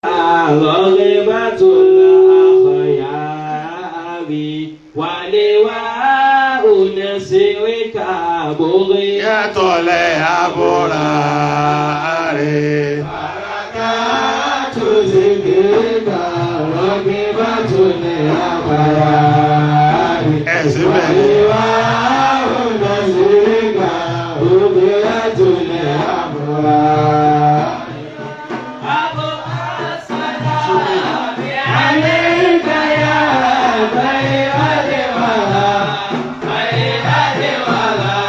رغبة الأخيار ولواء نسرك بغي Yàtọ̀lẹ̀ àbúrà rẹ̀. بركات ذكرك رغبة الأخيار Ẹ̀sìn bẹ́ẹ̀. ولواء نسرك بغية الأبرار عليك يا خير الورى خير الورى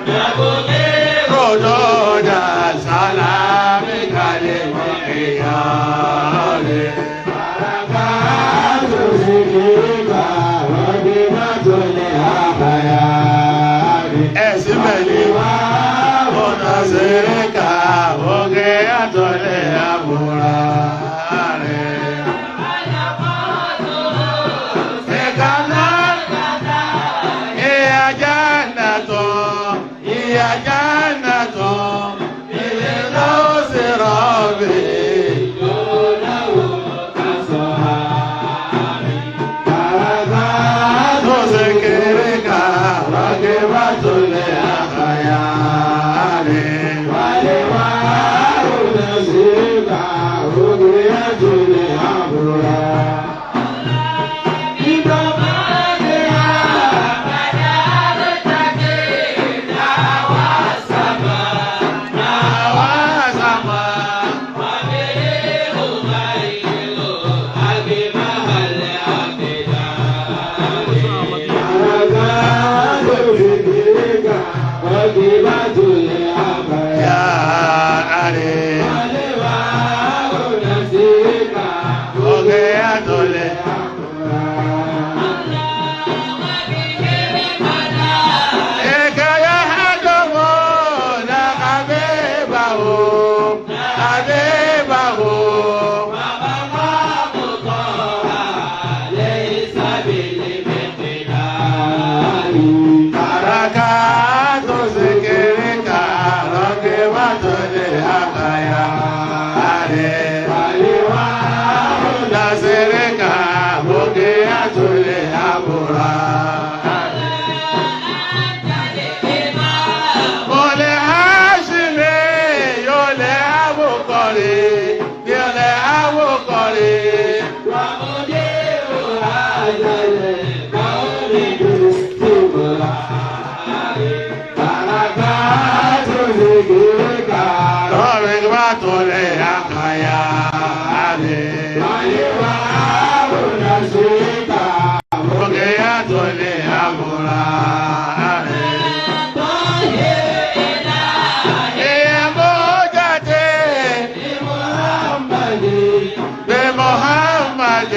نبغي Ròdòdà sálámì kalẹ̀ mọ́ ìyá rẹ̀. بركات ذكرك رغبة الأخيار Ẹ̀sìn bẹ́ẹ̀ ni. Ọ̀nà sèrèkà òkè yàtọ̀lẹ̀ àbúrà rẹ̀. Ìkànnà ìyá jannatọ̀ ìyá jannatọ̀ ilé náà sì rọ̀bì. Tó ṣe kéré ká rọ́gẹ́ bá tó lè àkàyà rẹ̀. Àwa sàmà yá rẹ̀. Òkè àtọ̀lẹ̀. Ìkẹyà àdánwò náà kàbí bàwò kàbí bàwò. Àràkà tó ṣe kéré ká lọ́kẹ́ bá tó lè àkàyà rẹ̀. Lásìrè ká òkè àtúlẹ̀ àbúrà. Mọ̀lẹ́ Háṣímì yóò lẹ́ àwòkọ̀rẹ́ yóò lẹ́ àwòkọ̀rẹ́. Lọ́rẹ̀ bá tó lè àkàyà rẹ̀. Òkè àtúlẹ̀ àbúrà rẹ̀. Ìyàbọ̀ jáde bí Muhammad.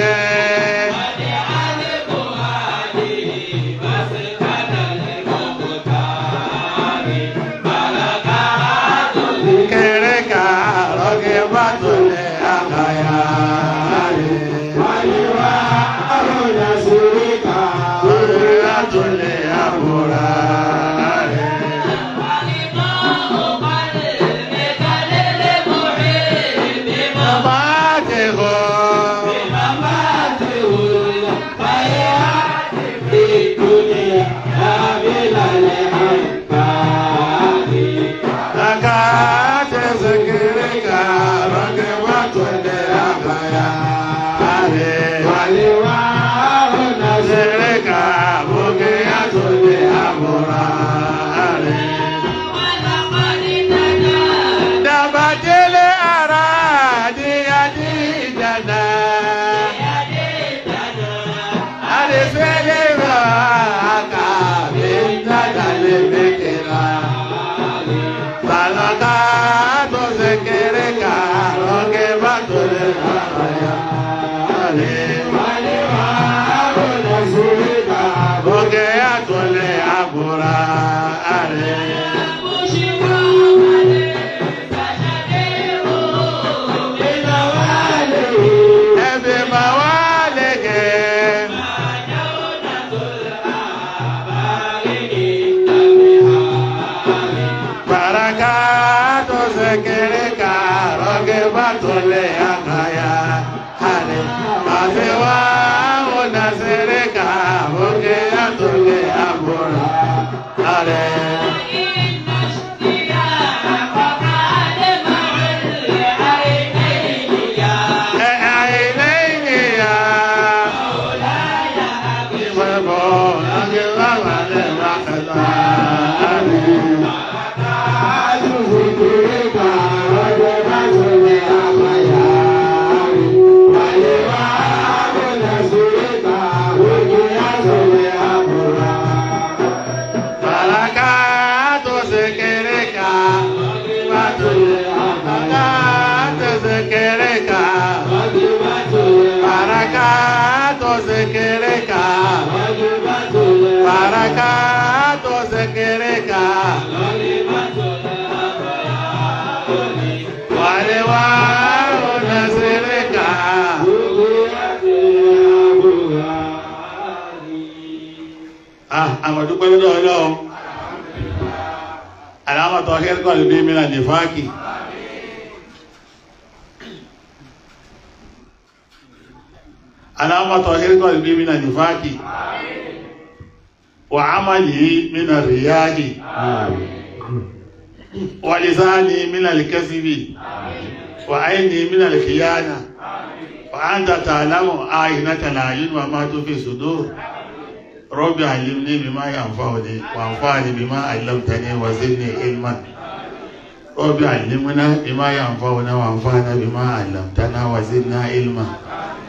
Kéré ká lọ́kẹ́ bá tó lè àkàyà rẹ̀. Lórí àtúnlẹ̀ àbúrà rẹ̀. Bàbá ti hó. Àkà ti sèkèrè ká lọ́kẹ́ bá tó lè àkàyà rẹ̀. Sèrè ká lọ́kẹ́ àtúnlẹ̀ àbúrà rẹ̀. Dàbàdélé ara ní adíjàdá. Àdìsẹ́lẹ̀ rà kàbí dàdàlẹ̀ mẹ́kẹ̀lá. Bàlọ́kà tó ṣe kéré ká lọ́kẹ́ bá tó lè rà yá. Àmọ̀dúpẹ́ lọ́dọ̀ Ọlọ́run. Àlámọ̀tọ̀ kẹ́kọ̀ọ́ lè bí mìíràn ní fáàkì. Àlámọ̀tọ̀ kẹ́kọ̀ọ́ lè bí mìíràn ní fáàkì. Wà á má yìí mìíràn ríyáàkì. Wà lisáni mìíràn lè kẹ́síbì. Wà áìní mìíràn lè kìyànà. Wà á ń tàtà àlámọ̀ àìnàtà làyún wà má tó fi sùdúr. رب علمني بما ينفعني وانفعني بما علمتني وزدني علما. رب علمنا بما ينفعنا وانفعنا بما علمتنا وزدنا علما.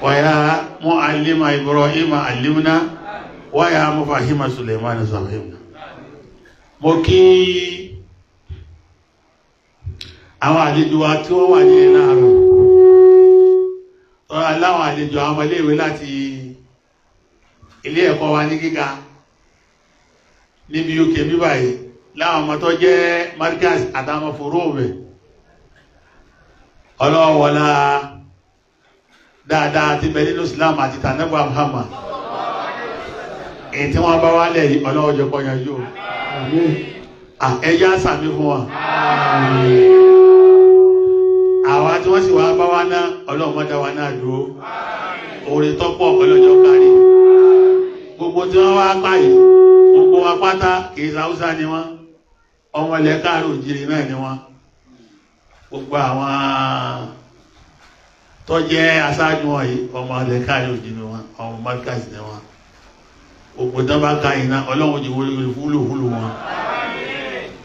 ويا معلم إبراهيم علمنا ويا مفهم سليمان فهمنا. Mo kí àwọn àlejò wa tí wọ́n wà ní láàárọ̀ tọ́ra láwọn àlejò àwọn ọmọléèwé láti ilé ẹ̀kọ́ wa ní gíga níbi UK bíbáyìí, láwọn ọmọ tó jẹ́ Markaz àtàwọn fòróòmẹ̀ ọlọ́wọ́lá dáadáa ti bẹ nínú Islam àti tànẹ́bà Muhammad, èyí tí wọ́n bá wálẹ̀ yìí ọlọ́wọ́ jẹ́ kó yanjú o. Ẹjá sàmí fún wọn. Àwa tí wọ́n sì wá bá wá náà ọlọ́wọ́ mọ́dá wa náà dúró, oore tọ́pọ̀ ọlọ́jọ́ kárí. Gbogbo tí wọ́n wá páyì gbogbo wa pátá kìí Haúsá ni wọ́n, ọmọ ilẹ̀ káàrò òjìrì náà ni wọ́n. Gbogbo àwọn tó jẹ́ aṣáájú wọn yìí ọmọ ilẹ̀ káàrò òjìrì wọn, ọmọ Markaz ni wọ́n. Gbogbo tí wọ́n bá ka iná ọlọ́run jù wúlò wúlò wọn.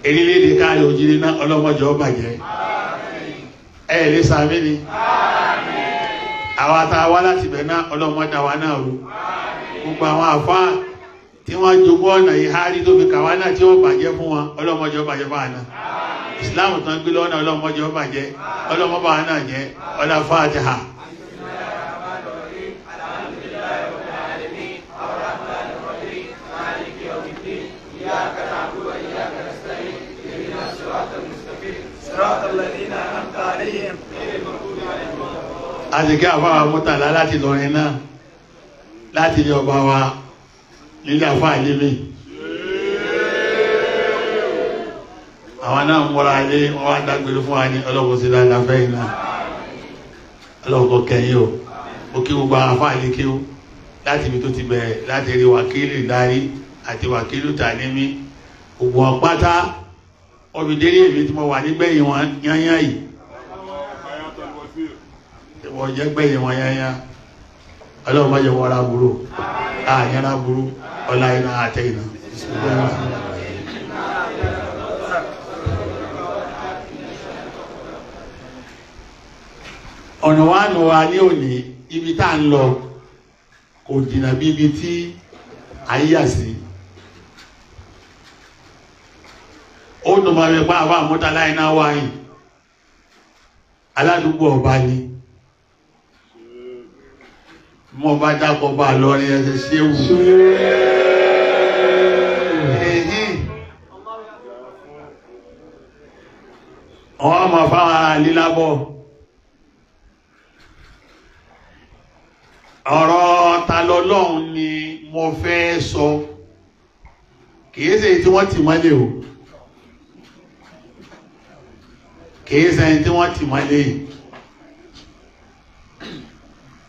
Erílẹ̀-èdè káàrò òjìrì náà ọlọ́run jọ bàjẹ́. Ẹ lè sàmì ni àwa tá a wá láti bẹ̀ náà ọlọ́run dá wa náà rú. Gbogbo àwọn àfáà tí wọ́n jogún ọ̀nà yìí hárí tó fi kàwá náà tí wọ́n bàjẹ́ fún wọn ọlọ́mọdé ó bàjẹ́ fún àná. Ìsìláàmù tán gbé lọ́nà ọlọ́mọdé ó bàjẹ́, ọlọ́mọba náà jẹ́ ọlá Fátíhà. Àti kí àfáà Murtala láti lọrin náà láti ilé ọba wa nílé àfáà lémi. Àwọn náà múra ilé wọn wá dágbére fún wa ní ọlọ́pọ̀ sí dáadáa fẹ́yìn náà, ọlọ́pọ̀ kẹyìn o. Ó kí gbogbo àwọn àfáà lé kí ó láti ibi tó ti bẹ̀rẹ̀ láti rí wákìlì darí àti wákìlì tànímí gbogbo wọn pátá ọbìdérí èmi tí mo wà nígbẹ̀yìn wọn yányán yìí, wọ́n jẹ́ gbẹ̀yìn wọn yányán. Ọlọ́run má jẹ́ wọ́n ra burú, àyàn ra burú, ọlá iná àtẹ iná. Ọ̀nà wa nù wa ní òní, ibi tá à ń lọ kò jìnnà bí ibi tí à ń yà sí. Ó dùn máa fi pa àwọn àmúta iná wáyìn aládùúgbò ọba ni. Mo bá dákọ̀ bá lọrin ẹsẹ̀ ṣéwù. Wọ́n máa fáwọn ará lílábọ̀. Ọ̀rọ̀ ta lọ́lọ́run ni mo fẹ́ sọ. Kìí ṣe tí wọ́n tì mọ́lẹ̀ o. Kìí ṣe tí wọ́n tì mọ́lẹ̀ yìí.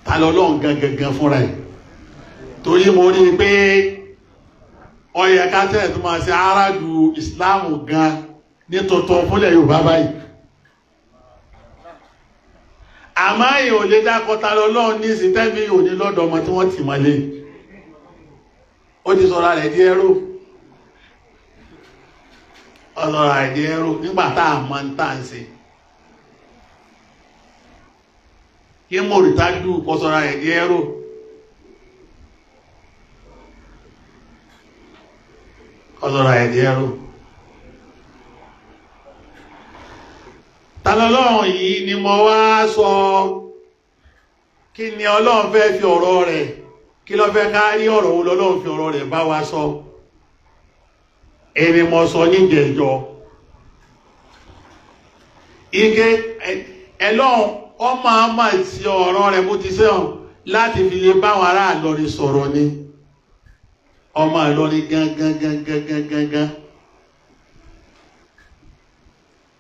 Ta lọ́lọ́run gangan fúnra ẹ̀. Torí mo rí i pé ó yẹ ká tẹ̀ tó máa ṣe aráàlú ìsìláàmù gan ní tuntun fúnlẹ̀ Yorùbá báyìí. Àmọ́ èèyàn ò lè dákọ̀ ta lọ́lọ́run ní ìsìn tẹ́mi ò ní lọ́dọ̀ ọmọ tí wọ́n tì mọ́lé. Ó ti sọ̀rọ̀ rẹ̀ di ẹrú. Ó sọ̀rọ̀ rẹ̀ di ẹrú nígbà tá a mọ̀ ń tà ń ṣe. Kí mòrìtájú kó sọ̀rọ̀ rẹ̀ di ẹrú. Kó sọ̀rọ̀ rẹ̀ di ẹrú. Ta lọ́lọ́run yìí ni mo wá sọ. Kí ni Ọlọ́run fẹ́ fi ọ̀rọ̀ rẹ̀, kí ló fẹ́ ká rí ọ̀rọ̀ wo lọ́lọ́run fi ọ̀rọ̀ rẹ̀ bá wa sọ? Èmi mo sọ níjẹ̀jọ́. Ike ẹlọ́run ọmọ àmà ti ọ̀rọ̀ rẹ̀ bó ti sẹ́wọ̀n láti fi lè báwọn ará Ìlọrin sọ̀rọ̀ ni. Ọmọ Ìlọrin gángan gángan gángan gán.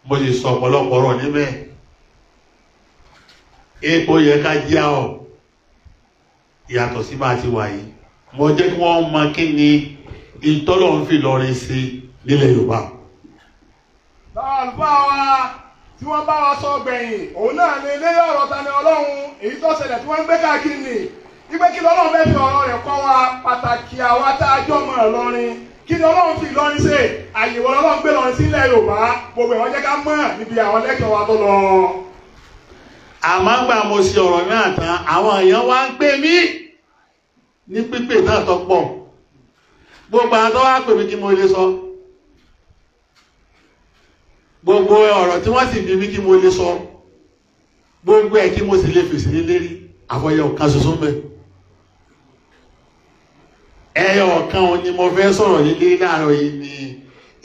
Mo sì sọ ọ̀pọ̀lọpọ̀ ọ̀rọ̀ níbẹ̀. Epo yẹ ká jẹ́ ọ yàtọ̀ sí bá a ti wà yìí. Mo jẹ́ kí wọ́n mọ kí ni ìtọ́lọ̀ ń fi Ìlọrin sí nílẹ̀ Yorùbá. Láwọn àlùfáà wa tí wọ́n bá wa sọ gbẹ̀yìn, òun náà ní ilé ọ̀rọ̀ Tani Ọlọ́run, èyí tó ṣẹlẹ̀ tí wọ́n ń gbé káàkiri nì. Ìgbé kí lọ́lọ́run fẹ́ fi ọ̀rọ̀ rẹ̀ kọ́ wa, pàtàkì àwa tá a jọ mọ̀ Ìlọrin. Kí ni Ọlọ́run fi Ìlọrin ṣe? Àyè wo lọ́lọ́run gbé Ìlọrin sílẹ̀ Yorùbá? Gbogbo ìwọ́n jẹ́ ká mọ̀ níbi àwọn lẹ́kọ̀ọ́ wa tó lọ. Àmọ́ gbà mo ṣe ọ̀rọ̀ náà tán, àwọn èèyàn wá ń pè mí ní pípè náà tó pọ̀. Gbogbo àwọn tó wá pè mí kí mo lè sọ. Gbogbo ọ̀rọ̀ tí wọ́n sì bí mí kí mo lè sọ. Gbogbo ẹ̀ kí mo sì lè fèsì ní lérí. Àfọyẹ ọ̀kan ṣoṣo ń bẹ. Ẹyọ ọ̀kan òun ni mo fẹ́ sọ̀rọ̀ ní lérí láàárọ̀ yìí ni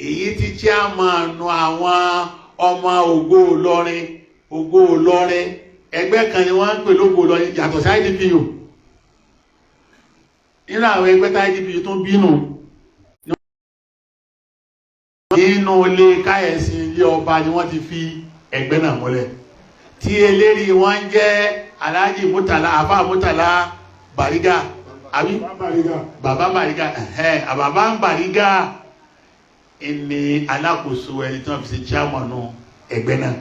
èyí tí chairman àwọn ọmọ Ògo Ìlọrin, Ògo Ìlọrin, ẹgbẹ́ kan ni wọ́n ń pè lógo Ìlọrin yàtọ̀ sí IDPU. Nínú àwọn ẹgbẹ́ tá IDPU tó ń bínú nínú ilé káyẹ̀sí ilé ọba ni wọ́n ti fi ẹgbẹ́ náà múlẹ̀, tí eléri wọn ń jẹ́ Alhaji Murtala, Afa Murtala Bariga, àbí Bàbá Bariga, Bàbá Bariga ni alákòóso ẹni tí wọ́n fi ṣe chairman ẹgbẹ́ náà.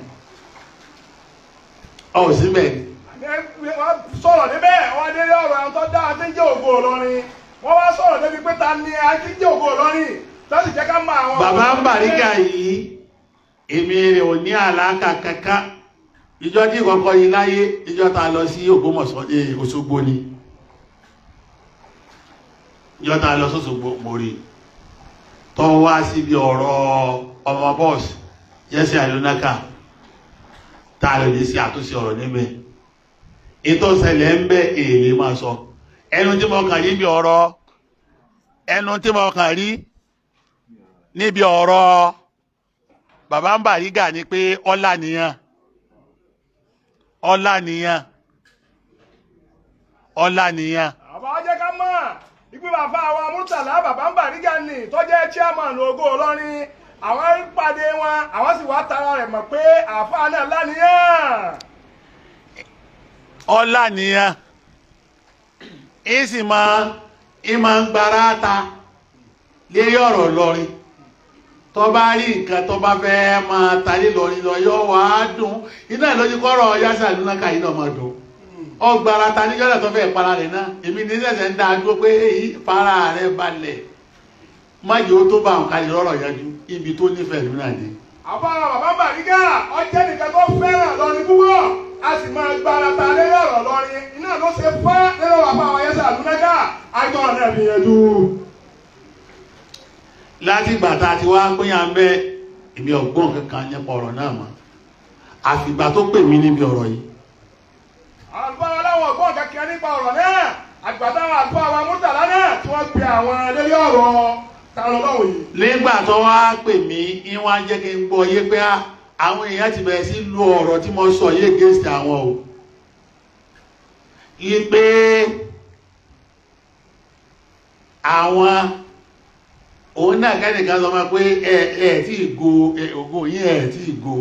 Ọ̀ síbẹ̀ ni. Wọ́n sọ̀rọ̀ níbẹ̀, wọ́n délé ọ̀rọ̀ àwọn tó dá àti ń jẹ́ Ògo Ìlọrin. Wọ́n wá sọ̀rọ̀ débi pé ta ni àti ń jẹ́ Ògo Ìlọrin, tó sì jẹ́ ká mọ àwọn. Bàbá Bariga yìí, èmi rẹ̀ ò ní àlàkà kankan. Ìjọ tí kọ́kọ́ yìí láyé, ìjọ ta lọ sí Ògbómọ̀ṣọ́ ní Òṣogbo ni. Ìjọ ta lọ sọ́sogbo mo rí. Tó wá síbi ọ̀rọ̀ ọmọ bọ́ọ̀sì, Yẹ́sẹ̀ Àlónákà, tá a lè lè ṣe àtúnṣe ọ̀rọ̀ níbẹ̀. Ètò ìṣẹ̀lẹ̀ ń bẹ èlé máa sọ. Ẹnu tí mo kàn rí níbi ọ̀rọ̀, ẹnu tí mo kàn rí níbi ọ̀rọ̀ Bàbá Bariga ni pé ọlá nìyàn, ọlá nìyàn, ọlá nìyàn. Bàbá jẹ́ ká mọ̀ ìpín bàbá wa Murtala Bàbá Bariga ni tó jẹ́ chairman Ògo Ìlọrin. Àwọn ń pàdé wọn, àwọn sì wá tara rẹ̀ mọ̀ pé àáfàá náà lánìyàn. Ọlá nìyàn, ìsì máa ń gbára ta lérí ọ̀rọ̀ Ìlọrin. Tó bá rí nǹkan tó bá fẹ́ máa ta lé Ìlọrin lọ yọ wá dùn. Iná ìlọ́jú kọ́rọ̀ Yásà Àlùnákà yìí náà máa dùn. Ọgbàrá ta níjọ́ náà tó fẹ́ para rẹ̀ náà. Èmi ní sẹ̀sẹ̀ ń dá dúró pé èyí fara rẹ̀ balẹ̀. Má jẹ́ ó tó bá nǹkan lè rọ̀rọ̀ yanjú ibi tó nífẹ̀ẹ́ mi náà dé. Àbá Bàbá Bariga ọjẹ́ nìkan tó fẹ́ràn Ìlọrin púpọ̀, a sì máa gbára ta lórí ọ̀rọ̀ Ìlọrin. Iná ló ṣe fẹ́ lórí ọ̀rọ̀ àwọn Yásà Àlùnákà, àìtọ́ náà fi yanjú. Láti ìgbà tá a ti wá pínyà ń bẹ́, èmi ọ̀gbọ́n kankan nípa ọ̀rọ̀ náà mọ́, àfìgbà tó pè mí níbi ọ̀rọ̀ yìí. Àlùfáà aláwọ̀ ọ̀gbọ́n kankan nípa ọ̀rọ̀ náà, àgbà táwọn àlùfáà wa Murtala náà tí wọ́n pe àwọn lórí ọ̀rọ̀ Tani Ọlọ́run yìí. Nígbà tó wá pè mí, ìwọ̀n á jẹ́ kí n gbọ́ yé pé àwọn èèyàn ti bẹ̀rẹ̀ sí lu ọ̀rọ̀ tí mo sọ yé against àwọn o. Yí pé àwọn òun náà kẹ́nìkan sọ ma pé ẹ ẹ tí ì go ògo yín, ẹ tí ì go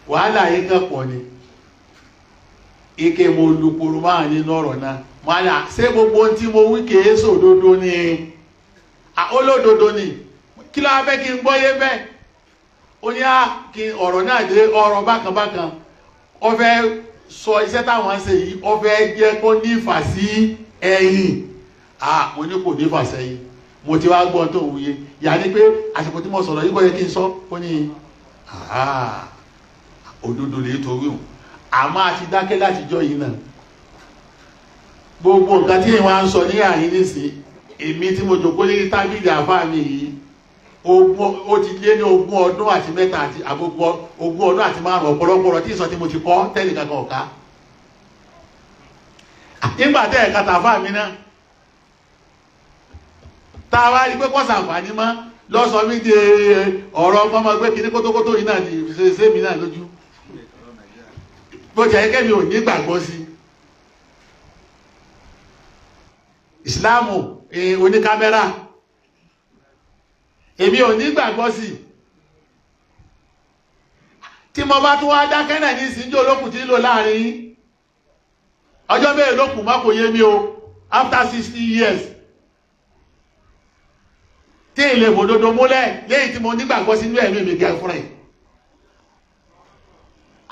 wàhálà yín kàn pọ̀ ni. Ike mo lu poro máa nínú ọ̀rọ̀ náà, mo á ní ṣé gbogbo ohun tí mo wí kèé sòdodo ni? Olódodo ni. Kí ló wá fẹ́ kí n gbọ́ yé bẹ́ẹ̀? Ó ní á kí ọ̀rọ̀ náà dé ọ̀rọ̀ bákan bákan. Ó fẹ́ sọ iṣẹ́ táwọn ṣe yìí, ó fẹ́ jẹ́ kó ní ìfà sí ẹ̀yìn. Mo ní kò ní ìfà sẹ́yìn. Mo ti wá gbọ́ tó wúye. Yà ni pé àsìkò tí mo sọ̀rọ̀ yìí kò yẹ kí n sọ. Ó ní òdodo lè torí òun. Àmọ́ a ti dákẹ́ látijọ́ yìí náà. Gbogbo nǹkan tí ìwọ̀n á ń sọ ní àyín nísìnyí, èmi tí mo jòkó lórí tábìlì àfáà mi yìí, ó ti lé ní 23 àti àgbogbo 25 ọ̀pọ̀lọpọ̀ ọ̀rọ̀ tí ìsọ tí mo ti kọ́ tẹ́lẹ̀ kankan ọ̀ká. Nígbà tẹ́ ẹ̀ka tàfáà mi náà, tá a wá rí pé kò sàǹfààní mọ́, lọ́sọ mi di ọ̀rọ̀ ọmọ gbé kíní kótókótó yìí náà ní ṣe mi náà lójú. Bó jẹ́ kẹ́mi ò ní gbàgbọ́ sí. Ìsìláàmù oníkámẹ́rà, èmi ò ní gbàgbọ́ sí i. Tí mo bá tún wá dákẹ́ náà ní ìsìnjó olókùn tí ń lò láàrin yín, ọjọ́ mẹ́rin lókùn má kò yé mi o, after 60 years tí ilé ìfòdodo múlẹ̀ léyìí tí mo nígbàgbọ́ sínú ẹ̀mí mi gẹ̀ fúnra ẹ̀.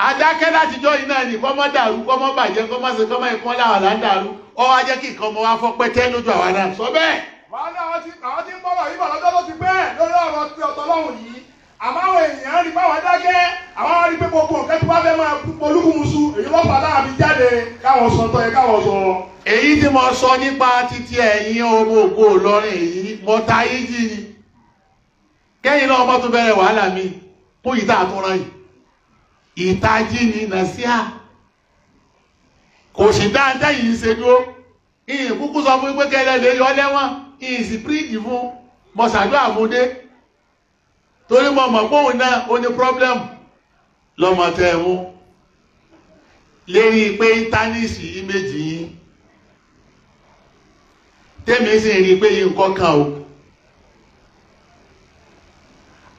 Adákẹ́ látijọ́ iná ni kọ́ mọ́ dàrú, kọ́ mọ́ bàjẹ́, kọ́ mọ́ ṣe, kọ́ mọ́ ìkọ́ láwọn là ń dàrú. Ọ wá jẹ́ kí nǹkan ọmọ wa fọ́ pẹ́tẹ́ lójú àwa náà sọ bẹ́ẹ̀. Wọ́n ní àwọn tí ń bọ̀rọ̀ yìí bọ̀ lọ́jọ́ tó ti pẹ́ lórí ọ̀rọ̀ ti ọ̀tọ̀ lọ́hùn yìí. Àmọ́ àwọn èèyàn rí báwọn dákẹ́, àwọn rí pé gbogbo nǹkan tí wọ́n fẹ́ máa polúkúmuṣu, èyí lọ́fà láàbí jáde káwọn sọ tọ́ yẹ káwọn sọ. Èyí tí mo sọ nípa títí ẹ̀yin ọmọ Ògo Ìlọrin èyí mo ta yín jí ni, kẹ́yìn náà ọmọ tún bẹ̀rẹ̀ wàhálà mi fún ìta àtúnra yìí. Ìtají ni nàṣíà kò sì dáadáa yìí ń ṣe dúró. Ìyìn kúkú sọ fún pé kẹlẹ lè yọ lẹ́wọ̀n, ìyìn sì píríjì fún mo ṣàdúrà fún dé, torí mo mọ̀ pé òun náà ó ní problem lọ́mọ tẹ́ ẹ mú lérí pé íńtánẹ́ẹ̀tì ìméjì yín, tẹ́mi sì rí i pé nǹkan kan o.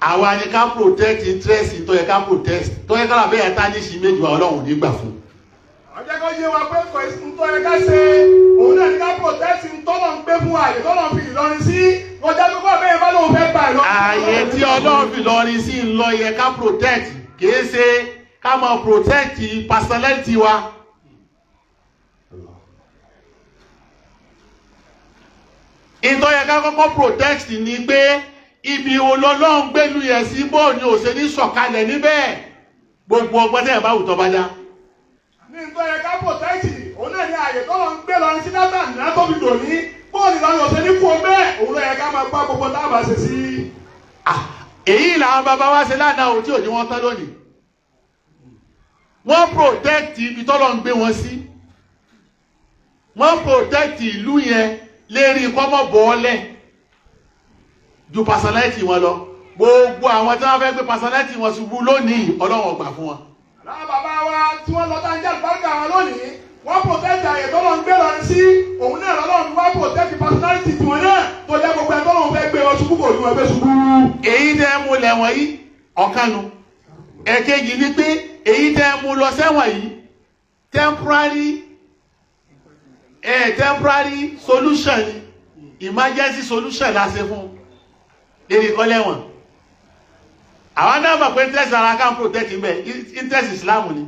Àwa ni ká protect interest tó yẹ ká protect, tó yẹ ká làbẹ́ yẹn tánìṣì méjì wa, Ọlọ́run nígbà fún. Àwọn jẹ́ kó yé wa pé kò sí ń tọ́ yẹ ká ṣe, òun náà ní ká protect ń tọ́lọ̀ ń gbé fún àyè tọ́lọ̀ ń fi Ìlọrin sí kọjá tó kọ́ bẹ́ẹ̀ bá lóun fẹ́ gbà Ìlọrin. Ààyè tí Ọlọ́run fi lọrin sí ń lọ yẹ ká protect, kìí ṣe ká máa protect personality wa. Ìtọ́ yẹ ká kọ́kọ́ protect ni pé ibi olọ́lọ́run gbẹ́lu yẹn sí, bóò ni ò ṣe ní sọ̀kalẹ̀ níbẹ̀, gbogbo ọgbọ́n tẹ̀yẹ̀ bá wù tọ́ bá dá. Ní ń tọ́ yẹ ká protect, òun náà ní àyè tọ́lọ̀ ń gbé lọrin sí látà ní tó fi dòní, bóòlù Ìlọrin ọ̀sẹ̀ ní kú ọ bẹ́ẹ̀, òun ló yẹ ká máa gbá gbogbo tá a bá ṣe sí. Ah, èyí làwọn bàbá wa ṣe lánàá o tí ò ní wọ́n tán lónìí. Wọ́n protect ibi tọ́lọ̀ ń gbé wọn sí, wọ́n protect ìlú yẹn lérí kọ́mọ̀ bọ́ọ̀lẹ̀ ju personality wọn lọ. Gbogbo àwọn tí wọ́n fẹ́ gbé personality wọn ṣubú lónìí, Ọlọ́run ò gbà fún wọn. Àwọn bàbá wa tí wọ́n lọ tá ń jẹ́ àlùbáríkà wọn lónìí, wọ́n protect àyè tọ́lọ̀ ń gbé lọrin sí, òun náà lọ́lọ́run wá protect personality tiwọn náà tó jẹ́ gbogbo ẹ̀ tọ́lọ̀ ń fẹ́ gbé wọn ṣubú kò ní wọn gbé ṣubú. Èyí tẹ́ mú lẹ̀wọ̀n yìí ọ̀kanu. Ẹ̀kejì ni pé èyí tẹ́ mú lọ sẹ́wọ̀n yìí, temporary solution ni, emergency solution la ṣe fún lérí kọ́lẹ́wọ̀n. Àwọn náà mọ̀ pé interest ara kan protect mbẹ interest Islam ni,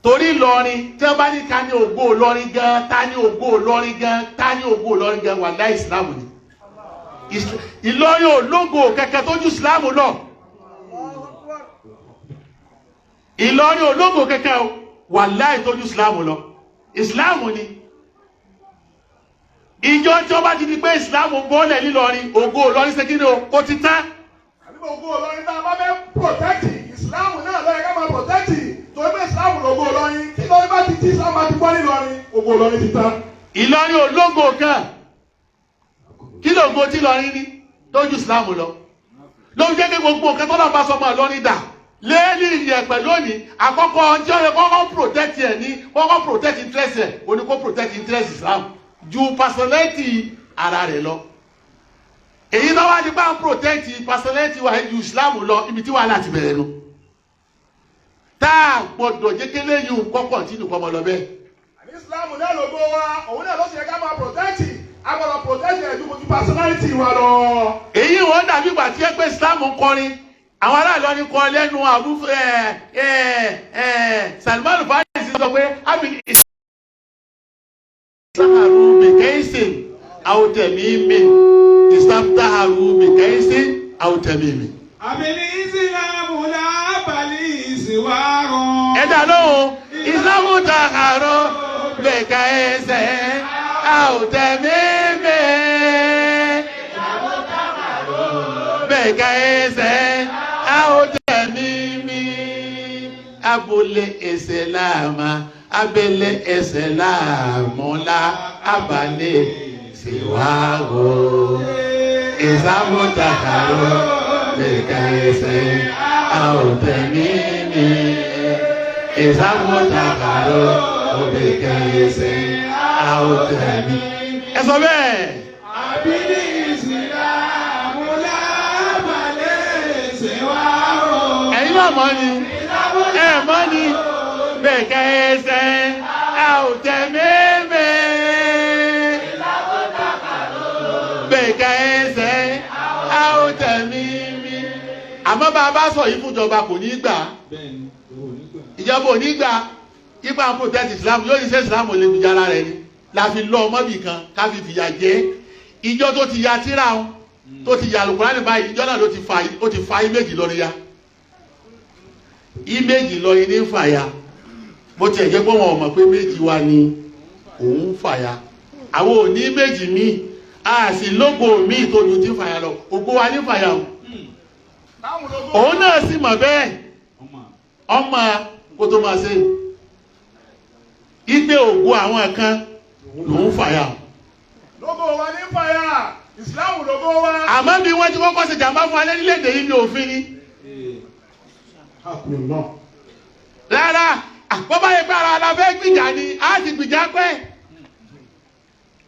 torí Ìlọrin tí wọ́n bá ní ta ní ògo Ìlọrin gan, ta ní ògo Ìlọrin gan, ta ní ògo Ìlọrin gan, wàláhì Islam ni. Ìlọrin ò lógo kẹ̀kẹ́ tó ju Islam lọ. Ìlọrin ò lógo kẹ̀kẹ́ o, wàláhì tó ju Islam lọ. Islam ni. Ìjọ tí wọ́n bá ti di pé Islam bọ́ọ̀lẹ̀ nílọrin, ògo Ìlọrin ṣe kí ni o, ó ti tán. Àbí ògo Ìlọrin tá a bá fẹ́ protect, Islam náà ló yẹ ká máa protect, torí pé Islam lògo Ìlọrin. Tí Ìlọrin bá ti tí Islam bá ti bọ́ nílọrin, ògo Ìlọrin ti tán. Ìlọrin ò lógo kan. Kí lógo tí Ìlọrin ní tó ju Islam lọ? Ló ń jẹ́ kí gbogbo nǹkan tó náà bá sọmọ Ìlọrin dà léèlì ìyẹ̀pẹ̀ lónìí, àkọ́kọ́ ọjọ́ yẹ kọ́kọ́ protect ẹ̀ ní kọ́kọ́ protect interest ẹ̀, ó ní kó protect interest Islam ju personality ara rẹ̀ lọ. Èyí tó wá ní bá ń protect personality wa ju Islam lọ, ibi tí wàhálà ti bẹ̀rẹ̀ nu. Tá a gbọ́dọ̀ jẹ́ kélé yìí ń kọ́ continue kọ́ ọmọ lọ bẹ́ẹ̀. Àní Islam náà lògo wa, òun náà ló sì yẹ ká máa protect, a gbọ́dọ̀ protect ẹ̀ ju personality wa lọ. Èyí wọn dàbí ìgbà tí ẹ pé Islam ń kọrin, àwọn aráàlú ni kọ lẹ́nu Abu ẹ ẹ ẹ Salman Farisi sọ pé abi ìsáhàrú bìkẹ́sì àwòtẹ̀mí mi, ìsáhàrú bìkẹ́sì àwòtẹ̀mí mi. Àbẹ̀lí ìsìlámù lábàlí ìsìwárọ̀. Ẹ dá lóhùn, ìsìlámù tàhàrọ̀ bìkẹ́sì àwòtẹ̀mí mi. Bìkẹ́sì àwòtẹ̀mí mi. Abúlé ìsìlámà, abẹ́lé ìsìlámù la abalẹ̀ síwáwó. Ìsìlámù tàhàrọ̀ bìkẹ́sì àwòtẹ̀mí mi. Ìsìlámù tàhàrọ̀ bìkẹ́sì àwòtẹ̀mí. Ẹ sọ bẹ́ẹ̀. Àbílí ìsìlámù lábàlẹ̀ ṣèwárò. Ẹ̀yin náà mọ̀ ni, ẹ mọ̀ ni, bẹ́ẹ̀ kẹsẹ̀ a ò tẹ̀ mẹ́mẹ́. Bẹ́ẹ̀ kẹsẹ̀ a ò tẹ̀ mímí. Àmọ́ bá a bá sọ yìí fúnjọba kò ní gbà. Ìjọba ò ní gbà. Ipa ń protect Islam yóò ní sẹ́ Islam ò lè gbìjà ara rẹ̀ ni. La fi lọ ọmọbì kan ká fi fìyà jẹ. Ìjọ tó ti ya tíra wọn tó ti ya Àlùkùránì báyìí, ìjọ náà ló ti fa, ó ti fa ìméjì lọ níyà. Ìméjì lọ ní fàyà. Bó tiẹ̀ jẹ́ pé wọn ò mọ̀ pé méjì wa ni òun fàyà. Àwọn ò ní méjì míì, a sì lógo míì tó ju ti fàyà lọ. Ògo wa ní fàyà o. Òun náà sì mọ̀ bẹ́ẹ̀. Ọmọ kó tó máa ṣe. Ìgbé ògo àwọn kan lòun fàyà o. Lógo wa ní fàyà, ìsìláàmù lógo wa. Àmọ́ bí wọ́n ti kọ́kọ́ ṣe jàmbá fún alẹ́ nílẹ̀-èdè yìí ní òfin ni. Rárá, bó bá yẹ pé ara la fẹ́ gbìjà ni, a ti gbìjà pẹ́.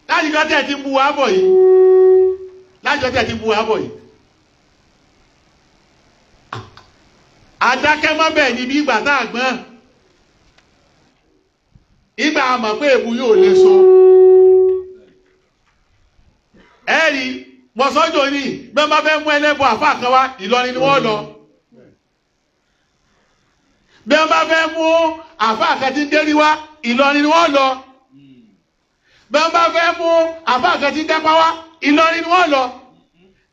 Láti jọ́ tẹ̀ ti ń bu wa bọ̀ yìí. Láti jọ́ tẹ̀ ti ń bu wa bọ̀ yìí. Adákẹ́ mọ́ bẹ́ẹ̀ ni bí ìgbà tá a gbọ́n. Ìgbà a mọ̀ pé èbú yóò lè so. Ẹ̀rí mọ̀sọ́jọ́ ní bí wọ́n bá fẹ́ mú ẹlẹ́bọ àfáà kan wá, Ìlọrin ni wọ́n lọ. Bí wọ́n bá fẹ́ mú àfáà kan tí ń dérí wá, Ìlọrin ni wọ́n lọ. Bí wọ́n bá fẹ́ mú àfáà kan tí ń dẹ́pá wá, Ìlọrin ni wọ́n lọ.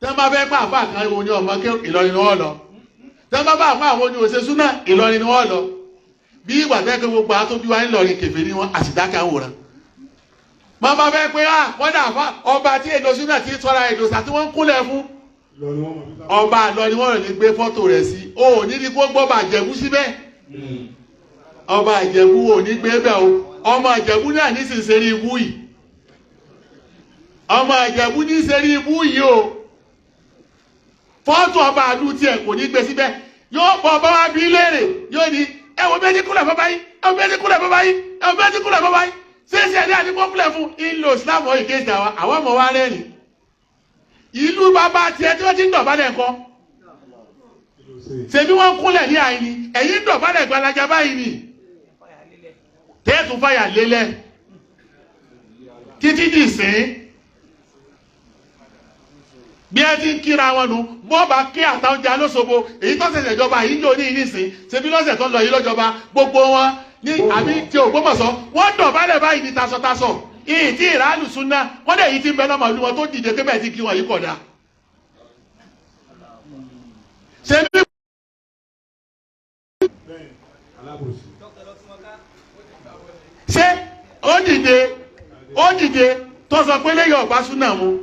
Tí wọ́n bá fẹ́ pa àfáà kan wo ni ọmọ kí, Ìlọrin ni wọ́n lọ. Tí wọ́n bá bá àfáà àwọn oní òṣèṣú náà, Ìlọrin ni wọ́n lọ. Bí ìgbà tẹ́ pé gbogbo àwọn tó bí wá ńlọrin kèfèrí wọn, àsìdákẹ́ àwòrán. Wọ́n bá fẹ́ pé wọ́n dà fún ọba tí èdè súnà tí tọ́ra èdè sà tí wọ́n ń kúnlẹ̀ fún. Ọba àlọ́ ni wọ́n lè gbé fọ́tò rẹ̀ sí. O ò ní ní kó gbọ́ ọba Ìjẹ̀bú síbẹ̀. Ọba Ìjẹ̀bú ò ní gbé bẹ́ẹ̀ o. Ọmọ Ìjẹ̀bú náà ní sì ń ṣeré ibú yìí. Ọmọ Ìjẹ̀bú ní ṣeré ibú yìí o. Fọ́tò ọba àlú tiẹ̀ kò ní gbé síbẹ̀. Yóò bọ̀ ọba wa bí léèrè. Yóò ní ẹ wo bẹ́ẹ̀ ní kúnlẹ̀ fún báyìí. Ẹ wo bẹ́ẹ̀ ní kúnlẹ̀ fún báyìí. Ẹ wo bẹ́ẹ̀ ní kúnlẹ̀ fún báyìí. Ṣéṣe ẹ̀dá àti pọ́pùlẹ̀ fún ìlò Islam ọ̀ ìkejì àwọn ọmọ wa rẹ́rìn. Ìlú bàbá tiẹ̀ tí wọ́n ti ń dọ̀bálẹ̀ ńkọ́. Ṣèbí wọ́n ń kúnlẹ̀ ní àìní, ẹ̀yìn ń dọ̀bálẹ̀ gbalaja báyìí ni. Tẹ́ẹ̀tù fàyà lélẹ̀. Títí dì sín. Bí ẹ ti ń kíra wọn nu, bọ́ bá kí àtàwọn jẹ alóṣogbo, èyí tó ṣẹ̀ṣẹ̀ jọba yìí ń jò ní ìnísìn, ṣèbí lọ́sẹ̀ tó ń lọ yìí lọ́jọba, gbogbo wọn ní àbí tí Ògbómọ̀ṣọ́ wọ́n dọ̀bálẹ̀ báyìí ní tasọ̀tasọ̀ ìyí tí ìránù súná wọ́n dẹ̀ yìí ti ń bẹ lọ́mọ ìlú wọn tó dìde pé bẹ́ẹ̀ ti kí wọn yìí kọ̀dá. Ṣé bí ṣé ó dìde ó dìde tó sọ pé lẹ́yìn ọ̀bá súná mu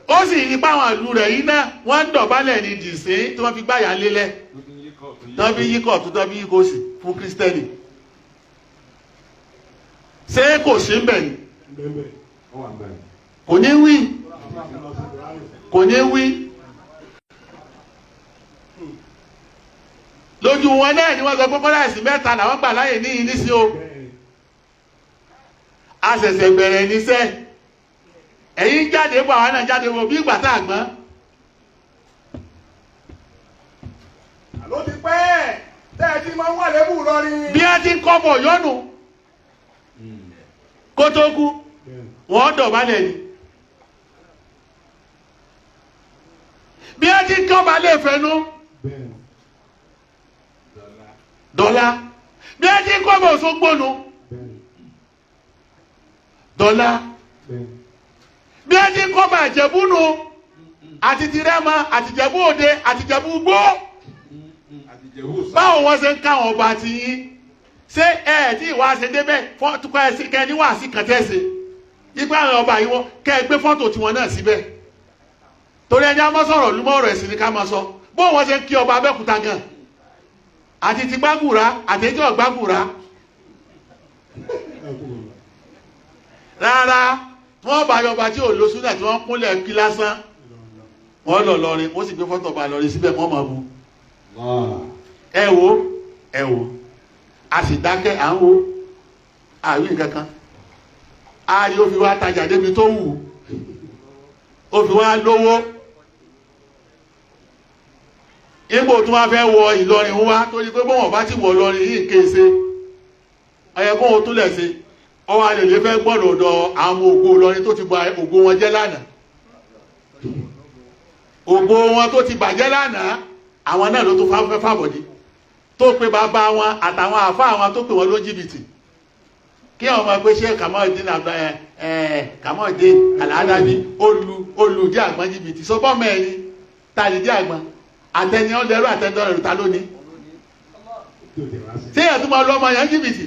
ó sì ní páwọn ìlú rẹ̀ yìí náà wọ́n ń dọ̀bálẹ̀ ní dìsín tí wọ́n fi gbáyà lélẹ̀ tí wọ́n fi yí kọ̀ọ̀tún tí wọ́n fi yí kòsì fún kírísítẹ́nì. Ṣé kò sí mbẹ̀ ni? Kò ní wí, kò ní wí. Lójú wọn náà ni wọ́n sọ pé kọ́lá ẹ̀sìn mẹ́ta làwọn gbà láyè ní ìnísí o. A ṣẹ̀ṣẹ̀ bẹ̀rẹ̀ níṣẹ́. Ẹ̀yin jáde bọ̀, àwọn náà jáde bọ̀ bí ìgbà tá a gbọ́n. Àló ti pẹ́ tẹ́ ẹ ti máa ń wà lébù lọ́rin. Bí a ti ń kọ́ bọ̀ yọ́nù kó tó kú, wọ́n dọ̀bálẹ̀ ni. Bí a ti ń kọ́ balẹ̀ fẹ́nu dọ́là. Bí a ti ń kọ́ bọ̀ Òṣogbo nu dọ́là. Bí a ti ń kọ́ bọ̀ Ìjẹ̀bú nu àti Tirẹ́mọ àti Ìjẹ̀bú Òde àti Ìjẹ̀bú Igbó. Báwo wọ́n ṣe ń káwọn ọba ti yín? Ṣé ẹ tí ìwà ṣe débẹ̀ fọ́tùkọ́ ẹ sí kẹ ní wàásì kan tẹ́sí ipa àwọn ọba yìí wọ́n kẹ́ ẹ gbé fọ́tò tiwọn náà síbẹ̀. Torí ẹni a máa sọ̀rọ̀ lúmọ̀ ọ̀rọ̀ ẹ̀sìn ni ká máa sọ. Bó wọ́n ṣe ń kí ọba Abẹ́òkúta gan àti ti Gbàgùrà àti ẹjọ́ Gbàgùrà. Rárá, wọ́n bá yọba tí ò lóṣù náà tí wọ́n kúnlẹ̀ kí lásán. Wọ́n lọ lọrin, wọ́n sì gbé fọ́tò ọba lọrin síbẹ̀ wọ́n máa bu. Ẹ wo, ẹ wo, a sì dákẹ́ à ń wo, àwí nǹkan kan. A rí ó fi wá tajà débi tó wù, ó fi wá lówó. Ipò tí wọ́n fẹ́ wọ Ìlọrin wá torí pé bọ́wọ̀n bá ti wọ Ìlọrin yìí kése ọyẹ kó o túlẹ̀ sí ọwọ́ alèlè fẹ́ gbọ́dọ̀ ọ̀dọ̀ àwọn ògo Ìlọrin tó ti ba ògo wọn jẹ́ lánàá, ògo wọn tó ti bàjẹ́ lánàá, àwọn náà ló tún fẹ́ fàbọ̀dé tó pe bàbá wọn àtàwọn àfáà wọn tó pè wọn ló jìbìtì. Kí àwọn ọmọ pé ṣé Kamaldeen Kamaldeen Aladabi olùdí àgbọn jìbìtì sọpọ́ mẹ́rin tàlídí àgbọn àtẹni ọlẹ́rú àtẹni ọlẹ́rú ta lónìí tí èèyàn tó máa lọ ọmọ yẹn jìbìtì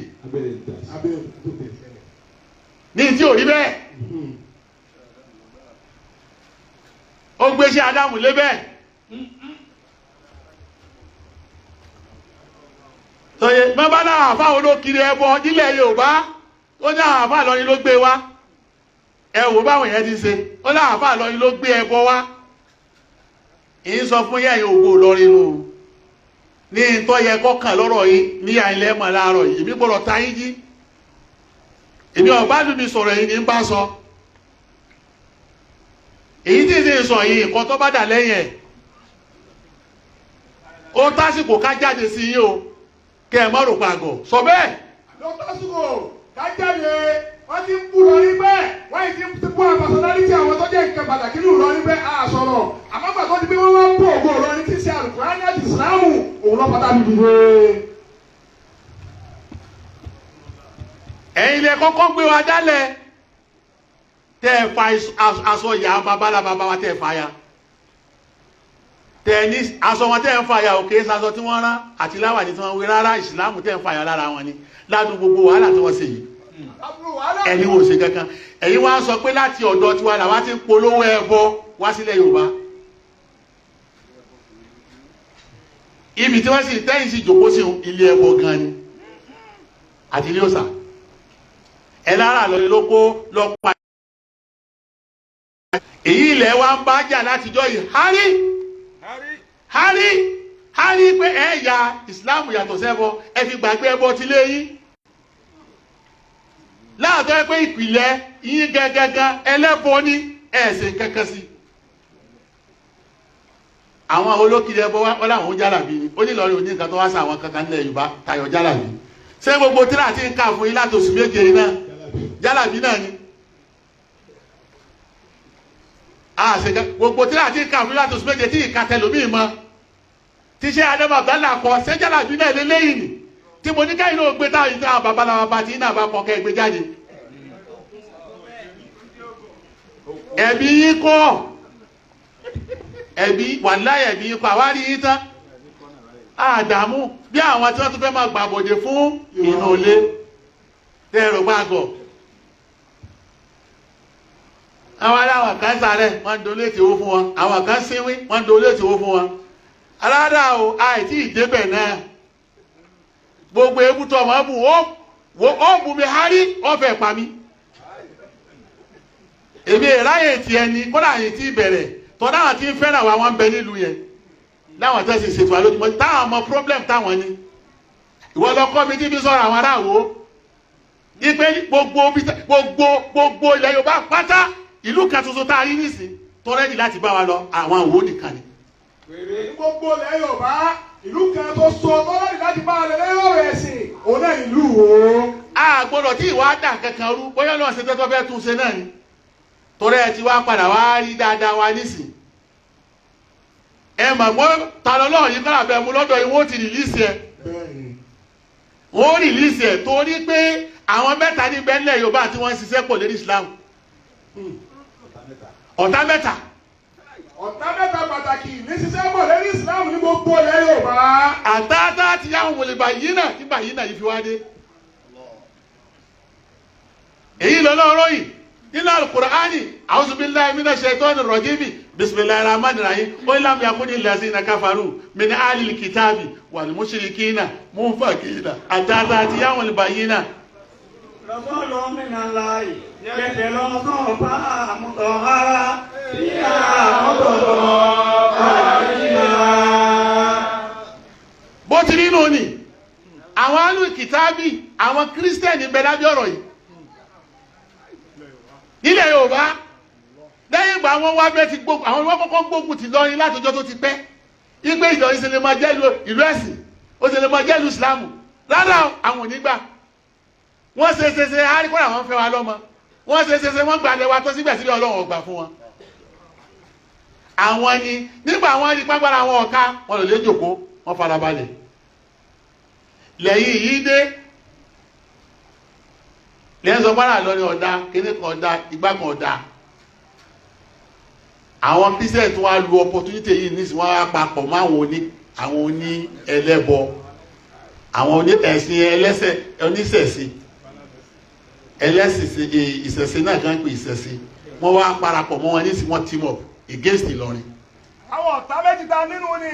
ní tí ò rí bẹ́ẹ̀. Ó gbéṣẹ́ Ádámù lé bẹ́ẹ̀. Sọye bàbá náà àfa olókiri ẹbọ nílẹ̀ Yorùbá ó ní àwọn àfa Ìlọrin ló gbé wá. Ẹ wò báwọn yẹn ti ṣe, ó ní àwọn àfa Ìlọrin ló gbé ẹbọ wá. Ìyín sọ fún yẹn ògo Ìlọrin nù ní ìtọ́ yẹ kọ́kàn lọ́rọ̀ yìí ní àìlẹ́ mọ̀ láàárọ̀ yìí. Èmi gbọ́dọ̀ ta yín jí, èmi ọ̀bá lù mí sọ̀rọ̀ yìí ní ń bá sọ. Èyí tí ń sọ yìí nǹkan tó bá dà lẹ́yìn ẹ̀ ó tásìkò ká jáde sí yín o, kẹ́ ẹ má rò pàgọ́ sọ bẹ́ẹ̀. Ló tásìkò ká jáde, wọ́n ti ń bú lọ rí bẹ́ẹ̀, wọ́n ti ń bú àwọn personality àwọn tó jẹ́ nǹkan pàtàkì ní Ìlọrin bẹ́ẹ̀ á sọ̀rọ̀. Àmọ́ gbàgbọ́ ti pé wọ́n wá ń bú ògo Ìlọrin tí ń ṣe Àlùkùránì àti Ìsìlámù, òun lọ́ pátá mi dìde. Ẹ̀yin lẹ kọ́kọ́ gbé wa dálẹ̀ tẹ́ ẹ fa aṣọ ìyá babalá bàbá wa tẹ́ ẹ fa ya, tẹ́ ẹ ní aṣọ wọn tẹ́ ẹ ń fa ya òkè aṣọ tí wọ́n rán àti láwàní tí wọ́n wé rárá, Ìsìlámù tẹ́ ẹ ń fa ya lára wọn ni ládùn gbogbo wàhálà tí wọ́n ṣe yìí. Ẹ̀yin ò ṣe kankan, ẹ̀yin wá sọ pé láti ọ̀dọ̀ tiwa làwa ti ń polówó ẹbọ wá sílẹ̀ Yorùbá. Ibi tí wọ́n sì tẹ́yìn sí jòkó sí ilé ẹbọ gan ni àti ilé òòṣà. Ẹ lára lọ ló kó lọ pa èyí ilẹ̀ wa ń bá jà látijọ́ yìí. Hárí hárí hárí pé ẹ ya Ìsìláàmù yàtọ̀ sẹ́bọ, ẹ fi gbàgbé ẹbọ ti lé yín. Láàtọ́ ẹ pé ìpìlẹ̀ yín gangan ẹlẹ́bọ ní ẹ̀sìn kankan sí. Àwọn olókìlẹ̀ ẹbọ wọn làwọn jálàbí ni, ó ní Ìlọrin òní nǹkan tó wá sí àwọn kankan nílẹ̀ Yorùbá tayọ jálàbí. Ṣé gbogbo tíra ti ń kà fún yín láti oṣù méje náà jálàbí náà ni? Gbogbo tíra ti ń kà fún yín láti oṣù méje tí ìka tẹlómi mọ tíṣẹ́ Ádámù Abdallah kọ, ṣé jálàbí náà lélẹ́yìn ni? Tí mo ní káyìn náà gbé táwọn ìta babaláwa bá ti náà bá kọ kẹ́ gbé jáde. Ẹ̀bí yín kọ́, ẹ̀bí wàláhì ẹ̀bí yín kọ́, àwárí yín tán. Àdàmú bí àwọn tí wọ́n tún fẹ́ máa gbàbọ̀dé fún inú ilé tẹ́ ẹ̀rọ gbàgọ̀. Àwọn aláwọ̀ kan sáré wọ́n ń donate owó fún wọn, àwọn kan síwín wọ́n ń donate owó fún wọn. Aládàá o, àìtí ìdébẹ̀ náà. Gbogbo ebútọ ọmọ bù ó bù mí hárí ọfẹ pa mí. Èmi ìráyè tí ẹni kódà yìí ti bẹ̀rẹ̀ tọ́lá àwọn tí ń fẹ́ràn wa wọ́n ń bẹ nílùú yẹn láwọn tó sì ṣètò àlójúmọ́ táwọn ọmọ problem táwọn ni. Ìwọ lọ kọ́ mi tí fi sọ̀rọ̀ àwọn aráàwọ̀ ipe gbogbo gbogbo gbogbo ilẹ̀ Yorùbá pátá ìlú kan tuntun tá a rí nísìn tó rẹ́dì láti bá wa lọ àwọn òwò nìkan ni. Gbogbo ilẹ̀ Yorùbá ìlú kan tó sọ tọ́lọ́dì láti bá a lọ lẹ́yìn ọ̀rọ̀ ẹ̀sìn òun náà ìlú wo. A gbọ́dọ̀ tí ìwà dà kankan rú bóyá lọ́wọ́ ṣe tẹ́tọ́ fẹ́ tún ṣe náà ni torí ẹ ti wá padà wá rí dáadáa wa nísìn. Ẹ mọ̀ pé ta lọ́lọ́ yìí kọ́ra bẹ́ẹ̀ mú lọ́dọ̀ yìí wọ́n ti rìlíìsì ẹ̀. Wọ́n rìlíìsì ẹ̀ torí pé àwọn mẹ́ta ní bẹ́ńlẹ̀ Yorùbá tí wọ́n ń ṣiṣẹ́ pọ̀ lérí Islam. Ọ̀tá mẹ́ta. Ọ̀tá mẹ́ta pàtàkì ní ṣiṣẹ́ pọ̀ lórí Islam ní gbogbo ilẹ̀ Yorùbá. Àtàtà ti yáwọn wòlé bàyí náà tí bàyí náà yìí fi wá dé. Èyí lọ́nà ọ̀rọ̀ yìí nínú Al-Qur'ani, a'udhu billahi minash shaitani rajim, bismillahir rahmanir rahim, ó lam yakuni allazina kafaru min ahlil kitabi wal mushrikina munfakina àtàtà ti yáwọn wòlé bàyí náà. Rasulun minallahi yatlu suhufan mutahhara fiha kutubun qayyimah. Bó ti nínú ni àwọn alùkìtàbí àwọn kírísítẹ̀nì ń bẹ lábẹ́ ọ̀rọ̀ yìí, Yorùbá. Lẹ́yìn ìgbà wọn wá bẹ́ẹ̀ ti gbógun, àwọn wọn kọ́kọ́ gbógun ti lọrin látọjọ́ tó ti pẹ́. Igbe Ìlọrin ṣe lè máa jẹ́ ìlú ẹ̀sìn, ó ṣe lè máa jẹ́ ìlú Ìsìlámù. Rárá, àwọn ò ní gbà. Wọ́n ṣe ṣe ṣe àríkọ́ àwọn fẹ́ wa lọ́mọ. Wọ́n ṣe ṣe ṣe wọ́n gbàlẹ̀ wa tó síbẹ̀síbẹ̀ Ọlọ́run ò gbà fún wọn. Àwọn ni nígbà wọn rí pàgbára àwọn ọ̀ka wọn lò lè jòkó, wọn farabalẹ̀. Lẹ́yìn yìí dé lẹ́yìn sọ pàrọ̀ lọ ní ọ̀dà kíní kan ọ̀dà igbá kan ọ̀dà. Àwọn Christian tó wá lu opportunity yìí nísìnyí, wọ́n á papọ̀ mọ́ àwọn oní ẹlẹ́bọ, àwọn oní ẹ̀sìn ẹlẹ́sẹ̀ oníṣẹ̀ṣe ẹlẹ́sìn ìṣẹ̀ṣe náà kan pè ìṣẹ̀ṣe. Wọ́n wá parapọ̀ mọ́ wọn nísìnyí, wọ́n team up against Ìlọrin. Àwọn ọ̀tá méjì ta nínú ni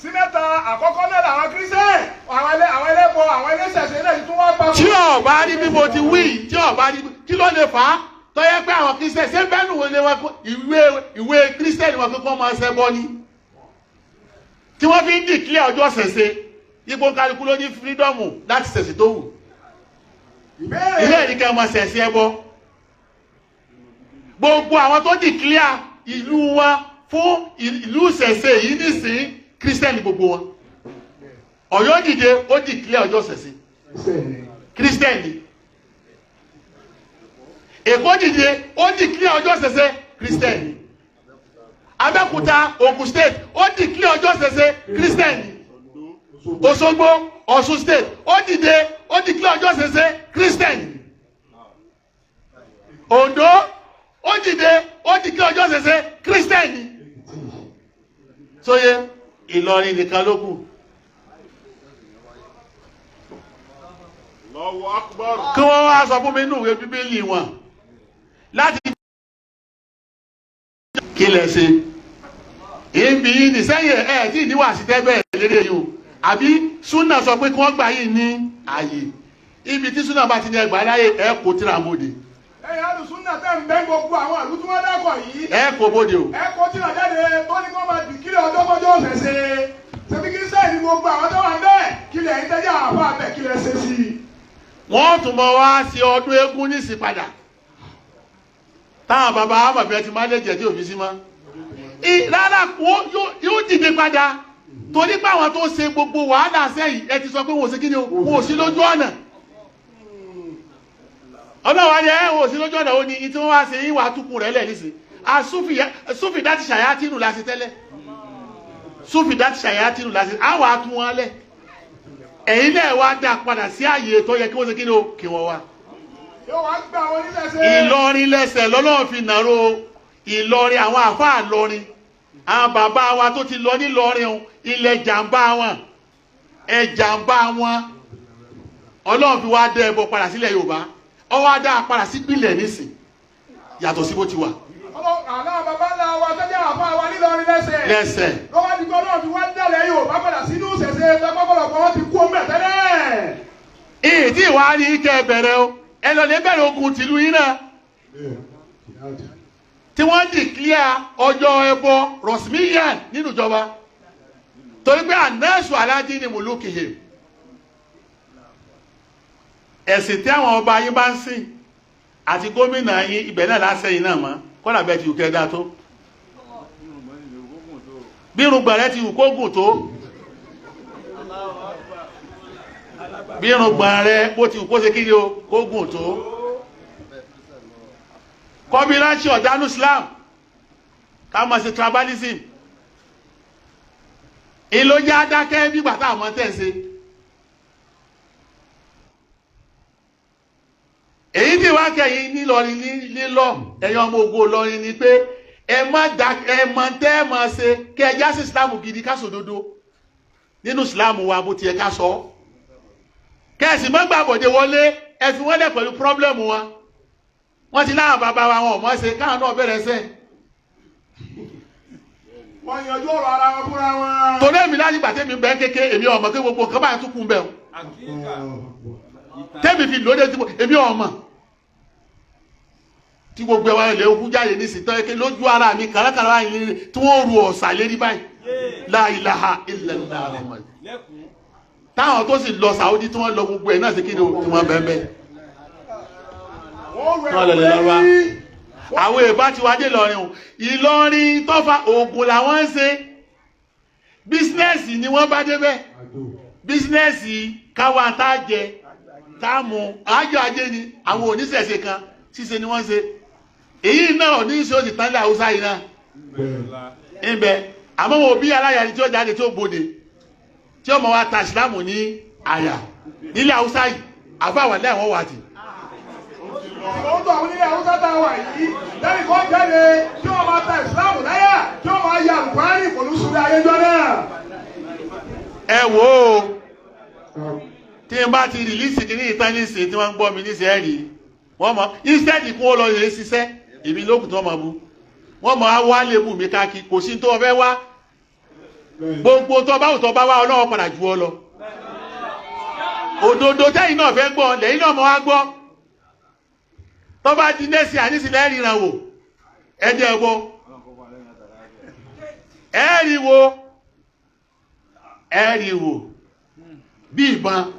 sí mẹ́ta àkọ́kọ́ náà làwọn Christian, àwọn ẹlẹ́bọ, àwọn ẹlẹ́sẹ̀ṣe náà ti tún wá papọ̀. Tí ó bá rí bí mo ti wí, tí ó bá rí kí ló lè fà á tó yẹ pé àwọn Christian ṣé bẹ́ẹ̀ nù wọlé wọn ìwé Christian wọn kíkọ́ máa ṣẹbọ ni tí wọ́n fi ń dìklẹ̀ ọjọ́ ṣẹ̀ṣẹ̀. Ipò kálukú ló ní fírídọ́ọ̀mù láti ṣẹ̀ṣẹ̀ tó wù. Ilé ìdíkẹ́ ọmọ ṣẹ̀ṣẹ̀ ẹbọ. Gbogbo àwọn tó dìklẹ̀ ìlú wọn fún ìlú ṣẹ̀ṣẹ̀ yìí nísìn Christian gbogbo wọn. Ọ̀yọ́ dìde ó dìklẹ̀ ọjọ́ ṣẹ̀ṣẹ̀ Christian ni. Èkó dìde ó dìklẹ̀ ọjọ́ ṣẹ̀ṣẹ̀ Christian ni. Abẹ́òkúta Ògùn state ó dìklẹ̀ ọjọ́ ṣẹ̀ṣẹ̀ Christian ni. Òṣogbo Ọ̀ṣun state ó dìde ó dìklẹ̀ ọjọ́ ṣẹ̀ṣẹ̀ Christian ni. Oǹdó ó dìde ó dìklẹ̀ ọjọ́ ṣẹ̀ṣẹ̀ Christian ni. Sóye Ìlọrin nìkan ló kù. Kí wọ́n wá sọ fún mi nínú ìwé Bíbélì wọn láti kí lẹ ṣe ibi yìí ní sẹ́yìn ẹ̀ tí ìníwà sí tẹ́bẹ̀ lédè yìí o, àbí súnà sọ pé kí wọ́n gbà yìí ní ààyè ibi tí súnà bá ti ní ẹgbàá láyè ẹ kò tíra bòde. Ẹ̀yin alùsúnà tẹ̀ ń bẹ́ gbogbo àwọn àlù tí wọ́n dákọ̀ yìí. Ẹ kò bòde o. Ẹ kò tíra jáde tó ní kó máa dìkílẹ̀ ọjọ́kọjọ́ ọ̀sẹ̀ṣẹ̀. Ṣebí kí sẹ́yìn gbogbo àwọn tó wà ń bẹ́ẹ̀ kílẹ̀ ń tẹ́jà àfa bẹ́ẹ̀ kílẹ̀ ṣe sí i. Wọ́n tún mọ wá sí ọdún eégún nísìn padà táwọn bàbá àmọ̀bí ti máa lè jẹ́ tí òfin sí mọ́. Rárá yóò dìde padà torí pé àwọn tó ṣe gbogbo wàhálà sẹ́yìn ẹ ti sọ pé wọ́n ò sí kí ni o, wọ́n ò sí lójú ọ̀nà. Ọlọ́wà ni ẹ wọ́n ò sí lójú ọ̀nà ó ní tí wọ́n wá ṣe ìwà àtúkù rẹ̀ lẹ̀ nísìn. Súfì dá ti ṣàyà tìǹù la ṣe tẹ́lẹ̀. Súfì dá ti ṣàyà tìǹù la ṣe àwọn àtún wọn lẹ̀. Ẹ̀yin náà wá dá padà sí àyè tó yẹ kí wọ́n ṣe kí ni o kí wọ́n wá. Ìlọrin lẹ́sẹ̀ lọ́lọ́run fi nàró Ìlọrin àwọn àfáà lọrin àwọn bàbá wa tó ti lọ nílọrin o ilẹ̀ jàǹbá wọn ẹ jàǹbá wọn Ọlọ́run fi wá dá ẹbọ padà sílẹ̀ Yorùbá ó wá dá a padà sí ìpìlẹ̀ nísìn yàtọ̀ sí bó ti wà. Àwọn bàbá ńlá wa tó jẹ́ àfáà wa nílọrin lẹ́sẹ̀. Lẹ́sẹ̀. Lọ́wọ́ ti gbọ́ Ọlọ́run fi wá dálẹ̀ Yorùbá padà sínú ṣẹ̀ṣẹ̀ tọ́pọ̀lọpọ̀ wọn ti kú ọmọ ẹ̀ tẹ́lẹ̀. Ìyí tí ìwà ni kẹ́ bẹ̀rẹ̀ o ẹ lọ lè bẹ̀rẹ̀ ogun tìlú yín náà tí wọ́n dìklíà ọjọ́ ẹbọ rosmiyan nínú ìjọba torí pé anẹ́sù aládìní mùlùkìhì ẹ̀sìn tí àwọn ọba yín bá ń sìn àti gómìnà yín ibẹ̀ náà lásẹ̀yìn náà mọ́ kọ́nà bẹ́ẹ̀ ti wù kẹ́ dáa tó bí irùngbọ̀n rẹ ti wù kó gùn tó bí irùngbọ̀n rẹ bó ti wù kó ṣe kí ni o kó gùn tó kọ́bíláṣí ọ̀dánú Islam ká máa ṣe tribalism ìlójá dákẹ́ bí bàtà àmọ́ tẹ̀sí èyí tí wá kẹ́yìn nílọrin nílọ ẹ̀yin ọmọ ogun Ìlọrin ni pé ẹ má dá ẹ mọ tẹ́ ẹ máa ṣe kí ẹ já sí Islam gidi ká sòdodo nínú Islam wa bó tiẹ̀ ká sọ kẹ́sì má gbàbọ̀dé wọlé ẹ fi wọ́n lẹ̀ pẹ̀lú pírọ́blẹ̀mù wọn. Wọ́n ti láwọn bàbá wa wọn ò mọ̀ ṣe káwọn náà bẹ̀rẹ̀ ṣe. Wọ́n yanjú ọ̀rọ̀ ara wọn fúnra wọn. Torí èmi láti gbà tẹ́mi bẹ́ẹ̀ kéke èmi ọmọ pé gbogbo nǹkan báyìí tún kún bẹ́ẹ̀ o. Tẹ́mi fi lóde tí èmi ọmọ. Tí gbogbo ẹwà ilẹ̀ okú jáde nísìnyí tọ́ ẹ lójú ara mi kàràkàrà báyìí tí wọ́n ru ọ̀sà lérí báyìí. La ilaha illallah. Táwọn tó sì lọ Saudi tí wọ́n lọ gbogbo ẹ̀ náà sí kí ni tí wọ́n bẹ́ẹ̀ bẹ́ẹ̀. Àwọn èèbá ti wá dé Ìlọrin o. Ìlọrin tọ́fà oògùn làwọn ń ṣe. Bísínẹ́sì ni wọ́n bá débẹ̀. Bísínẹ́sì káwa tá a jẹ tá a mú àjọ ajé ni àwọn oníṣẹ̀ṣe kan ṣíṣe ni wọ́n ṣe. Èyí náà ní ṣe ó sì tán lé Haúsá yìí náà. Ńbẹ àmọ́ wọn òbí aláya ni tí ó jáde tí ó bòde tí ó mọ̀ wá ta ìsìlámù ní àyà nílẹ̀ Haúsá yìí àbá wà lẹ́wọ̀n wà tì. Òun tó àwọn onílé Haúsá tá a wà yìí lẹ́yìn kan jáde tí wọ́n máa ta ìsìláàmù láyà tí wọ́n máa ya àlùkùránì kò ní sùn ní ayéjọ́ náà. Ẹ wò ó, tí n bá ti rìlíìsì kìíní ìtàn nísìnyí tí wọ́n ń gbọ́ mi nísìnyí ẹ̀ rí wọ́n mọ̀ instead kí wọ́n lọ lè ṣiṣẹ́ èmi lókùn tí wọ́n mọ̀ bu wọ́n mọ̀ á wá lébù mi káàkiri kò sí tó o fẹ́ wá gbogbo tó bá wù tó bá wá Ọlọ́run padà ju ọ lọ. Òdodo tẹ́yìn náà fẹ́ gbọ́ lẹ́yìn náà mọ̀ wá gbọ́ tó bá di nẹ́sì àníṣìlẹ̀ ríran wò ẹ̀jẹ̀ wo ẹ̀rí wo ẹ̀rí wo bí ìbọn.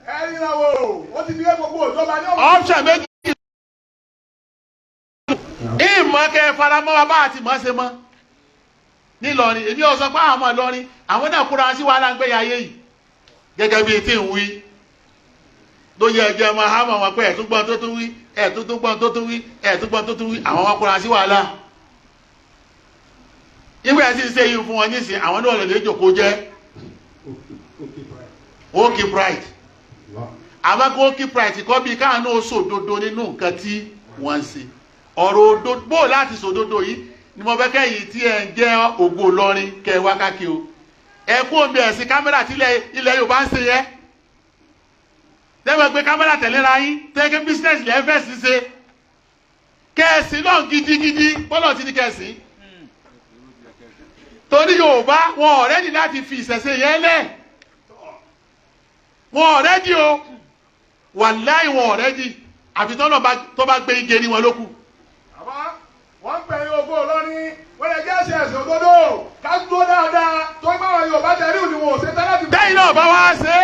Ẹ̀rí náà wò ó ti di gbogbo ìjọba ní ọ̀pọ̀. Option méjì ìmọ̀ kẹ́ faramọ́ wa bá àti mọ̀ ṣe mọ́ nílọrin. Èmi ò sọ pé àwọn ọmọ Ìlọrin àwọn náà kóra sí wàhálà ń gbé ayé yìí gẹ́gẹ́ bíi tí ń wí ló yẹ ẹjẹ máa há mọ̀ wọn pé ẹ̀túngbọ́n tó tún wí, ẹ̀túngbọ́n tó tún wí, ẹ̀túngbọ́n tó tún wí, àwọn wọn kóra sí wàhálà. Nígbà tí ń ṣe yìí fún wọn nísìn àwọn náà lè jòkó jẹ́ ó keep right, àmọ́ kó keep right kọ́ bíi káwọn náà sòdodo nínú nǹkan tí wọ́n ń ṣe. Ọ̀rọ̀ òdodo bó láti sòdodo yìí ni mo fẹ́ kẹ́yìn tí ẹ̀ ń jẹ́ ògo Ìlọrin kẹ́ ẹ wá káàkiri o. Ẹ kú omi ẹ̀sìn kámẹ́rà tí ilẹ̀ Yorùbá ń ṣe yẹ lẹ́wọ̀n gbé kámẹ́rà tẹ̀léra yín tẹ́kẹ́ bísínẹ́sì lẹ́ fẹ́ sí ṣe kẹ́ẹ̀sì náà gidigidi bọ́lọ̀ ti ní kẹ́ẹ̀sì torí Yorùbá wọn ọ̀rẹ́dì láti fi ìṣẹ̀ṣe yẹn lẹ̀, wọn ọ̀rẹ́dì o, wàláì wọn ọ̀rẹ́dì àfi tọ́nà tó bá gbé igi ní wọn lókù. Àbá wọ́n ń pè é ògo Ìlọrin wọ́n lè jẹ́ ẹ̀sìn ẹ̀sìn òdodo ká dúró dáadáa tó ń bá wọn Yorùbá tẹ̀lé òní wọn ò ṣe tán láti. Tẹ́yìn náà bá wá ṣe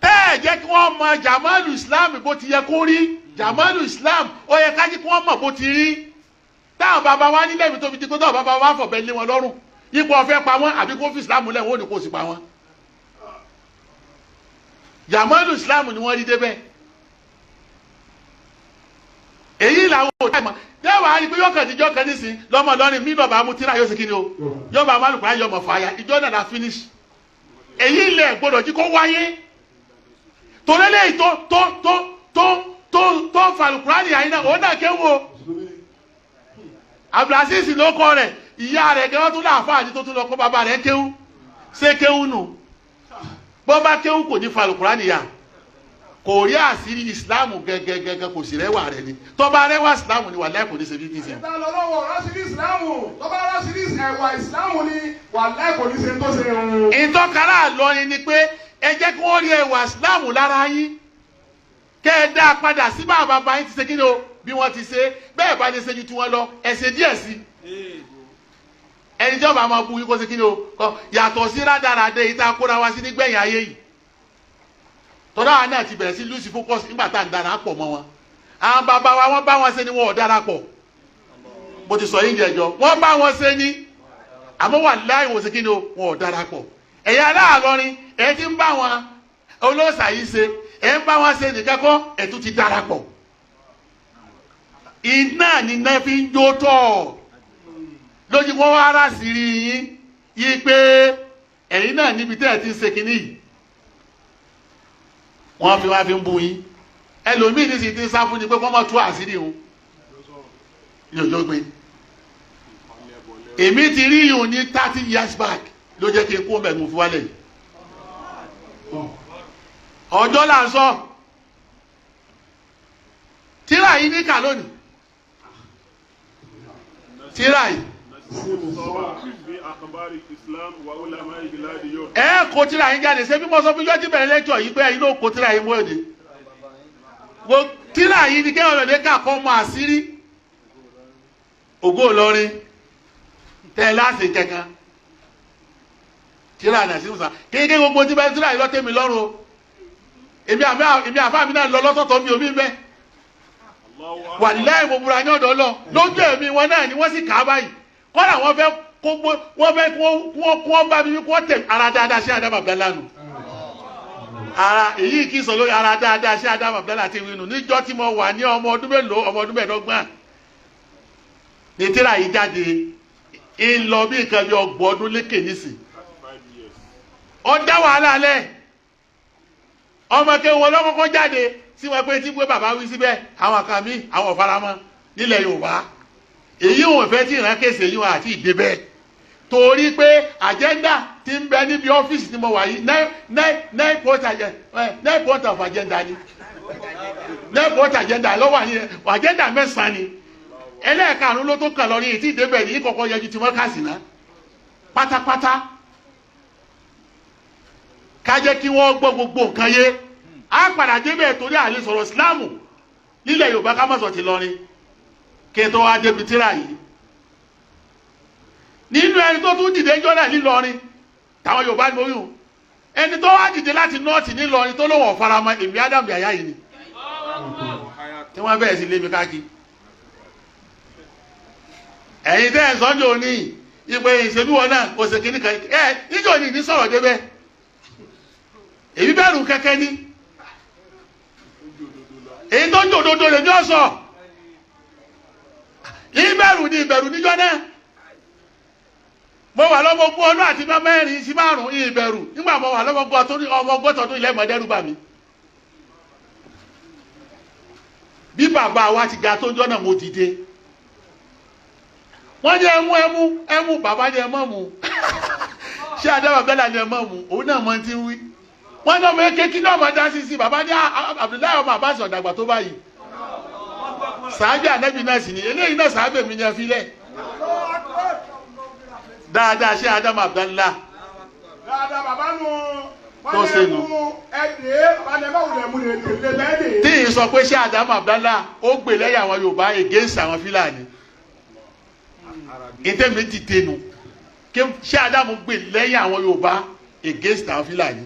tẹ́ ẹ̀ jẹ́ kí wọ́n mọ jamalu Islam bó ti yẹ kó rí. Jamalu Islam ó yẹ ká jí kí wọ́n mọ̀ bó ti rí. Táwọn bàbá wa nílẹ̀ mi tóbi ti kó táwọn bàbá wa fọ̀bẹ lé wọn lọ́rùn ipò ọ̀fẹ́ pa wọ́n àbí kó fi Islam lẹ̀ wọ́n ò ní kó sì pa wọ́n. Jamalu Islam ni wọ́n rí débẹ̀. Èyí làwọn ò táìmọ̀ tẹ́wàá rí pé yóò kàn díjọ́ kan nísìn lọ́mọ lọ́rin mí bàbá mu tíra yóò sì kí ni o yóò bá amálùkù ayọ̀ mọ̀ fàáyà ìjọ náà la finish. Èyí ilẹ̀ gbọ́dọ̀ jí kó wáyé torí lẹ́yìn tó tó tó tó tó tó falùkùránì àyínná òun náà kéwò Abdulaziz ló kọ rẹ̀ ìyá rẹ̀ gẹ́gẹ́ tó láàfáà ní tó tún lọ kó bàbá rẹ̀ kéwú ṣé kéwú nù bọ́ bá kéwú kò ní falùkùránì yà kò rí àṣírí ìsìláàmù gẹ́gẹ́gẹ́gẹ́ kò sì rẹwà rẹ ni tó bá rẹwà ìsìláàmù ni wàláhì kò ní ṣe bíbí ṣe. Ìta lọ lọ́wọ́ rásìlì ìsìláàmù tó bá rásìlì ẹ̀wà ìsìláàmù ni wàláhì kò ní ṣe tó ṣe o. Ìtọ́kara àlọrin ni pé ẹ jẹ́ kí wọ́n rí ẹwà ìsìláàmù lára yín kẹ́ ẹ dá a padà sí bá bàbá yín ti ṣe kí ni o bí wọ́n ti ṣe bẹ́ẹ̀ bá ní ṣe ju tiwọn lọ ẹ ṣe díẹ̀ sí i. Ẹni tí ọba máa bu yín kó ṣe kí ni o kọ yàtọ̀ sí rádaràdé yìí tá a kóra wá sí nígbẹ̀yìn ayé yìí tọ́lá àwọn náà ti bẹ̀rẹ̀ sí lose focus nígbà tá à ń dara pọ̀ mọ́ wọn. Àwọn bàbá wa wọ́n bá wọn ṣe ni wọn ò dára pọ̀. Mo ti sọ yín jẹjọ wọ́n bá wọn ṣe ni àmọ́ wà láì wọ́n ṣe kí ni o wọn ò dára pọ̀. Ẹ̀yin aláàlọ́rin ẹ̀ ti ń bá wọn olóòṣà yìí ṣe ẹ̀ ń bá wọn ṣe nìkan kọ́ ẹ̀ tún ti dára pọ̀. Iná ni iná fi ń jó tọ̀ lójú wọn wá rà sí rí yín yí pé ẹ̀yin náà níbi tẹ́ ẹ̀ ti ń ṣe kinní yìí wọ́n fi wá fi ń bú yín. Ẹlòmíì ní sì ti ń sá fún ni pé wọ́n mọ̀ tú àṣírí òun ní ọjọ́ gbé. Èmi ti rí yìí ní 30 years back ló jẹ́ kí n kó mẹ́gun fi wálẹ̀ yìí. Ọjọ́ là ń sọ tíra yìí ní kà lónìí tíra yìí. Ẹ kó tíra yín jáde ṣé bí mo sọ fún yọjú bẹ̀rẹ̀ lẹ́jọ́ yìí pé ẹ̀yin ló kó tíra yín mọ́ èdè wo tíra yìí ni kéwọn lè kà kọ́ mọ àṣírí Ògo Ìlọrin tẹ́ ẹ láti kankan tíra náà sínú sàn kéèké gbogbo tí bẹ́ẹ̀ tíra yìí lọ́tẹ̀ mi lọ́rùn o èmi àfa mi náà lọ lọ́tọ̀ọ̀tọ̀ mi ò mí bẹ́ẹ̀. Wàláhì mo búra ní ọ̀dọ̀ lọ lójú ẹ̀mí wọn náà ni wọ́n sì kà á báyìí. Kọ́dà wọ́n fẹ́ kó wọ́n fẹ́ kó wọ́n bá mi kó tẹ̀ ara dáadáa sí Adam Abdallah nù. Ara èyí kì í sọ lórí ara dáadáa sí Adam Abdallah ti winu níjọ́ tí mo wà ní ọmọ ọdún mélòó, ọmọ ọdún mẹ́ẹ̀ẹ́dọ́gbọ̀n ní tíra yìí jáde, ń lọ bí nǹkan bí 30 ọdún lékè nísìn. Ó dá wàhálà lẹ̀, ọmọ kéwọn lọ́kọ́kọ́ jáde sí wọn pé tí pé bàbá wí síbẹ̀ àwọn kan mí àwọn ọ̀faramọ́ nílẹ̀ Yorùbá. Èyí ò fẹ́ tí ìran kése yìí wọn àti ìdè bẹ́ẹ̀, torí pé àjẹ́ndà ti ń bẹ níbi ọ́fíìsì tí mo wà yìí nine point of agenda ni, 9 point agenda ló wà ní agenda 9 ni, ẹlẹ́ẹ̀karùn-ún ló tó kàn lọ ní ètí ìdè bẹ́ẹ̀ ní ìkọ̀kọ̀ yẹjú tí wọ́n kà sí ná pátápátá. Ká jẹ́ kí wọ́n gbọ́ gbogbo nǹkan yé, á padà débẹ̀ torí àlè sọ̀rọ̀ Ìsìláàmù nílẹ̀ Yorùbá ká má sọ ti lọrin. Kí n tó wá débi tíra yìí, nínú ẹni tó tún dìde jọ́nà nílọrin táwọn Yorùbá ni mo yùn, ẹni tó wá dìde láti nọ́ọ̀tì nílọrin tó lóun ọ̀faramọ́ èmi Adam Yahya yìí ni, tí wọ́n bẹ̀rẹ̀ sí lé mi káàkiri. Ẹ̀yin tẹ́ ẹ̀ sọ́njọ́ òní ìpè ìṣèlú wọn náà kò sì kíní kan ẹ̀ níjọ́ òní ní sọ̀rọ̀ débẹ̀, èmi bẹ̀rù kẹ́kẹ́ ní èyí tó ń jò dodo lèmi ọ̀sọ̀ ìbẹ̀rù ni ìbẹ̀rù níjọ́ náà. Mo wà lọ́mọ 20 ọdún àti 4 sí 5 ìbẹ̀rù nígbà mo wà lọ́mọ 30 ọdún ilẹ̀ mọ̀dẹ́rù bà mí. Bí bàbá wa ti ga tó jọ́ náà mo dìde, wọ́n ní ẹmú ẹmú ẹmú, bàbá ní ẹmọ́ mu, ṣé Adam Abdallah ní ẹmọ́ mu, òun náà mọ ti ń wí. Wọ́n ní ọmọ eke kí náà máa dá sí sí, bàbá ní Abdullahi ọmọ Abbas ọ̀dàgbà tó báyìí, sàábì ànábì náà sì ni eléyìí náà sàábì mi ní ẹ filẹ̀ dáadáa. Ṣé Adam Abdallah dáadáa bàbá nu tó ṣe nù tí ì sọ pé ṣé Adam Abdallah ó gbè lẹ́yìn àwọn Yorùbá against àwọn Fúlàní, ìtẹ́mi ti tẹnu ṣé Adam gbè lẹ́yìn àwọn Yorùbá against àwọn Fúlàní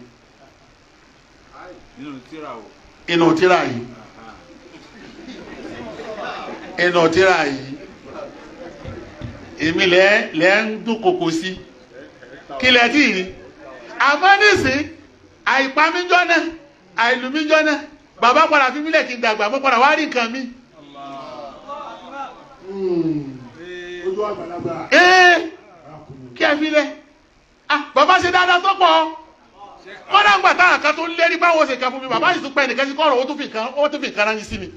inú tíra yìí, inú tíra yìí èmi lẹ́ ń dúnkokò sí kí lẹ́ tí rí. Àmọ́ nísìn àìpamíjọ́ náà àìlùmíjọ́ náà bàbá padà fi mílẹ̀ kí n dàgbà, mo padà wá rí nǹkan mi. Kí ẹ fi lẹ̀ bàbá ṣe dáadáa tó pọ̀, kọ́dà ń gbà táwọn kan tó ń lérí báwo ṣe kan fún mi, bàbá sì tún pẹ́ nìkan sí kọ́rọ̀ ó tún fi nǹkan ránṣẹ́ sí mi.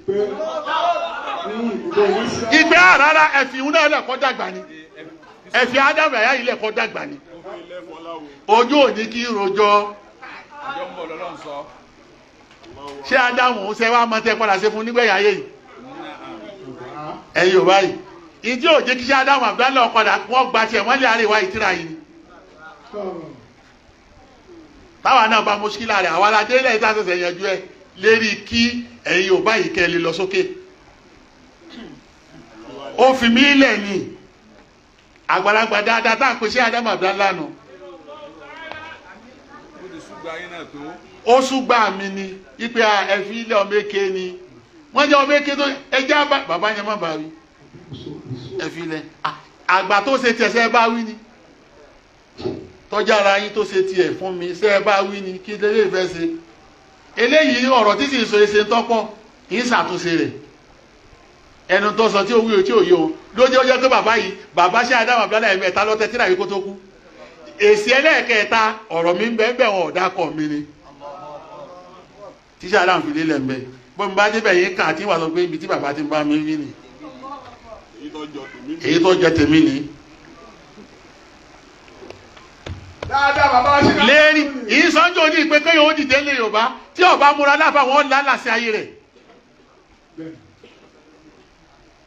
Ìgbé àràrà ẹ̀fì ìhun náà lẹ̀kọ́ dàgbà ni, ẹ̀fì Ádámù Yahya yìí lẹ̀kọ́ dàgbà ni. Ojú òní kí rojọ́ ṣé Ádámù ṣe wá mọ tẹ́ padà ṣe fún nígbẹ̀yà ayé yìí ẹ̀yin ò báyìí ìdí òjé kí ṣé Ádámù Abdallah padà wọ́n gba tiẹ̀ wọ́n lé àríwá ìtìrà yìí ni. Táwa náà bá mọ́ṣíkìlà rẹ̀ àwa aládé lẹ́yìn tá a ṣẹ̀ṣẹ̀ yanjú ẹ lérí kí ẹ̀yin ò báyìí kẹ́ ẹ lè lọ sókè. Ó fi mí lẹ̀ ni àgbàlagbà dáadáa tá à ń pè sí Ádámù Abdallah nù. Ó súgbà mi ni ipe ẹ̀fí ilé ọmọ èké ni wọ́n jẹ́ ọmọ èké tó ẹjẹ́ bàbá yẹn má bàa wí ẹ̀fí ilẹ̀ àgbà tó ṣe tiẹ̀ sẹ́ bá wí ni tọ́jà ara yín tó ṣe tiẹ̀ fún mi sẹ́ bá wí ni kí lè fẹ́ ṣe eléyìí ọ̀rọ̀ tí sì ń sọ ṣe ń tọ́pọ̀ kì í ṣàtúnṣe rẹ̀ ẹnu tó sọ tí ó wí o tí ò yé o lójú ọjọ́ pé bàbá yìí bàbá ṣe Ádámù Abdallah ẹ̀mẹ́ta lọ́tẹ́ tíra yìí kó tó kú èsì ẹlẹ́ẹ̀kẹta ọ̀rọ̀ mi ń bẹ ń bẹ wọn ọ̀dà kọ̀ mi ni tíṣà Ádámù fi lélẹ̀ ń bẹ bọ́n bá débẹ̀ yín kà tí wàá sọ pé ibi tí bàbá ti ń bá mi wí ni èyí tó jẹ tèmi ni. Lérí ìsọjọ́ ní ìpè kéèyàn ó dìde lé Yorùbá tí ọba múra láfa wọn lálàsí ayé rẹ̀.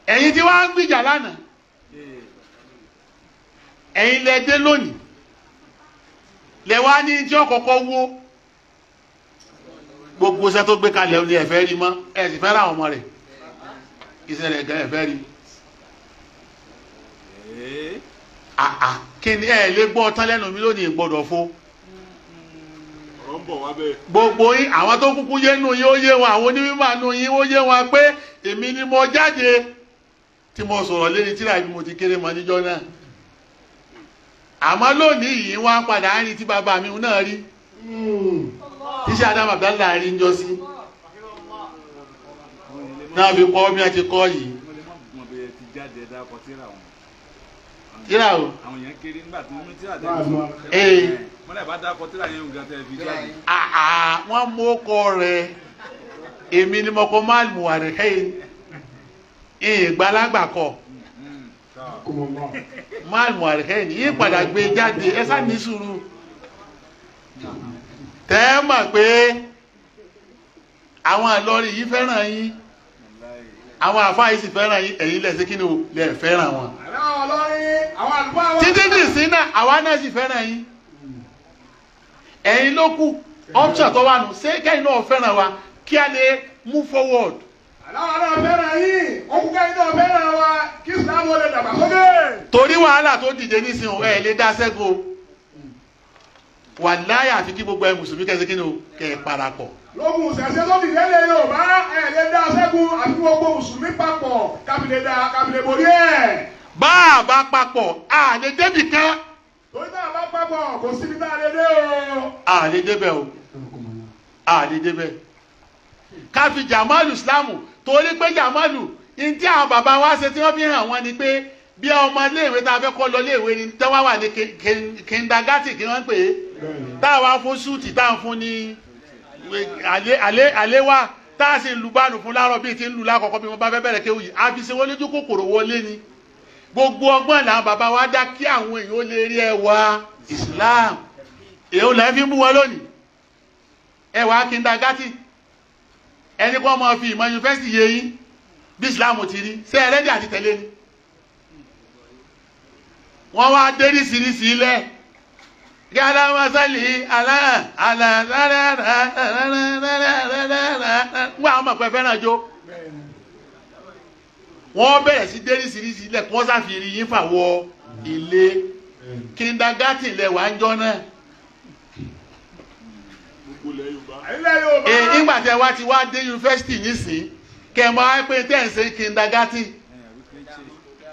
Ẹ̀yin tí wàá ń gbìjà lánàá, ẹ̀yin lẹ dé lónìí, lẹ wá ní tí ọkọ̀ọ̀kọ̀ wó gbogbo iṣẹ́ tó gbé kalẹ̀ ní ẹ̀fẹ́ rí mọ́, ẹ̀ sì fẹ́ ra àwọn ọmọ rẹ̀, iṣẹ́ rẹ̀ gan ẹ̀fẹ́ rí. Àà kí ni ẹ lè gbọ́ tán lẹ́nu mi lónìí gbọ́dọ̀ fó. Ọ̀rọ̀ ń bọ̀ wá bẹ́ẹ̀. Gbogbo yín, àwọn tó kúkú yé nù yín, ó yé wọn. Àwọn onímọ̀ nù yín, ó yé wọn pé èmi ni mo jáde tí mo sọ̀rọ̀ lérí tíra bí mo ti kéré mọ níjọ́ náà. Àmọ́ lónìí yìí, wọ́n á padà á rí tí bàbá mi náà rí, tíṣẹ́ Adam Abdallah rí ń jọ sí náà fi kọ́ bí wọ́n ti kọ́ yìí. Wọ́n lè má mọ̀ bẹ́ẹ̀ ti jáde ẹ̀dá ọkọ̀ tíra wọn. Tíra o. Àwọn èèyàn kéré nígbà tí wọ́n mú tíra Máa Ee. Wọ́n lè bá dákọ̀ tíra yẹn gan tẹ́ fi jáde. Àà, wọ́n mú ọkọ rẹ̀. Èmi ni mo kọ́ máàlù wàrẹ̀kẹ́ ìgbàlagbà kọ máàlù wàrẹ̀kẹ́ yìí padà gbé jáde. Ẹ sá ní sùúrù, tẹ́ ẹ mọ̀ pé àwọn àlọ́rin yìí fẹ́ràn yín, àwọn àfáà yìí sì fẹ́ràn yín. Ẹ̀yin lẹ̀ sí kí ni o lẹ̀ fẹ́ràn wọn. Àwọn ọlọ́rin, àwọn àlùfáà wa. Títí dì sí náà, àwa náà sì fẹ́ràn yín. Ẹ̀yin ló kù option tó wà nù. Ṣé kẹ́yìn náà fẹ́ràn wa kí a lè move forward? Àwọn náà fẹ́ràn yín, okùn kẹ́yìn náà fẹ́ràn wa kí Islam ó lè dàgbàsókè. Torí wàhálà tó dìde nísìnyí, ẹ lè dá sẹ́gun o. Wàláyà, àfi kí gbogbo ẹ mùsùlùmí kẹsí kí ni o kẹ ẹ parapọ̀. Lógun ṣẹ̀ṣẹ̀ tó dìde lé Yorùbá, ẹ̀ lè dá ṣẹ́gun àfi gbogbo mùsùlùmí papọ̀ kábìlẹ̀ dá kábìlẹ̀ borí ẹ̀. Bá a bá papọ̀, a lè débì kan. Torí náà bá papọ̀, kò síbi tá a lè dé o. A lè débẹ̀ o, a lè débẹ̀. Ká fi jamalu Islamu, torí pé jamalu ní tí àwọn bàbá wa ṣe tí wọ́n fi hàn wọ́n ni pé bí ọmọ iléèwé tá a fẹ́ kọ́ lọ iléèwé ni tí wọ́n wà ní kindergarten, kí wọ́n pè é, tá a wá fún súùtì, tá a fún ní àlé wa, tá a sì ń lu báàlù fún láàárọ̀ bíi ti ń lu lákọ̀ọ́kọ́ bí wọ́n bá fẹ́ bẹ̀rẹ̀ kéwù yìí, a fi ṣe wọ́n lójú kòkòrò wọlé ni. Gbogbo ọgbọ́n làwọn bàbá wa dá kí àwọn èèyàn ó lè rí ẹwà Islam. Èèyàn lẹ́ fi ń bú wọn lónìí, ẹwà kindergarten. Ẹni kọ́ máa fi ìmọ̀ yunifásitì yé yín bí Islam ti rí. Ṣé ẹ ready àti tẹ̀lé ni? Wọ́n wá déríṣiríṣi ilẹ̀ gádà masali alá alá wọ́n àwọn ọmọ pẹ́ fẹ́ràn jó. Wọ́n bẹ̀rẹ̀ sí déríṣiríṣi ilẹ̀ kí wọ́n ṣàfihàn yín fà wọ ilé kindergarten lẹ̀ wá ń jọ náà. Gbogbo ilẹ̀ Yorùbá. Ilẹ̀ Yorùbá. Ee, nígbà tí ẹ wá ti wá dé yunifásitì nísìn, kẹ ẹ máa pé tẹ́ ẹ̀ ń ṣe kindergarten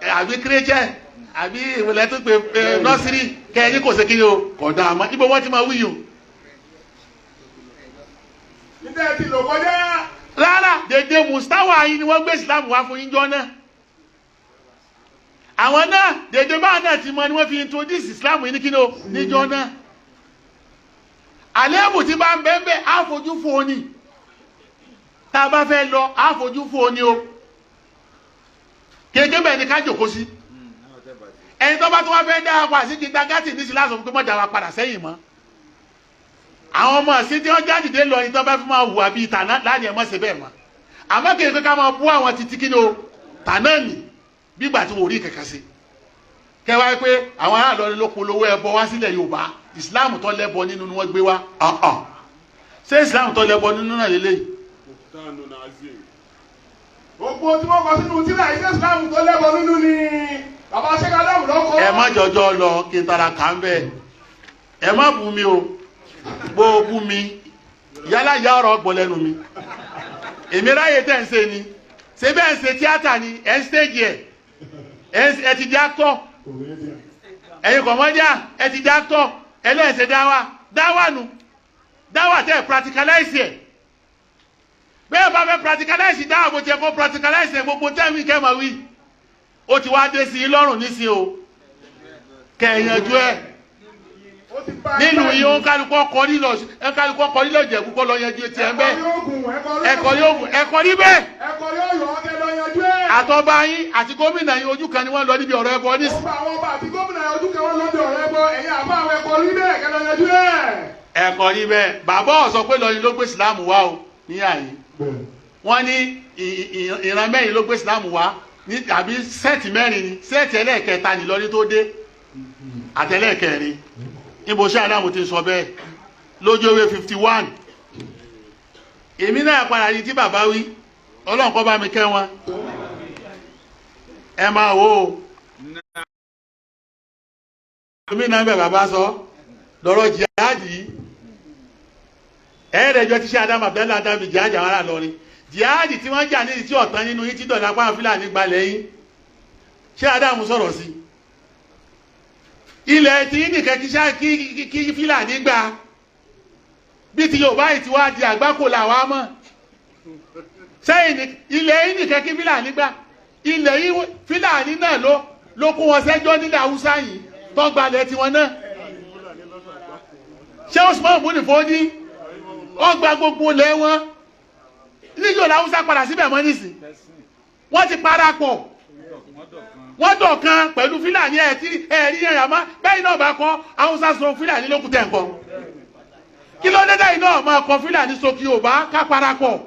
àbí crèche àbí ìwòlẹ́ tó pe nursery, kẹ ẹ ní kò ṣe kí ni o, kò dáa mọ́. Ibo wọ́n ti máa wíyùn? Nígbà tí lò kọjá. Rárá, dèdè mustawa yìí ni wọ́n gbé Islam wá fún yín jọ náà. Àwọn náà, dèdè báà náà ti mọ ni wọ́n fi introduce Islam yìí ní kí ni o níjọ náà. Àléébù tí bá ń bẹ́ẹ̀ bẹ́ẹ̀, á fojú fo ni. Tá a bá fẹ́ lọ, á fojú fo ni o. Kéèké bẹ́ẹ̀ ni ká jòkó sí. Ẹni tó bá tó wá fẹ́ dá wa sí kindergarten ní sílá, sọ fún pé mọ́ dá wa padà sẹ́yìn mọ́. Àwọn ọmọ ọ̀sìn tí wọ́n jáde lọ ní tó bá fi máa hùwà bíi tàná láàrin ẹ̀, mọ́ ṣe bẹ́ẹ̀ mọ́. Àmọ́ kéèké ká máa bú àwọn títí kí ni o tàná nì bígbà tí wọ́n rí kankan sí. Kẹwàá pé àwọn aráàlú ló polówó ẹbọ wá sílẹ̀ Yorùbá. Ìsìláàmù tó lẹ́bọ nínú ni wọ́n gbé wá. Ọ̀hàn, ṣé ìsìláàmù tó lẹ́bọ nínú náà lélẹ́yìí? Tánù náà zè. Gbogbo tí wọ́n kọ sínú tíra iṣẹ́ Islam tó lẹ́bọ nínú ni bàbá Ṣẹ́ka Dáhùn lọ́kọ́. Ẹ má jọjọ lọ kí n tara kà ń bẹ. Ẹ má bú mi o. Bó o bú mi, yálà yá ọ̀rọ̀ gbọ́ lẹ́nu mi. Èmi ráyè tẹ̀ ń ṣe ni. Ṣé bẹ́ẹ̀ ń ṣe tíátà ni? Ẹ̀ ń stage ẹ̀, ẹ ti di actor. Ẹ̀yin kọ̀mọ́jà, ẹ ti di actor. Ẹlẹ́sẹ̀ dáwà dáwà nu dáwà tẹ̀ practicalize ẹ̀. Bẹ́ẹ̀ bá fẹ́ practicalize dáwà bó tiẹ̀ kó practicalize ẹ̀, gbogbo tẹ́wì kẹ́ máa wí, ó ti wá dé sí i lọ́rùn nísìnyí o. Kẹ́ ẹ̀ yanjú ẹ̀ Ó ti bá nínú yìí. Ó ń kálukú ọkọ nílọ, ẹ kálukú ọkọ nílọ jẹ̀kú kọ́ lọ yanjú etí ẹ̀ ń bẹ́ẹ̀. Ẹ̀kọ́ yóò gùn. Ẹ̀kọ́ yóò ẹ̀kọ́ níbẹ̀. Ẹ̀kọ́ yóò yọ ọ́kẹ́ lọ yanjú ẹ̀. Àtọba yín àti gómìnà yín, ojú kan ni wọ́n lọ níbi ọ̀rọ̀ ẹbọ nísì. Gbogbo àwọn ọba àti gómìnà, ojú kan wọn lọ́dọ̀ ọ̀rẹ́ bọ. Ẹ̀yin àbá, àwọn ẹ̀kọ́ rí bẹ́ẹ̀ kẹ́ lọ yanjú ẹ̀. Ẹ̀kọ́ níbẹ̀. Bàbá ọ̀ sọ pé lọ́yìn ló gbé ìsìlámù wá o níyà yín. Wọ́n ní ìran mẹ́rin ló gbé ìsìlámù wá ní, àbí set mẹ́rin ni. Set ẹlẹ́ẹ̀kẹta ní lọ́ní tó dé àtẹlẹ́ẹ̀kẹrin. Níbo ṣé aláàmù ti sọ bẹ́ẹ̀ lójú ewé 51? Èmi náà padà ní tí bàbá wí. Ọlọ́run kó bá mi kẹ́ wọn. Ẹ máa wò ó, èmi náà bẹ̀. Bàbá sọ lọ́rọ̀ jihadi yìí. Ẹ̀ẹ́dẹ̀jọ ti ṣe Adam Abdallah Adam jihadi àwọn ará lọrin jihadi tí wọ́n jà ní tí ọ̀tán nínú yín tí dọ̀là pa Fúlàní gbalẹ̀ yín. Ṣé Adam sọ̀rọ̀ sí ilẹ̀ tí yín nìkan kí Fúlàní gbà bí ti Yorùbá yìí ti wá di àgbákò làwa mọ̀ sẹ́yìn ilẹ̀ yín nìkan kí Fúlàní gbà ilẹ̀ yín Fúlàní náà ló kó wọn sẹ́jọ́ nílẹ̀ Haúsá yìí tó gbalẹ̀ tiwọn náà. Ṣé Usman buni foni ó gba gbogbo ilẹ̀ wọn níjọ́ làwùsá padà síbẹ̀ mọ́ nísìn wọ́n ti parapọ̀ wọ́n dọ̀kan pẹ̀lú Fúlàní ẹ̀ tí ẹ̀ rí ẹ̀yà má bẹ́ẹ̀ náà bá kọ́ Haúsá sọ Fúlàní lókùtẹ̀ nǹkan kí ló dé dáì náà máa kọ Fúlàní sókè Yorùbá ká parapọ̀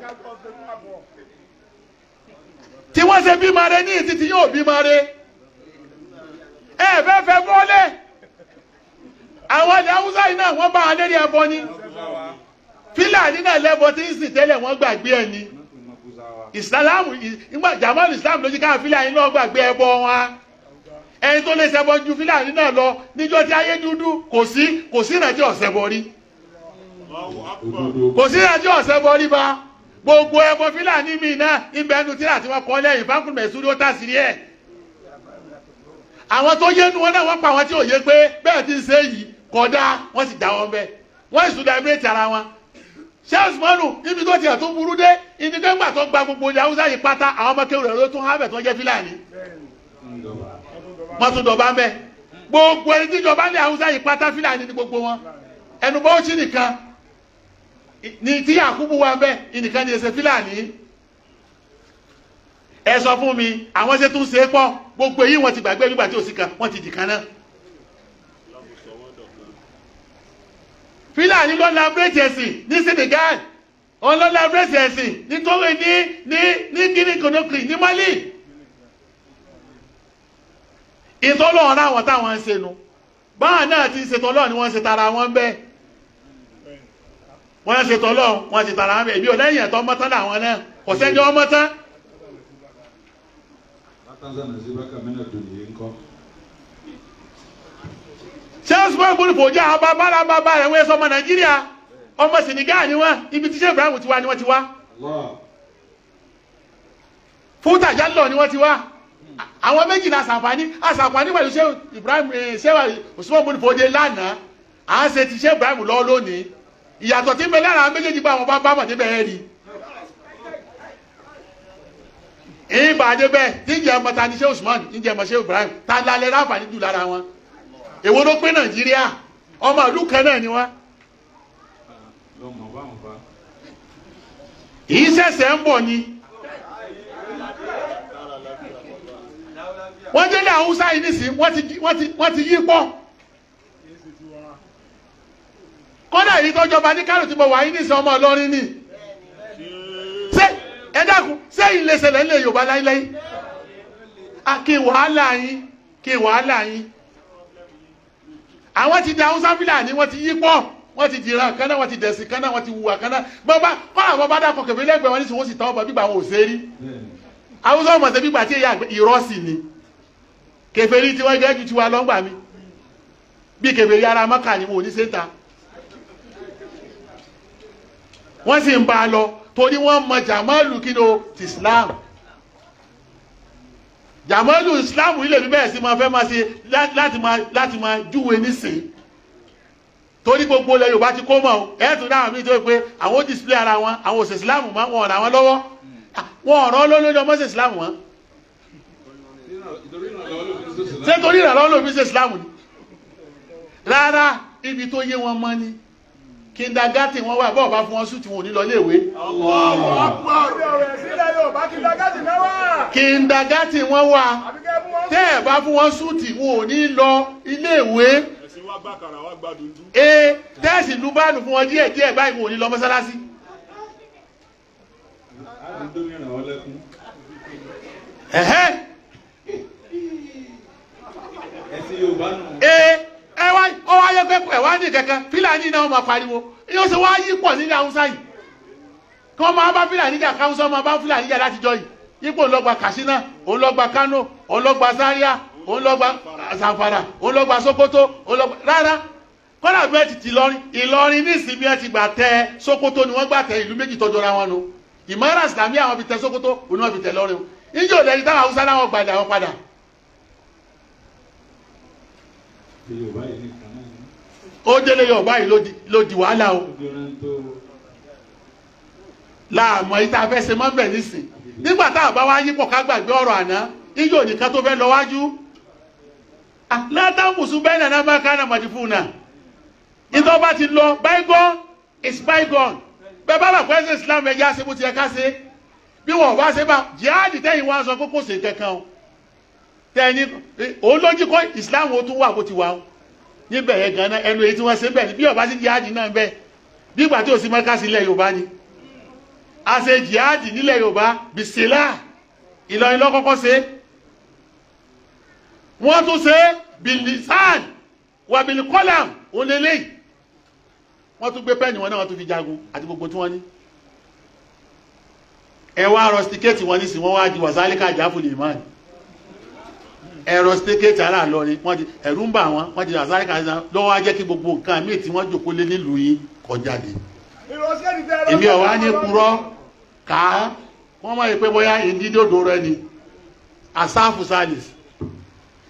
tí wọ́n ṣe bímọ rẹ ní ìtì tí yóò bímọ rẹ ẹ fẹ́ fẹ́ bọ́lẹ̀ àwọn ilẹ̀ Haúsá yìí náà wọ́n bá wọn lérí ẹbọ ni Fúlàní náà lẹ́bọ tí ń sìn tẹ́lẹ̀ wọ́n gbàgbé ẹ̀ ni ìsìlámù jamal Islam ló jí káwọn Fúlàní náà gbàgbé ẹbọ wọn ẹni tó lè ṣẹbọ ju Fúlàní náà lọ níjọ́ tí ayé dúdú kò sí ìrántí ọ̀sẹ̀bọ rí kò sí ìrántí ọ̀sẹ̀bọ rí ba gbogbo ẹbọ Fúlàní mi náà ìbẹ́nu tíra tí wọ́n kọ́ lẹ́yìn fákùn mẹ́sùn ó tàṣírí ẹ̀ àwọn tó yé nu wọn náà wọ́n pa àwọn tí ò yé pé bẹ́ẹ̀ ti ń ṣe yìí kódà wọ́n sì dá wọn bẹ́ẹ̀ wọ́n sì sùdà bírètì ara wọn. Ṣé Usmanu ibi tó tiẹ̀ tó burú dé ibi tó ń gbà tó gba gbogbo ilẹ̀ Haúsá yìí pátá àwọn ọmọ kéwù rẹ̀ ló tún hábẹ̀ tó jẹ́ Fúlàní. Wọ́n tún dọ̀bá ń bẹ̀. Gbogbo ẹni tí ìjọba ní Haúsá yìí pátá Fúlàní ni gbogbo wọn. Ẹnu bọ́ sí nìkan ni tí Yakubu wà ń bẹ̀ ìnìkan ni ẹsẹ̀ Fúlàní. Ẹ sọ fún mi àwọn ṣe tún ṣe é pọ̀ gbogbo èyí wọ́n ti gbàgbé nígbà tí ò sí kan wọ́n ti dì kan náà. Fúlàní ló labireti ẹ̀sìn ní Senegal òun ló labireti ẹ̀sìn ní Togo ní Guinea Conakry ní Mali. Ìtọ́lọ́run àwọn táwọn ń ṣe nu báwọn náà ti ń ṣe tọ́lọ́run ni wọ́n ń ṣe tara wọn bẹ́ẹ̀ wọ́n ń ṣe tọ́lọ́run wọ́n ń ṣe tara wọn bẹ́ẹ̀ èmi ò lẹ́yìn ẹ̀tọ́ mọ́tán làwọn náà kò sẹ́ni ọmọ tán. Ṣé Usman buni fòjá àwọn bàbá bàbá rẹ̀ wọ́n sọ ọmọ Nàìjíríà ọmọ Senegal ni wọ́n ibi tí ṣé Ibrahim ti wá ni wọ́n ti wá Fúta Jálọ̀ ni wọ́n ti wá àwọn méjì ní àṣàǹfààní àṣàǹfààní pẹ̀lú ṣé Ibrahim ṣé Usman buni fòjá lánàá à ń ṣe ti ṣé Ibrahim lọ lónìí ìyàtọ̀ tí ń bẹ lára àwọn méjèèjì bá àwọn bàbá mọ̀ níbẹ̀ rí ìbàdí bẹ́ẹ̀ níjẹ́ ọmọ ta ni ṣé Usman níjẹ́ ọmọ ṣé Ibrahim ta lálẹ́ ráǹfààní jù lára wọn èwo ló pé Nàìjíríà ọmọ ìlú kan náà ni wọ́n. Yìí ṣẹ̀ṣẹ̀ ń bọ̀ ni wọ́n délé Haúsá yìí nísìn wọ́n ti yí pọ̀ kódà èyí tó jọba ní Kánò tí mo wà yìí nísìn ọmọ Ìlọrin ni ṣé ẹ dákun ṣé ilé ṣẹlẹ̀ ńlẹ̀ Yorùbá láíláí kí wàhálà yín kí wàhálà yín àwọn ti di Haúsá Fúlàní wọ́n ti yí pọ̀ wọ́n ti dìran kan náà wọ́n ti dẹ̀sìn kan náà wọ́n ti wùwà kan náà bọ́bá kọ́lá bọ́bá dákọ̀ kẹfẹ́ lẹ́gbẹ̀ẹ́ wọn nísìnyí wọ́n sì tọ́ ọmọ gbígbà wọn ò ṣe rí Haúsá ọmọ ṣe gbígbà tí ìrọ́sì ni kèfèrí tí wọ́n gẹ́gẹ́ ju tiwa lọ́ngbà mi bí kèfèrí ara Mọ́kà ni wọn ò ní ṣe ń ta wọ́n sì ń bá a lọ torí wọ́n mọ jàmọ́lù kí ló ti Islam jàmọ́lù Islam ilé mi bẹ́ẹ̀ sí máa fẹ́ máa ṣe láti máa júwe nísìn torí gbogbo ilẹ̀ Yorùbá ti kó mọ̀ ọ́ ẹ̀ẹ́dùn náà mi tó pé àwọn ó display ara wọn àwọn òsè Islam mọ́ wọn ọ̀ràn wọn lọ́wọ́ wọn ọ̀ràn lórí ọmọ ṣe Islam wọn. Ṣé torí ìrànlọ́wọ́ ló fi ṣe Islam ni rárá ibi tó yé wọn mọ́ ni kindergarten wọn wà bọ́ọ̀ bá fún wọn sùtì wọn ò ní lọ léèwé. Kindergarten wọn wà tẹ́ ẹ̀ bá fún wọn sùtì wọn ò ní lọ iléèwé. Ee tẹ́ẹ̀sì lu báàlù fún wọn díẹ̀ díẹ̀ báyìí wọn ò ní lọ mọ́sálásí. Ee ẹ wá ọ wá yẹ pé ẹ wá ní kankan Fúlàní náà máa pariwo yóò ṣe wá yí pọ̀ nílẹ̀ Haúsá yìí kí wọ́n máa bá Fúlàní jà káwùsá máa bá Fúlàní jà látijọ́ yìí ipò ńlọgba Katsina òun lọgba Kano òun lọgba Zaria òun lọgba Zamfara òun lọgba Sokoto òun lọgba rárá Kọ́dà bí wọ́n ti ti Ìlọrin, Ìlọrin ní ìsinmi ẹ ti gbà tẹ Sókótó ni wọ́n gbà tẹ ìlú méjì tọ́jọ́ra wọn nu. Ìmọ̀ràn Ìsìlámì àwọn fi tẹ Sókótó, òun ni wọ́n fi tẹ Ìlọrin o. Níjẹ́ òde ẹni táwọn Haúsá láwọn gbàdé àwọn padà. Yorùbá yìí nìkan náà ni. Ó délé Yorùbá yìí ló di wàhálà o. Ó di rántó. Láàmú yìí tá a fẹ́ ṣe mọ́ bẹ̀ nísìn. Nígbà tá a bá wá yípo ká gbàgbé ọ̀rọ̀ àná, níjẹ́ òní kan tó fẹ́ lọ wájú. Látàmùsùn bẹ́ẹ̀ nàá bá kánà màdìfún náà. Ìtọ́ bá ti lọ, bygone is bygone. Bẹ́ẹ̀ bá bà pẹ́ sí Islam ẹja ṣe bó ti yẹ ká ṣe. Bí wọ́n bá ṣe bá jihadi tẹ́yìn wá sọ pé kò sí kankan o. Tẹ́yìn òun ló jí kọ́ Islam ó tún wà bó ti wà o. Níbẹ̀ yẹn gan-an ẹnu èyí tí wọ́n ṣe bẹ́ẹ̀ ni bí ọba sí jihadi náà bẹ́ẹ̀. Bí ìgbà tí ò sí mọ́ká sí ilẹ̀ Yorùbá ni. A ṣe jihadi nílẹ̀ Yorùbá bisila Ìlọrin ló kọ́kọ́ ṣe. Wọ́n tún ṣe bilisan wàbìlìkọ́làm òun lélẹ́yìí. Wọ́n tún gbé pẹ́ẹ̀nì wọn náà wọ́n tún fi jagun àti gbogbo tí wọ́n ní. Ẹ wá rọstíkéètì wọn nísìnyí, wọ́n wá di wàsálíkà jáfù lè máa ní. Ẹ rọstíkéètì ara lọrin, wọ́n di ẹ̀rú ń bà wọ́n, wọ́n di wàsálíkà lọ́wọ́ á jẹ́ kí gbogbo nǹkan míì tí wọ́n jòkó lé nílùú yín kọjá de. Èmi ọ̀wá ní purọ́ ká wọ́n máa yẹ pé bóyá ìdídòdò rẹ ni Asáfù Salis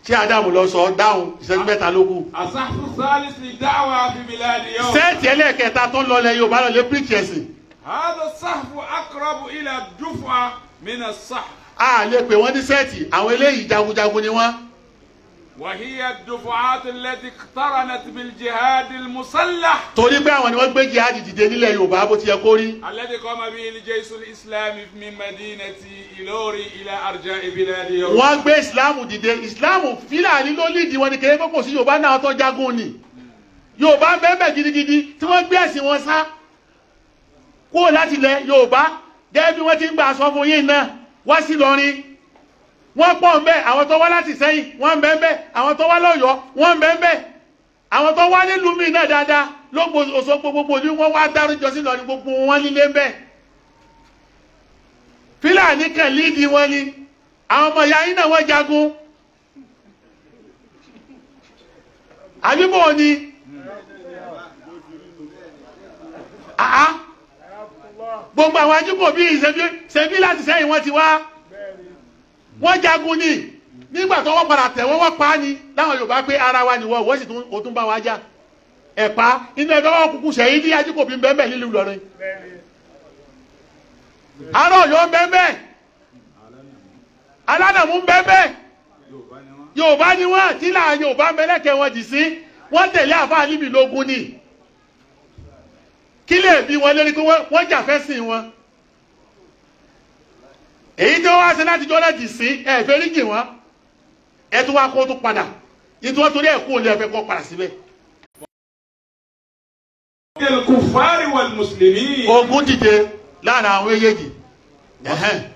tí Ádámù lọ sọ dáhùn ìṣẹ́jú mẹ́ta ló kù. Asáfù Salis ni dáwà fi biladi yawm. Sẹ́ẹ̀tì ẹlẹ́ẹ̀kẹta tó ń lọlẹ̀ Yorùbá lọ lé píríkì ẹ̀sìn. Hada sahfu aqrabu ila dufa min as-sahf. A lè pè wọ́n ní sẹ́ẹ̀tì, àwọn eléyìí jagunjagun ni wọ́n. Wa hiya ad-dufu'at allati iqtaranat bil jihad al-musallah. Torí pé àwọn ni wọ́n gbé jihad dìde nílẹ̀ Yorùbá bó ti yẹ kó rí. Alladhi qama bihi al-jaysh al-islami min madinati Ilori ila arja'i biladi yawm. Wọ́n gbé ìsìláàmù dìde, ìsìláàmù Fúlàní ló lídìí wọn ni kéé kókò sí Yorùbá náà tó jagun ni. Yorùbá ń bẹ́ẹ̀ gidigidi tí wọ́n gbé ẹ̀sìn wọn sá kúrò láti ilẹ̀ Yorùbá gẹ́gẹ́ bí wọ́n ti ń gbà sọ fún yín náà wá sí Ìlọrin. Wọ́n pọ̀ ń bẹ, àwọn tó wá láti Ìsẹ́yìn wọ́n ń bẹ ń bẹ, àwọn tó wá lọ́yọ̀ọ́ wọ́n ń bẹ ń bẹ, àwọn tó wá nílùú míì náà dáadáa lógbò Òṣogbo gbogbo ní wọ́n wá dárújọ sí Ìlọrin gbogbo wọn nílé ń bẹ. Fúlàní kan lídìí wọn ni, àwọn ọmọ ìyá yín náà wọ́n jagun. Àbíbò ni àá gbogbo àwọn ajíkò bíi ṣebí láti sẹ́yìn wọ́n ti wá wọ́n jagun ni. Nígbà tó wọ́n padà tẹ̀ wọ́n wọ́n pa á ni láwọn Yorùbá pé ara wa nìwọ wọ́n sì tún bá wa jà ẹ̀pá inú ẹ̀dọ́ wọn kúkú sẹ́yìn ní ajíkò bíi bẹ́ẹ̀ nílùú Ìlọrin. Ará Ọ̀yọ́ bẹ́ẹ̀, aládàmú bẹ́ẹ̀, Yorùbá ni wọ́n tí láà Yorùbá mẹ́lẹ́kẹ̀ wọn jì sí wọ́n tẹ̀lé àfáà níbi lógún ni. Kí lè bí wọn lérí pé wọ́n jà fẹ́ sìn wọn. Èyí tí wọ́n wá ṣe láti jọ́ láti sí ẹ fẹ́ rí jì wọ́n, ẹ tún wá kó tún padà ìtú wọn torí ẹ̀ kú òní ẹ fẹ́ kọ́ padà síbẹ̀. Al-kuffari wal-muslimin. Ogun dìde láàrin àwọn méjèèjì.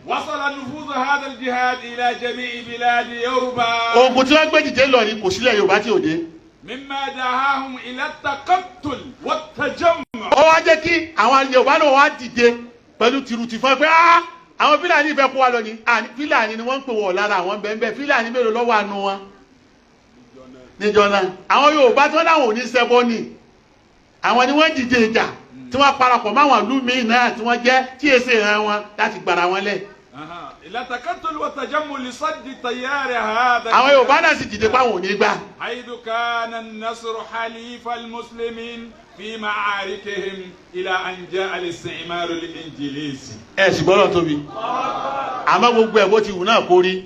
Wasala nufuzu hadha al-jihad ila jami'i biladi Yorùbá. Ogun tí wọ́n gbé dìde lọ ni kò sílẹ̀ Yorùbá tí ò dé. Mimma dahahum ila at-taqattul wat-tajammu'. Ó wá jẹ́ kí àwọn Yorùbá náà wá dìde pẹ̀lú tìrùtì fún ẹ pé àwọn Fúlàní fẹ́ kó wa lọ ni. Fúlàní ni wọ́n ń pè wọ́n lára àwọn bẹ́ẹ̀. Fúlàní mélòó lọ́wọ́ àánú wọn níjọ náà. Àwọn Yorùbá tí wọ́n láwọn ò ní ṣẹbọ ni, àwọn ni wọ́n dìde ìjà tí wọ́n parapọ̀ máwọn ìlú míì náà tí wọ́n jẹ́ tí èsè ìran wọn láti gbàrà wọn lẹ̀. Ila taqattul wa tajammu' li saddi tayyari hadha. Àwọn Yorùbá náà sì dìde páwọn ò ní gbà. Haythu kana an-nasru halifa al-muslimin fi ma'arikihim ila an ja'a al-isti'maru al-injilisi. Ẹ sì gbọ́dọ̀ tóbi, àmọ́ gbogbo ẹ̀ bó ti wù náà kó rí,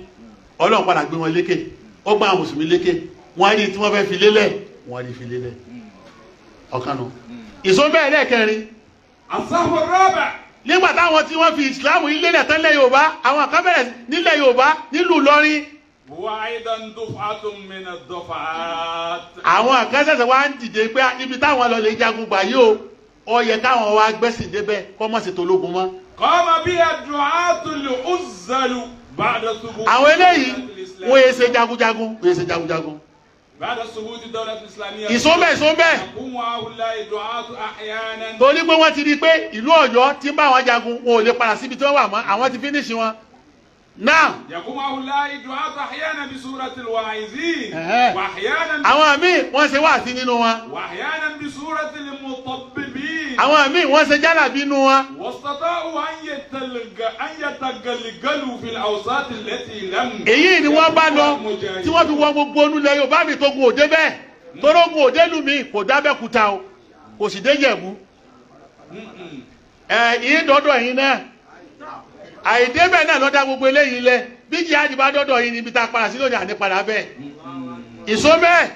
Ọlọ́run padà gbé wọn lékè, ó gbá àwọn mùsùlùmí lékè, wọ́n rí tí wọ́n fẹ́ fi lélẹ̀, wọ́n rí fi lélẹ̀. Ọ̀kan nu. Ìsọ bẹ́ẹ̀ lẹ́ẹ̀kẹrin. Asáfù rọ́bà. Nígbà táwọn tí wọ́n fi ìsìláàmù yìí lélẹ̀ tán lẹ̀ Yorùbá, àwọn kan bẹ̀rẹ̀ nílẹ̀ Yorùbá nílùú Ìlọrin. Wa aidan duf'atun min ad-duf'at. Àwọn kan ṣẹ̀ṣẹ̀ wá ń dìde pé ibi táwọn lọ lè jagun gbà yìí o, ó yẹ káwọn wá gbẹ́sìn débẹ̀ kọ́ mọ̀ sí tológun mọ́. Qama biha ad-du'atu al-uzzalu ba'da thubut. Àwọn eléyìí wọ́n yé ṣe jagunjagun, wọ́n yé ṣe jagunjagun. بعد ثبوت الدولة الإسلامية. Ìsọ́nbẹ̀ ìsọ́nbẹ̀. يقوم هؤلاء الدعاة أحيانا. Torí pé wọ́n ti rí i pé ìlú Ọ̀yọ́ ti ń bá àwọn jagun, wọn ò lè padà síbi tí wọ́n wà mọ́, àwọn ti fínísì wọn. Náà. يقوم هؤلاء الدعاة أحيانا بصورة الواعظين أها. وأحيانا Àwọn míì wọ́n ṣe wáàsí nínú wọn. وأحيانا بصورة المطببين Àwọn míì wọ́n ṣe jálàbí nínú wọn. واستطاعوا أن يتغلغلوا في الأوساط التي لم Èyí ni wọ́n bá lọ tí wọ́n fi wọ gbogbo onúlẹ̀ Yorùbá mi tó gun òde bẹ́ẹ̀. Torógun òde lù mí kò dábẹ́kúta o, kò sì dé Jẹ̀bú. Ẹ yìí dọ́dọ̀ yín náà, àìdébẹ̀ náà lọ́dá gbogbo eléyìí lẹ. Bí jihadi bá dọ́dọ̀ yín níbi tá a padà sí lónìí, àní padà bẹ́ẹ̀ ìsó bẹ́ẹ̀.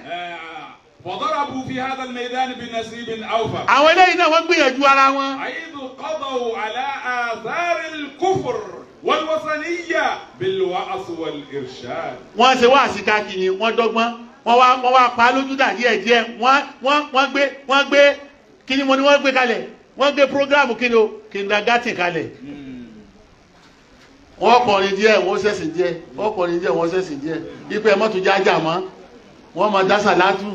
وضربوا في هذا الميدان بنصيب أوفر Àwọn eléyìí náà wọ́n gbìyànjú ara wọn. حيث قضوا على آثار الكفر والوثنية بالوعظ والإرشاد. Wọ́n ṣe wá àsìká kìíní, wọ́n dọ́gbọ́n, wọ́n wá pa á lójú dà díẹ̀ díẹ̀. Wọ́n gbé kíni mo ní wọ́n gbé kalẹ̀, wọ́n gbé program kíni o, kindergarten kalẹ̀. Wọ́n kọrin díẹ̀, wọ́n ṣẹ̀sìn díẹ̀, wọ́n kọrin díẹ̀, wọ́n ṣẹ̀sìn díẹ̀. Ipe mọ́tò jájà mọ́, wọ́n máa dá sàlátù,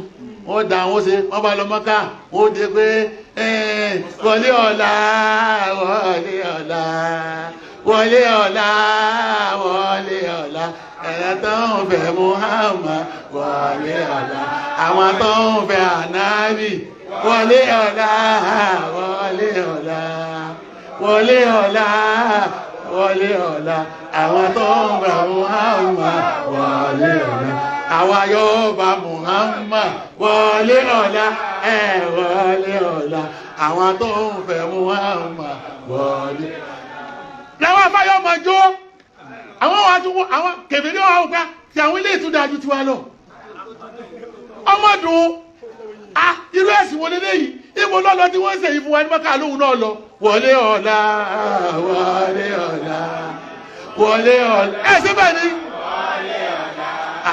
wọ́n da, wọ́n ṣe, wọ́n bá lọ Mọ́kà, wọ́n dé pé wọlé ọ̀la, wọlé ọ̀la, wọlé ọ̀la, wọlé ọ̀la, ẹ̀rọ tó ń fẹ́ Muhammad, wọlé ọ̀la, àwọn tó ń fẹ́ ànábì, wọlé ọ̀la, wọlé ọ̀la, wọlé ọ̀la, wọlé ọ̀la, àwọn tó ń fẹ́ Muhammad, wọlé ọ̀la, àwa yóò bá Muhammad, wọlé ọ̀la, ẹ̀ wọlé ọ̀la, àwọn tó ń fẹ́ Muhammad, wọlé. Làwọn afáyọ́ máa jó, àwọn wa tún, àwọn kèfèrí wa wò pé tí àwọn ilé ìtúndà ju tiwa lọ. Ọmọdún a, irú ẹ̀sìn wo lélẹ́yìí? Ibo lọ́lọ́ tí wọ́n ń ṣèyí fún wa ní Mọ́kà lóhùn náà lọ. Wọlé ọ̀la, wọlé ọ̀la, wọlé ọ̀la, ẹ̀ ṣé bẹ́ẹ̀ ni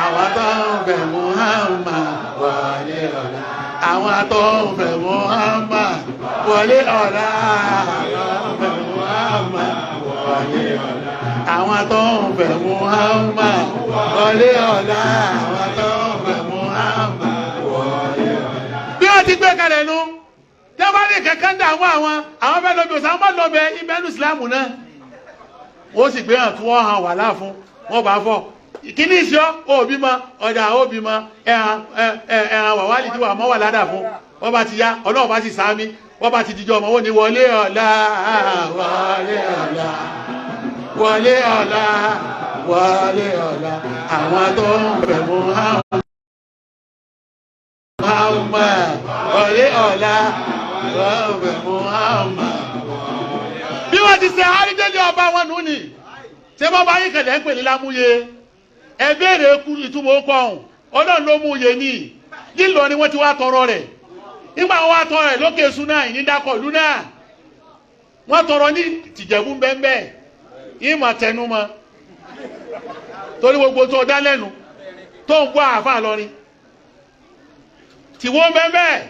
àwọn tó ń fẹ́ Muhammad, wọlé ọ̀la, àwọn tó ń fẹ́ Muhammad, wọlé ọ̀la, àwọn tó ń fẹ́ Muhammad, wọlé ọ̀la, àwọn tó ń fẹ́ Muhammad, wọlé ọ̀la, àwọn tó ń fẹ́ Muhammad, wọlé ọ̀la. Bí wọ́n ti gbé kalẹ̀ nu, tí wọ́n bá ní kankan dààmú àwọn fẹ́ lọ bí òsàn, àwọn bá lọ bẹ ibẹ̀ ní Ìsìlámù náà, wọ́n sì gbé hàn tí wọ́n hàn wàhálà fún wọ́n bá fọ́ kíní ìṣọ́ òbí mọ ọ̀dà òbí mọ ẹ̀hàn ẹ̀hàn wàwálì tí wà mọ́ wà ládà fún wọ́n bá ti yá, ọlọ́run bá sì sáámi, wọ́n bá ti dijọ́ ọmọ wọn ní wọlé ọ̀la, wọlé ọ̀la, wọlé ọ̀la, wọlé ọ̀la, àwọn tó ń fẹ́ Muhammad, wọlé ọ̀la, wọ́n fẹ́ Muhammad. Bí wọ́n ti ṣe àrídẹ́lẹ̀ ọba wọn nù ní ṣé bọ́ bá yín kẹlẹ̀ ń pè ní Lámúye, ẹ béèrè kú ìtumọ̀ ó kọ́ ọ̀hún. Ọlọ́run ló mú iye ní lílọ ni wọ́n ti wá tọrọ rẹ̀. Nígbà wọn wá tọrọ rẹ̀ lókè súná ìnídàkọ̀ lúnà, wọ́n tọrọ ní tìjẹ̀bú bẹ́ẹ̀ ìmọ̀ tẹnumọ́, torí gbogbo tó dá lẹ́nu tó ń bọ́ àáfà lọ́rin tìwọ́ bẹ́ẹ̀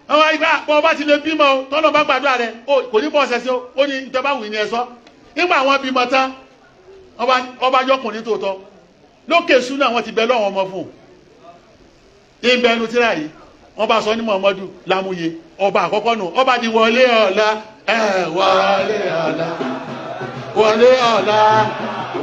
wọ́n wá gbà bọ́ ọba ti lè bímọ o, tọ́lọ́ bá gbàdúrà rẹ̀ o, kò ní bọ́ ọ̀sẹ̀ sí o. Ó ní ìjọba wù ní ẹ sọ. Nígbà wọn bímọ tán, ọba jọkùnrin tòótọ́ lókè súnà, wọn ti bẹ lọ́wọ́ ọmọ fún un ìbẹnu tíra yìí, wọ́n bá sọ ní Muhammadu Lámúye, ọba àkọ́kọ́ nù. Ọba di wọlé ọ̀la, ẹ wọlé ọ̀la, wọlé ọ̀la,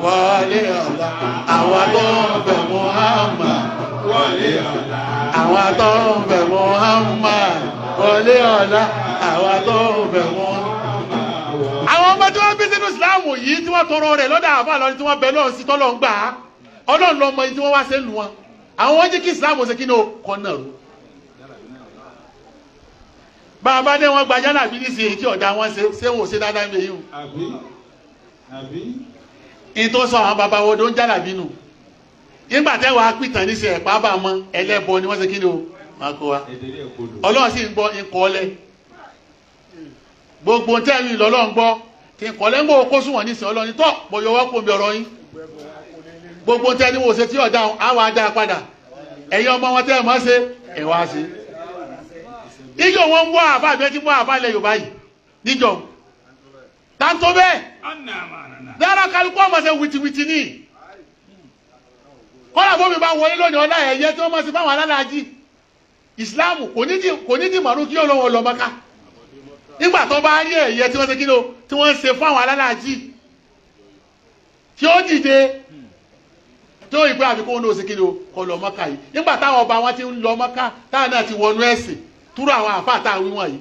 wọlé ọ̀la, àwọn tó ń fẹ́ Muhammad, Wọlé ọ̀la. Àwọn tó ń fẹ́ Muhammad, wọlé ọ̀la, àwọn tó ń fẹ́ Muhammad. Àwọn ọmọ tí wọ́n bí sínú ìsìláàmù yìí tí wọ́n tọrọ rẹ̀ lọ́dọ̀ àbá lọ́ni tí wọ́n bẹ lọ́run sí tọ́lọ́ ń gbà á, ọlọ́run lọ́mọ yìí tí wọ́n wá sí lù wọn. Àwọn wọ́n jẹ́ kí ìsìláàmù ṣe kí ni o kọ́ náà rú. Bá a bá dé wọn gba jálàbí ní sí èyí tí ọ̀dà wọn ṣe, ṣé wọn ò ṣe dáadáa ń bẹ yìí o? Àbí àbí. Ní tó sọ àwọn bàbá wo tó ń jálàbí nù nígbà tẹ́wàá pìtàn ní ṣe ẹ̀pá bá mọ ẹlẹ́bọ ni wọ́n ṣe kí ni o wọn kó wa. Èdè rẹ̀ kodò. Ọlọ́run sì ń gbọ́ ìkọ́lẹ̀ gbogbo tẹ́lẹ̀ lọ́lọ́run gbọ́ kí nkọ́lẹ̀ ń gbọ́ kó sùn wọ́n nísìnyí. Ọlọ́run tọ́ mo yọ wọ́n kó mi ọ̀rọ̀ yín, gbogbo tẹ́lẹ̀ wò ṣe tí ọ̀dà àwọn adá padà, ẹ̀yin ọmọ wọn tẹ́ ẹ̀ mọ́ ṣe ẹ̀ wá sí. Níjọ wọn ń wá àbá àbí ẹ ti mú àbá ilẹ̀ Yorùbá yìí níjọ táńtó bẹ́ẹ̀. Anna manana. Dára kálukú ọmọ ṣe wìtìwìtì ní kọ́lá bómi bá wọlé lónìí, ọlá ẹ̀yẹ tí wọ́n mọ̀ sí fáwọn alálàájì ìsìláàmù kò ní di màrú kí ọlọ́wọ́ lọ Mọ́ká nígbà tó bá rí ẹ̀yẹ tí wọ́n ṣe kí ló tí wọ́n ń ṣe fáwọn alálàájì. Tí ó dìde tó ìpè àfikún ní oṣù kìíní o kọ lọ Mọ́kà yìí. Nígbà táwọn ọba wọn ti ń lọ Mọ́kà, táwọn náà ti wọnú ẹ̀sìn túrọ̀ àwọn àfáà tá a wí wọ̀nyí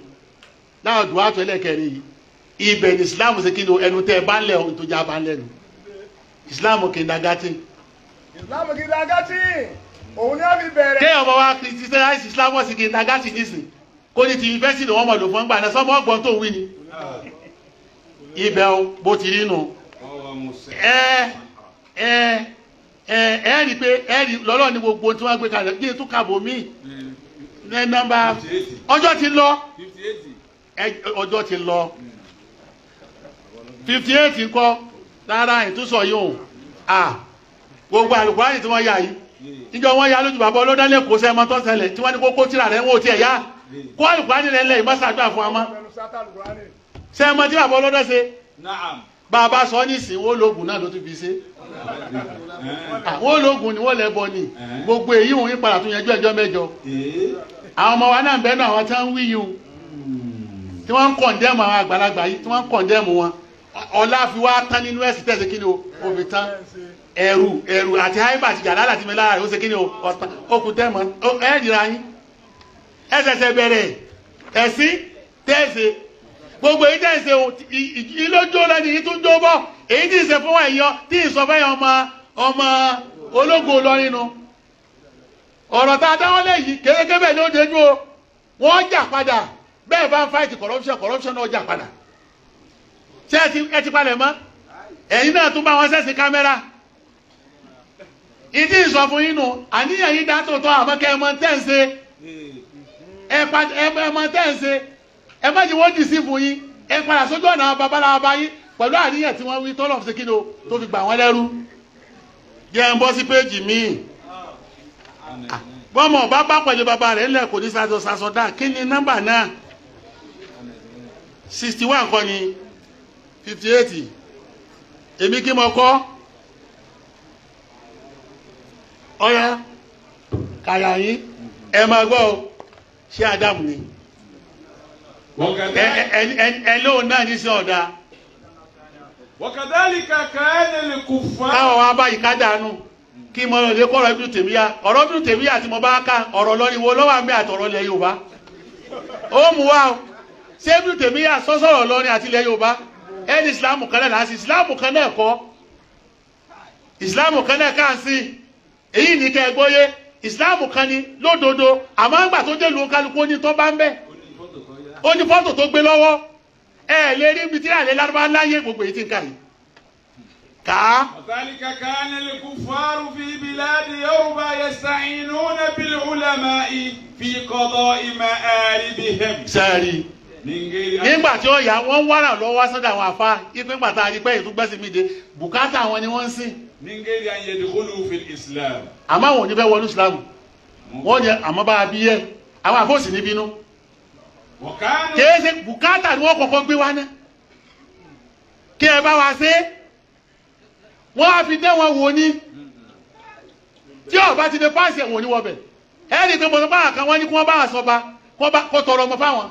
láwọn dùn àtọ̀ ẹlẹ́kẹrin yìí. Ibẹ̀ ní Islam ṣe kìíní o, ẹnu tẹ́ ẹ bá ń lẹ̀ o, ìtòjà bá ń lẹ́nu. Islam kìndàgátì. Islam kìndàgátì òun ni a fi bẹ̀rẹ̀. Kéèyàn bá wá criticize Islam sí kìndàgátì nísìn kó ní ti yunifásitì wọn mọ̀ lò fún gbà náà sọmọ ọgbọ́n tó wí ni. Ibẹ̀ o bó ti rí nu. Ẹ ẹ ẹ ẹ rí pé ẹ rí lọ́lọ́ ní gbogbo tí wọ́n gbé kalẹ̀ bí ètò kàbọ̀ míì ní nọ́mbà ọjọ́ ti lọ ọjọ́ ti lọ 58 ńkọ́ rárá ìtúsọ yìí ò à gbogbo àlùkùránì tí wọ́n yà yìí níjọ́ wọ́n yà lójú bàbá ọlọ́dá lẹ́kọ̀ọ́ sẹ́mọ́ tó ṣẹlẹ̀ tí wọ́n ní kókó tíra rẹ̀ ń wò tiẹ̀ yá kó àlùkùránì rẹ̀ lẹ̀ ìmọ̀sàdúrà fún wa mọ́ sẹ́mọ́ tí bàbá ọlọ́dá ṣe bàbá sọ ní ìsìn wọ́n lóògùn náà ló tún fi ṣe àwọn ológun ni wọ́n lẹ́bọ ni gbogbo èyí òun yípadà tún yanjú ẹjọ́ mẹ́jọ àwọn ọmọ wa náà bẹ́ẹ̀ náà àwọn tí wọ́n ń wí yìí o tí wọ́n ń kọ̀ndẹ́mù àwọn àgbàlagbà yìí tí wọ́n ń kọ̀ndẹ́mù wọn ọlá fi wá tán nínú ẹ̀sìn tẹ̀sí kí ni o ò fi tán ẹ̀rù ẹ̀rù àti haibà àti jàlá àti mẹ́lára rẹ̀ ó ṣe kí ni o ọ̀tán ó kù tẹ́ mọ́ ẹ̀ dìra yín ẹ̀ ṣẹ̀ṣẹ̀ bẹ̀rẹ̀ ẹ̀sìn tẹ̀sí gbogbo èyí tẹ̀sí o ìlójó lẹ́ni yìí tún jó bọ̀ èyí tí ì ṣe fún ẹ̀yọ tí ì sọ fẹ́yàn ọmọ ọmọ ológo lọ nínú ọ̀rọ̀ tá a dáwọ́ lé yìí kéréké bẹ́ẹ̀ ló déjú o wọ́n jà padà bẹ́ẹ̀ bá ń fight corruption corruption náà jà padà ṣé ẹ ti palẹ̀ mọ́ ẹ̀yin náà tún bá wọn ṣẹ̀sìn kámẹ́rà ìdí ìsọfún yín nù àníyàn yín dá tòótọ́ àmọ́ kẹ́ ẹ mọ tẹ́ ń ṣe ẹ mọ tẹ́ ń ṣe ẹ má jẹ́ wọ́n dì sí fún yín ẹ padà sójú ọ̀nà babaláwa bá yín pẹ̀lú àníyàn tí wọ́n wí tọ́lọ̀ fi ṣe kí ni o tó fi gbà wọ́n lẹ́rú. Jẹ́ ń bọ́ sí péjì míì. Bọ́mọ̀ bá bá pẹ̀lú bàbá rẹ̀ ńlẹ̀ kò ní sasọ sasọ dá kí ni nọ́mbà náà 61 kọ́ ni 58 èmi kí mo kọ́ ọ̀yá kàyà yín ẹ máa gbọ́ o ṣé Ádámù ni ẹ lóun náà ní sí ọ̀dà. Wakadhalika kana al-kuffar. Káwọn wa báyìí ká dànù kí mo lọ lè kọ́ ọ̀rọ̀ Ibn Taymiyyah ọ̀rọ̀ Ibn Taymiyyah tí mo bá ká ọ̀rọ̀ lọ́rin wo lọ́wọ́ àmì àtọ̀rọ̀ ilẹ̀ Yorùbá. Ó mú wa o ṣé Ibn Taymiyyah sọ́sọ̀rọ̀ lọ́rin àti ilẹ̀ Yorùbá ẹni ìsìlámù kan náà láti ìsìlámù kan náà kọ́ ìsìlámù kan náà ká sí èyí ní kẹ́ ẹ gbóyé ìsìlámù kan ni lódodo àmọ́ ńgbà tó dé lu kálukú ní tó bá ń bẹ̀ ó ní fọ́tò tó gbé lọ́wọ́ ẹ lè rí ibi tí àlẹ́ lárúbá láyé gbogbo èyí tí ń kà yìí. Ká. Wakadhalika kana al-kuffaru fi biladi Yoruba yasta'inuna bil-ulama'i fi qada'i ma'aribihim. Sẹ́ẹ̀rì nígbà tí ó yá wọ́n wá ràn lọ́wọ́ sọ́dọ̀ àwọn àfa ipe ńgbà tá a rí pé ìtúgbẹ́sí mi dé bùkátà àwọn ni wọ́n ń sìn. Min ghairi an yadkhulu fil Islam. Àmọ́ àwọn ò ní fẹ́ wọnú Islam wọ́n ní àmọ́ bá a bí yẹ àwọn àfọ́sì ní bínú. Kìí ṣe bùkátà ni wọ́n kọ́kọ́ gbé wá ná kí ẹ bá wa ṣe wọ́n á fi dẹ́ wọn wò ní tí ọba ti lè páàsì ẹ̀wọ̀n ní wọbẹ̀ ẹni tó mọ̀ bá kan wọ́n ní kí wọ́n bá wa sọba kó tọrọ ọmọ fáwọn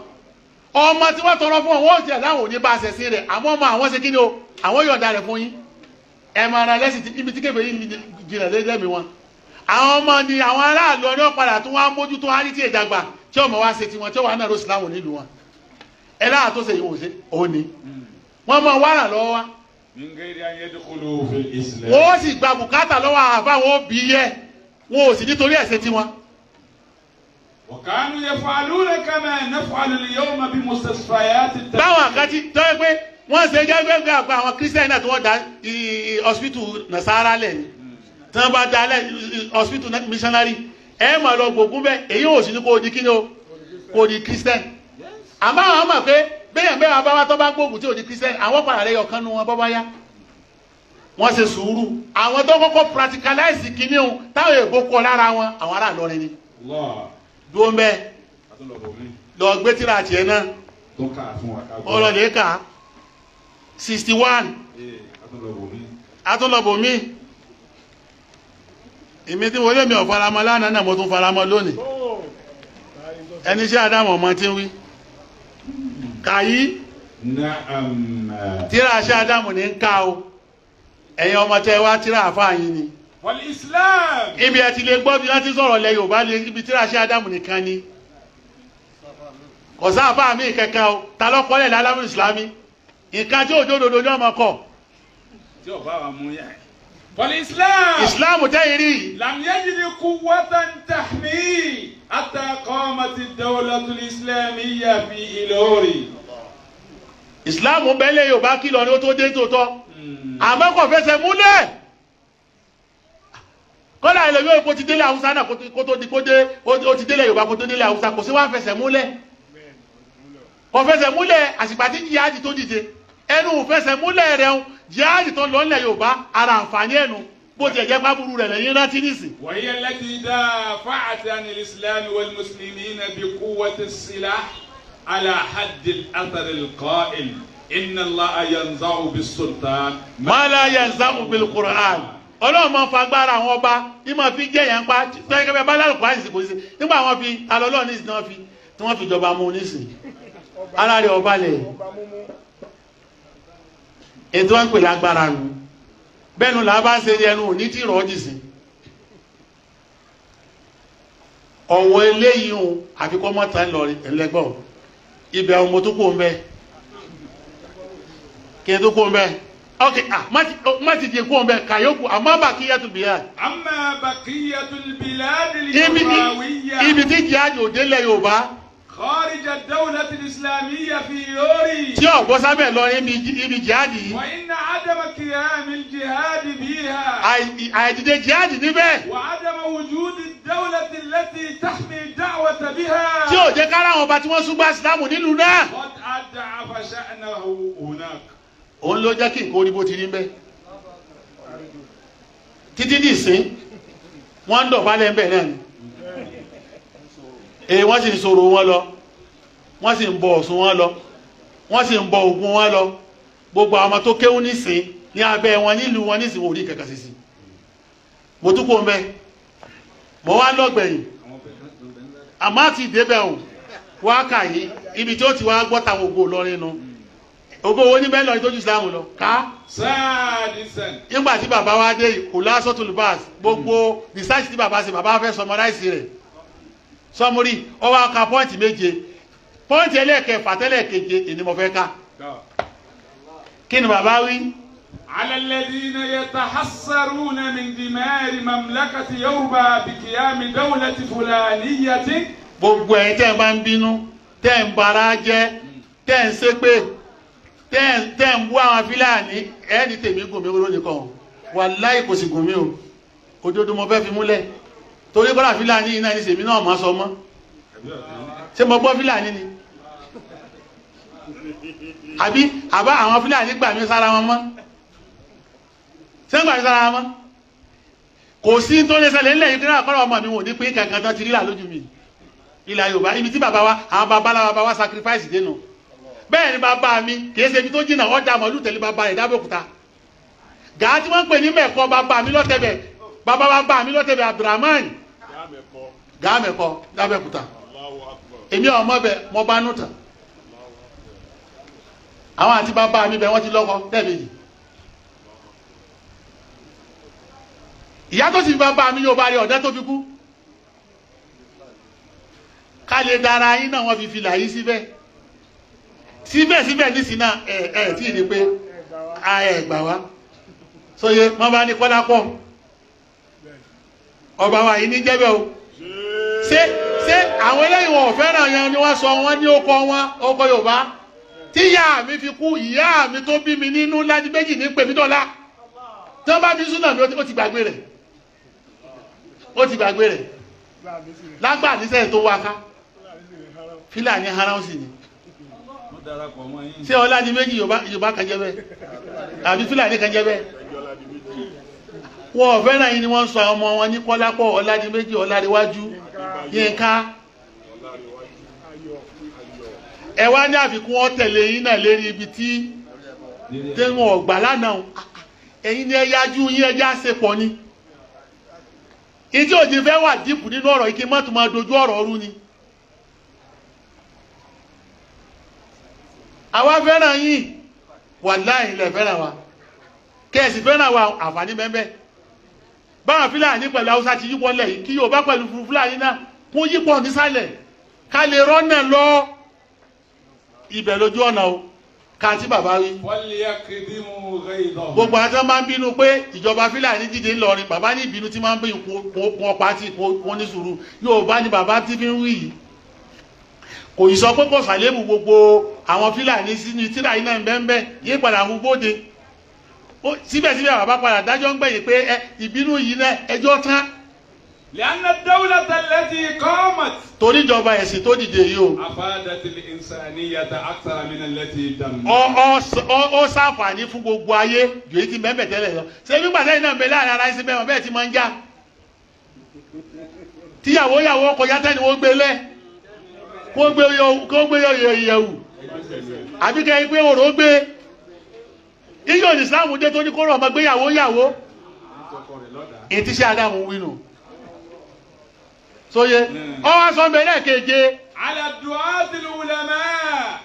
ọmọ tí wọ́n tọrọ fún wọn wọ́n ti láwọn ò ní bá a ṣẹ̀sìn rẹ̀ àmọ́ ọmọ àwọn ṣe kí ni o àwọn yọ̀ǹda rẹ̀ fún yín ẹ máa ra lẹ́sìn ibi tí kébè yìí jìnnà lẹ́mìí wọn àwọn ọmọ ni àwọn aráàlú ọdún padà tó wá mójútó á ní tí ìdàgbà tí ọmọ wa ṣe tiwọn tí ó wà náà ló sì láwọn nílùú wọn ẹ láà tó ṣe ìwòsàn òun ni wọn mọ wàrà lọ́wọ́ wa. Wọ́n sì gba bùkátà lọ́wọ́ àfa wọn ó bí yẹ wọn ò sì nítorí ẹ̀ṣẹ̀ tiwọn. Wakanu yaf'aluna kama naf'alu al-yawma bi mustashfayat at-tafsir. Báwọn kan ti tọ́ ẹ pé wọ́n ṣe jẹ́ pé àgbà àwọn kírísítẹ́nì náà tí wọ́n da hospital nasara lẹ̀ ni tí wọ́n bá da lẹ̀ hospital missionary ẹ mà lọ gbògún bẹ́ẹ̀ èyí ò sí ní kò di kíni o kò di christian àmọ́ àwọn mọ̀ pé bẹ́ẹ̀ bẹ́ẹ̀ bá wá tó bá gbógun tí ò di christian àwọn padà rẹ̀ yọ̀kan nu wọn bọ́ bá yá wọ́n ṣe sùúrù àwọn tó kọ́kọ́ practicalize kíní o táwọn èèbó kọ lára wọn àwọn ará Ìlọrin ni dúró ń bẹ lọ gbé tíra tiẹ̀ náà ọlọ́lẹ̀ kà 61 atúnlọ́bòmí èmi tí wọlé mi ò faramọ́ lánàá náà mo tún faramọ́ lónìí ẹni iṣẹ́ Ádámù ọmọ tí ń wí kàyí tíra iṣẹ́ Ádámù ní ń ká o Ẹ̀yin ọmọ tẹ́ wá tíra àfáà yín ni. والإسلام Ibi ẹ ti lè gbọ́ bí wọ́n ti sọ̀rọ̀ lẹ Yorùbá lé ibi tíra ṣe Ádámù nìkan ni. Kò sáfà mí kankan o, ta ló kọ́lẹ̀ lálámù ìsìlámì? Nǹkan tí òjò òdodo ní ọmọ kọ̀. Tí ò bá wa mú yẹn. والإسلام Ìsìlámù tẹ́yìn rí yìí. لم يجد قوة تحميه حتى قامت الدولة الإسلامية في إيلوري. Ìsìlámù bẹ́lẹ̀ Yorùbá kìlọ̀ ni ó tó dé tòótọ́. Àmọ́ kò fẹsẹ̀ múlẹ̀. Kọ́lá ilẹ̀ yóò kó ti délé Haúsá náà kó tó di kó dé ó ti délé Yorùbá kó tó délé Haúsá kò sí wá fẹsẹ̀ múlẹ̀. Kò fẹsẹ̀ múlẹ̀ àsìgbà tí jihadi tó dìde. Ẹnu fẹsẹ̀ múlẹ̀ rẹ̀ ń jihadi tó lọ nílẹ̀ Yorùbá ara àǹfààní ẹnu bó tiẹ̀ jẹ́ pábúrú rẹ̀ lẹ́yìn rántí nìsín. وهي التي دافعت عن الإسلام والمسلمين بقوة السلاح على حد الأثر القائل إن الله ينزع بالسلطان Ma la yanza'u bil Qur'an. Ọlọ́run máa ń fagbára àwọn ọba ní máa fi jẹ́ yẹn pa tọ́jú kẹfẹ́ bá lálùkọ́ àìsí kò sí nígbà wọn fi alọ́lọ́ nísìn náà fi tí wọ́n fi jọba mú nísìn ara rẹ̀ ọba lẹ̀ Ọba múmú. ètò wọn ń pè lágbára nù bẹ́ẹ̀ nu là bá ń ṣe ẹnu òní tí rọ̀ ọ́ jì sí. Ọ̀wọ́ eléyìí o àfikọ́ mọ́ta ńlọrin ẹlẹ́gbọ́n ibẹ̀ ọmọ tó kó ń bẹ kí n tó kó ń bẹ ok ah má ti di kó ń bẹ kàyókù àmọ́ bà kí yàtú bìyà. أما بقية البلاد ibi اليوراوية ibi tí jihad òde lẹ̀ Yorùbá خارج الدولة الإسلامية في يوري tí ọ̀gbọ́n sábẹ̀ lọ ibi jihad yìí وإن عدم قيام الجهاد بها àìdìde jihad níbẹ̀ وعدم وجود الدولة التي تحمي الدعوة بها tí ò jẹ́ kára àwọn ọba tí wọ́n súngbà sílámù nílùú náà. قد أضعف شأنه هناك. Òun ló jẹ́ kí nǹkan orí bó ti rí mbẹ́ títí dì sí wọ́n ń dọ̀bálẹ̀ ń bẹ̀ náà ni èyí wọ́n sì ń sọ̀rọ̀ wọn lọ wọ́n sì ń bọ Ọ̀ṣun wọn lọ wọ́n sì ń bọ Ògún wọn lọ gbogbo àwọn tó kéwú nísìn ní abẹ́ wọn nílùú wọn nísìn wọn ò rí kankan sí sí mo tún kó mbẹ́ mo wá lọ́gbẹ̀yìn àmọ́ àti ìdébẹ̀ ò wá kà yìí ibi tí ó ti wá gbọ́ táwọn ògo Ìlọrin nu ògo wo ní bẹ́ẹ̀ lọ ìtọ́jú Islam lọ ká. سادسا Nígbà tí bàbá wa dé kò lásán bas gbogbo research tí bàbá ṣe bàbá fẹ́ summarize rẹ̀ summary ó wá ka pọ́ǹtì méje pọ́ǹtì ẹlẹ́ẹ̀kẹfà tẹ́lẹ̀keje èyí mo fẹ́ ká kí ni bàbá wí. على الذين يتحسرون من دمار مملكة يوروبا بقيام دولة فلانية Gbogbo ẹ̀yin tẹ́ ẹ bá ń bínú tẹ́ ẹ ń bara jẹ́ tẹ́ ẹ ń ṣépè tẹ́ ẹ ń bú àwọn Fúlàní ẹni tèmi gùn mí lónìí kan wàláì kò sì gùn mí o òdodo mo fẹ́ fi múlẹ̀ torí bọ́lá Fúlàní yìí náà ní sèmi náà máa sọ mọ́ ṣé mo gbọ́ Fúlàní ni àbí àbá àwọn Fúlàní gbà mí sára wọn mọ́ ṣé ń gbà mí sára wọn mọ́ kò sí tó lè ṣẹlẹ̀ ńlẹ̀ yìí kí náà kọ́ra ọmọ mi wò ní pé kankan tán ti rí là lójú mi ilẹ̀ Yorùbá ibi tí bàbá wa àwọn bàbá la bàbá wa sacrifice dénú bẹ́ẹ̀ ni bàbá mi kìí ṣe ibi tó jìnnà ọjà mọ̀lú tẹ̀lé bàbá rẹ̀ dábòkúta gàá tí wọ́n ń pè ní mẹ̀kọ bàbá mi lọ́tẹ̀bẹ̀ bàbá bàbá mi lọ́tẹ̀bẹ̀ Abdulrahman gàá mẹ̀kọ dábẹ́kúta èmi ọmọ bẹ mọ bá nù tàn àwọn àti bàbá mi bẹ wọ́n ti lọ́kọ lẹ́ẹ̀mejì ìyá tó sì bàbá mi yóò bá rí ọ̀dẹ́ tó fi kú ká lè dára yín náà wọ́n fi filà yín síbẹ̀ síbẹ̀síbẹ̀ nísìn náà ẹ̀ ẹ̀ tí ì ní pé a ẹ̀ gbà wá sóye wọ́n bá ní kọ́lá pọ̀ ọba wa yìí ní jẹ́bẹ̀ o ṣé ṣé àwọn eléyìí wọn ò fẹ́ràn yẹn ni wọ́n sọ wọ́n ní ọkọ wọn ọkọ Yorùbá tí ìyá mi fi kú ìyá mi tó bí mi nínú láti méjì ní pèmí dọ́là tí wọ́n bá mi súnà mi ó ti gbàgbé rẹ̀ ó ti gbàgbé rẹ̀ lágbà nísẹ̀yìn tó wá ká Fúlàní haránsì ni ṣé ọlá di méjì Yorùbá kan jẹ́ bẹ́ẹ̀ àbí Fúlàní kan jẹ́ bẹ́ẹ̀ wọn ò fẹ́ràn yín ni wọ́n ń sọ àwọn ọmọ wọn ní Kọ́lápọ̀ Ọládìméjì Ọládìwájú Yínká ẹ wá ní àfikún ọ̀tẹ̀lé yín náà lérí ibi tí tẹ́wọ̀n ọ̀gbà lánàá ẹ̀yin ni ẹ yájú yín ẹjá ṣe pọ̀ ni ìdí òjì fẹ́ wà dípù nínú ọ̀rọ̀ yìí kí mọ́tò máa dojú ọ̀rọ̀ rú ni àwa fẹ́ràn yín wàláhì ilẹ̀ fẹ́ràn wa Kẹ́ẹ̀sì fẹ́ràn wa àǹfààní bẹ́ẹ̀ báwọn Fúlàní pẹ̀lú Haúsá ti yípo lẹ̀ yìí, kí Yorùbá pẹ̀lú Fúlàní náà kún yípo nísàlẹ̀ ká lè rọ́nà lọ ibẹ̀ lójú ọ̀nà o ká tí bàbá wí. وليقدموا غيظهم Gbogbo àti wọn máa ń bínú pé ìjọba Fúlàní dìde ńlọrin, bàbá ní ìbínú tí máa ń bí kún ọ̀pá tí kún ní sùúrù. Yorùbá ni bàbá tí fi ń wí yìí, kò ì sọ pé kò sàlébù gbogbo àwọn Fúlàní sínú tíra yìí náà bẹ́ẹ̀ yé padà fún bóde. Síbẹ̀síbẹ̀ bàbá padà dájọ́ ń gbẹ̀yìn pé ẹ ìbínú yìí náà ẹjọ́ tán. لأن الدولة التي قامت Torí ìjọba ẹ̀sìn tó dìde yìí o, أفادت الإنسانية أكثر من التي دمرت. Ó ṣàǹfààní fún gbogbo ayé ju èyí tí mẹ́mẹ́ tẹ́lẹ̀ lọ. Ṣé bí gbàtẹ́ iná ń bẹ láàrin ara ẹ̀sìn bẹ́ẹ̀ bẹ́ẹ̀ tí máa ń já, tíyàwó yàwó kọjá tẹ́ni wọ́n gbé lẹ̀ kó gbé yẹ̀wù àbí kẹ́ pé òrò gbé iyọ̀ ní Islam dé tó ní kó rọ̀ ọmọ gbéyàwó yàwó ètí ṣe Ádámù wínú sóye ọwọ́ sọ bẹ́ẹ̀ lẹ́ẹ̀keje. على الدعاة العلماء.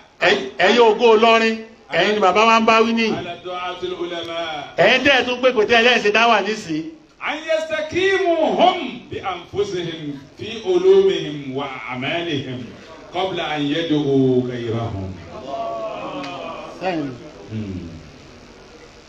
Ẹ̀yin ògo Ìlọrin, ẹ̀yin ni bàbá wa ń bá wí ní. على الدعاة العلماء Ẹ̀yin tẹ́ ẹ̀ tún pé kò tẹ́ ẹ lẹ́sìn dáwà nísìn. أن يستقيموا هم بأنفسهم في علومهم وأعمالهم قبل أن يدعوا غيرهم.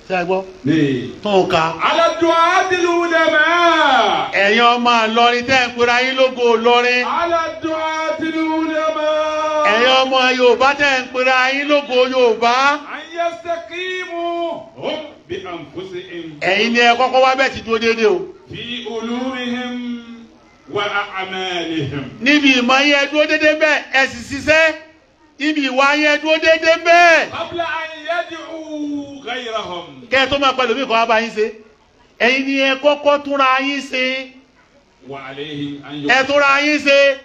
Ṣé ẹ gbọ́? ليه؟ Tó ń ka. على الدعاة العلماء. Ẹ̀yin ọmọ Ìlọrin tẹ́ ẹ̀ ń pera yín lógo Ìlọrin. على الدعاة العلماء. Ẹ̀yin ọmọ Yorùbá tẹ́ ẹ̀ ń pera yín lógo Yorùbá. أن يستقيموا هم بأنفسهم Ẹ̀yin ni ẹ kọ́kọ́ wá bẹ́ẹ̀ ti dúró déédéé o. في علومهم وأعمالهم. Níbi ìmọ̀ yín ẹ dúró déédéé bẹ́ẹ̀, ẹ sì ṣiṣẹ́. Ibi ìwà yín ẹ dúró déédéé bẹ́ẹ̀. قبل أن يدعوا غيرهم. Kẹ́ ẹ tó máa pẹ̀lú mi kọ́ wá bá yín ṣe. Ẹ̀yin ni ẹ kọ́kọ́ túnra yín ṣe. وعليهم أن Ẹ túnra yín ṣe.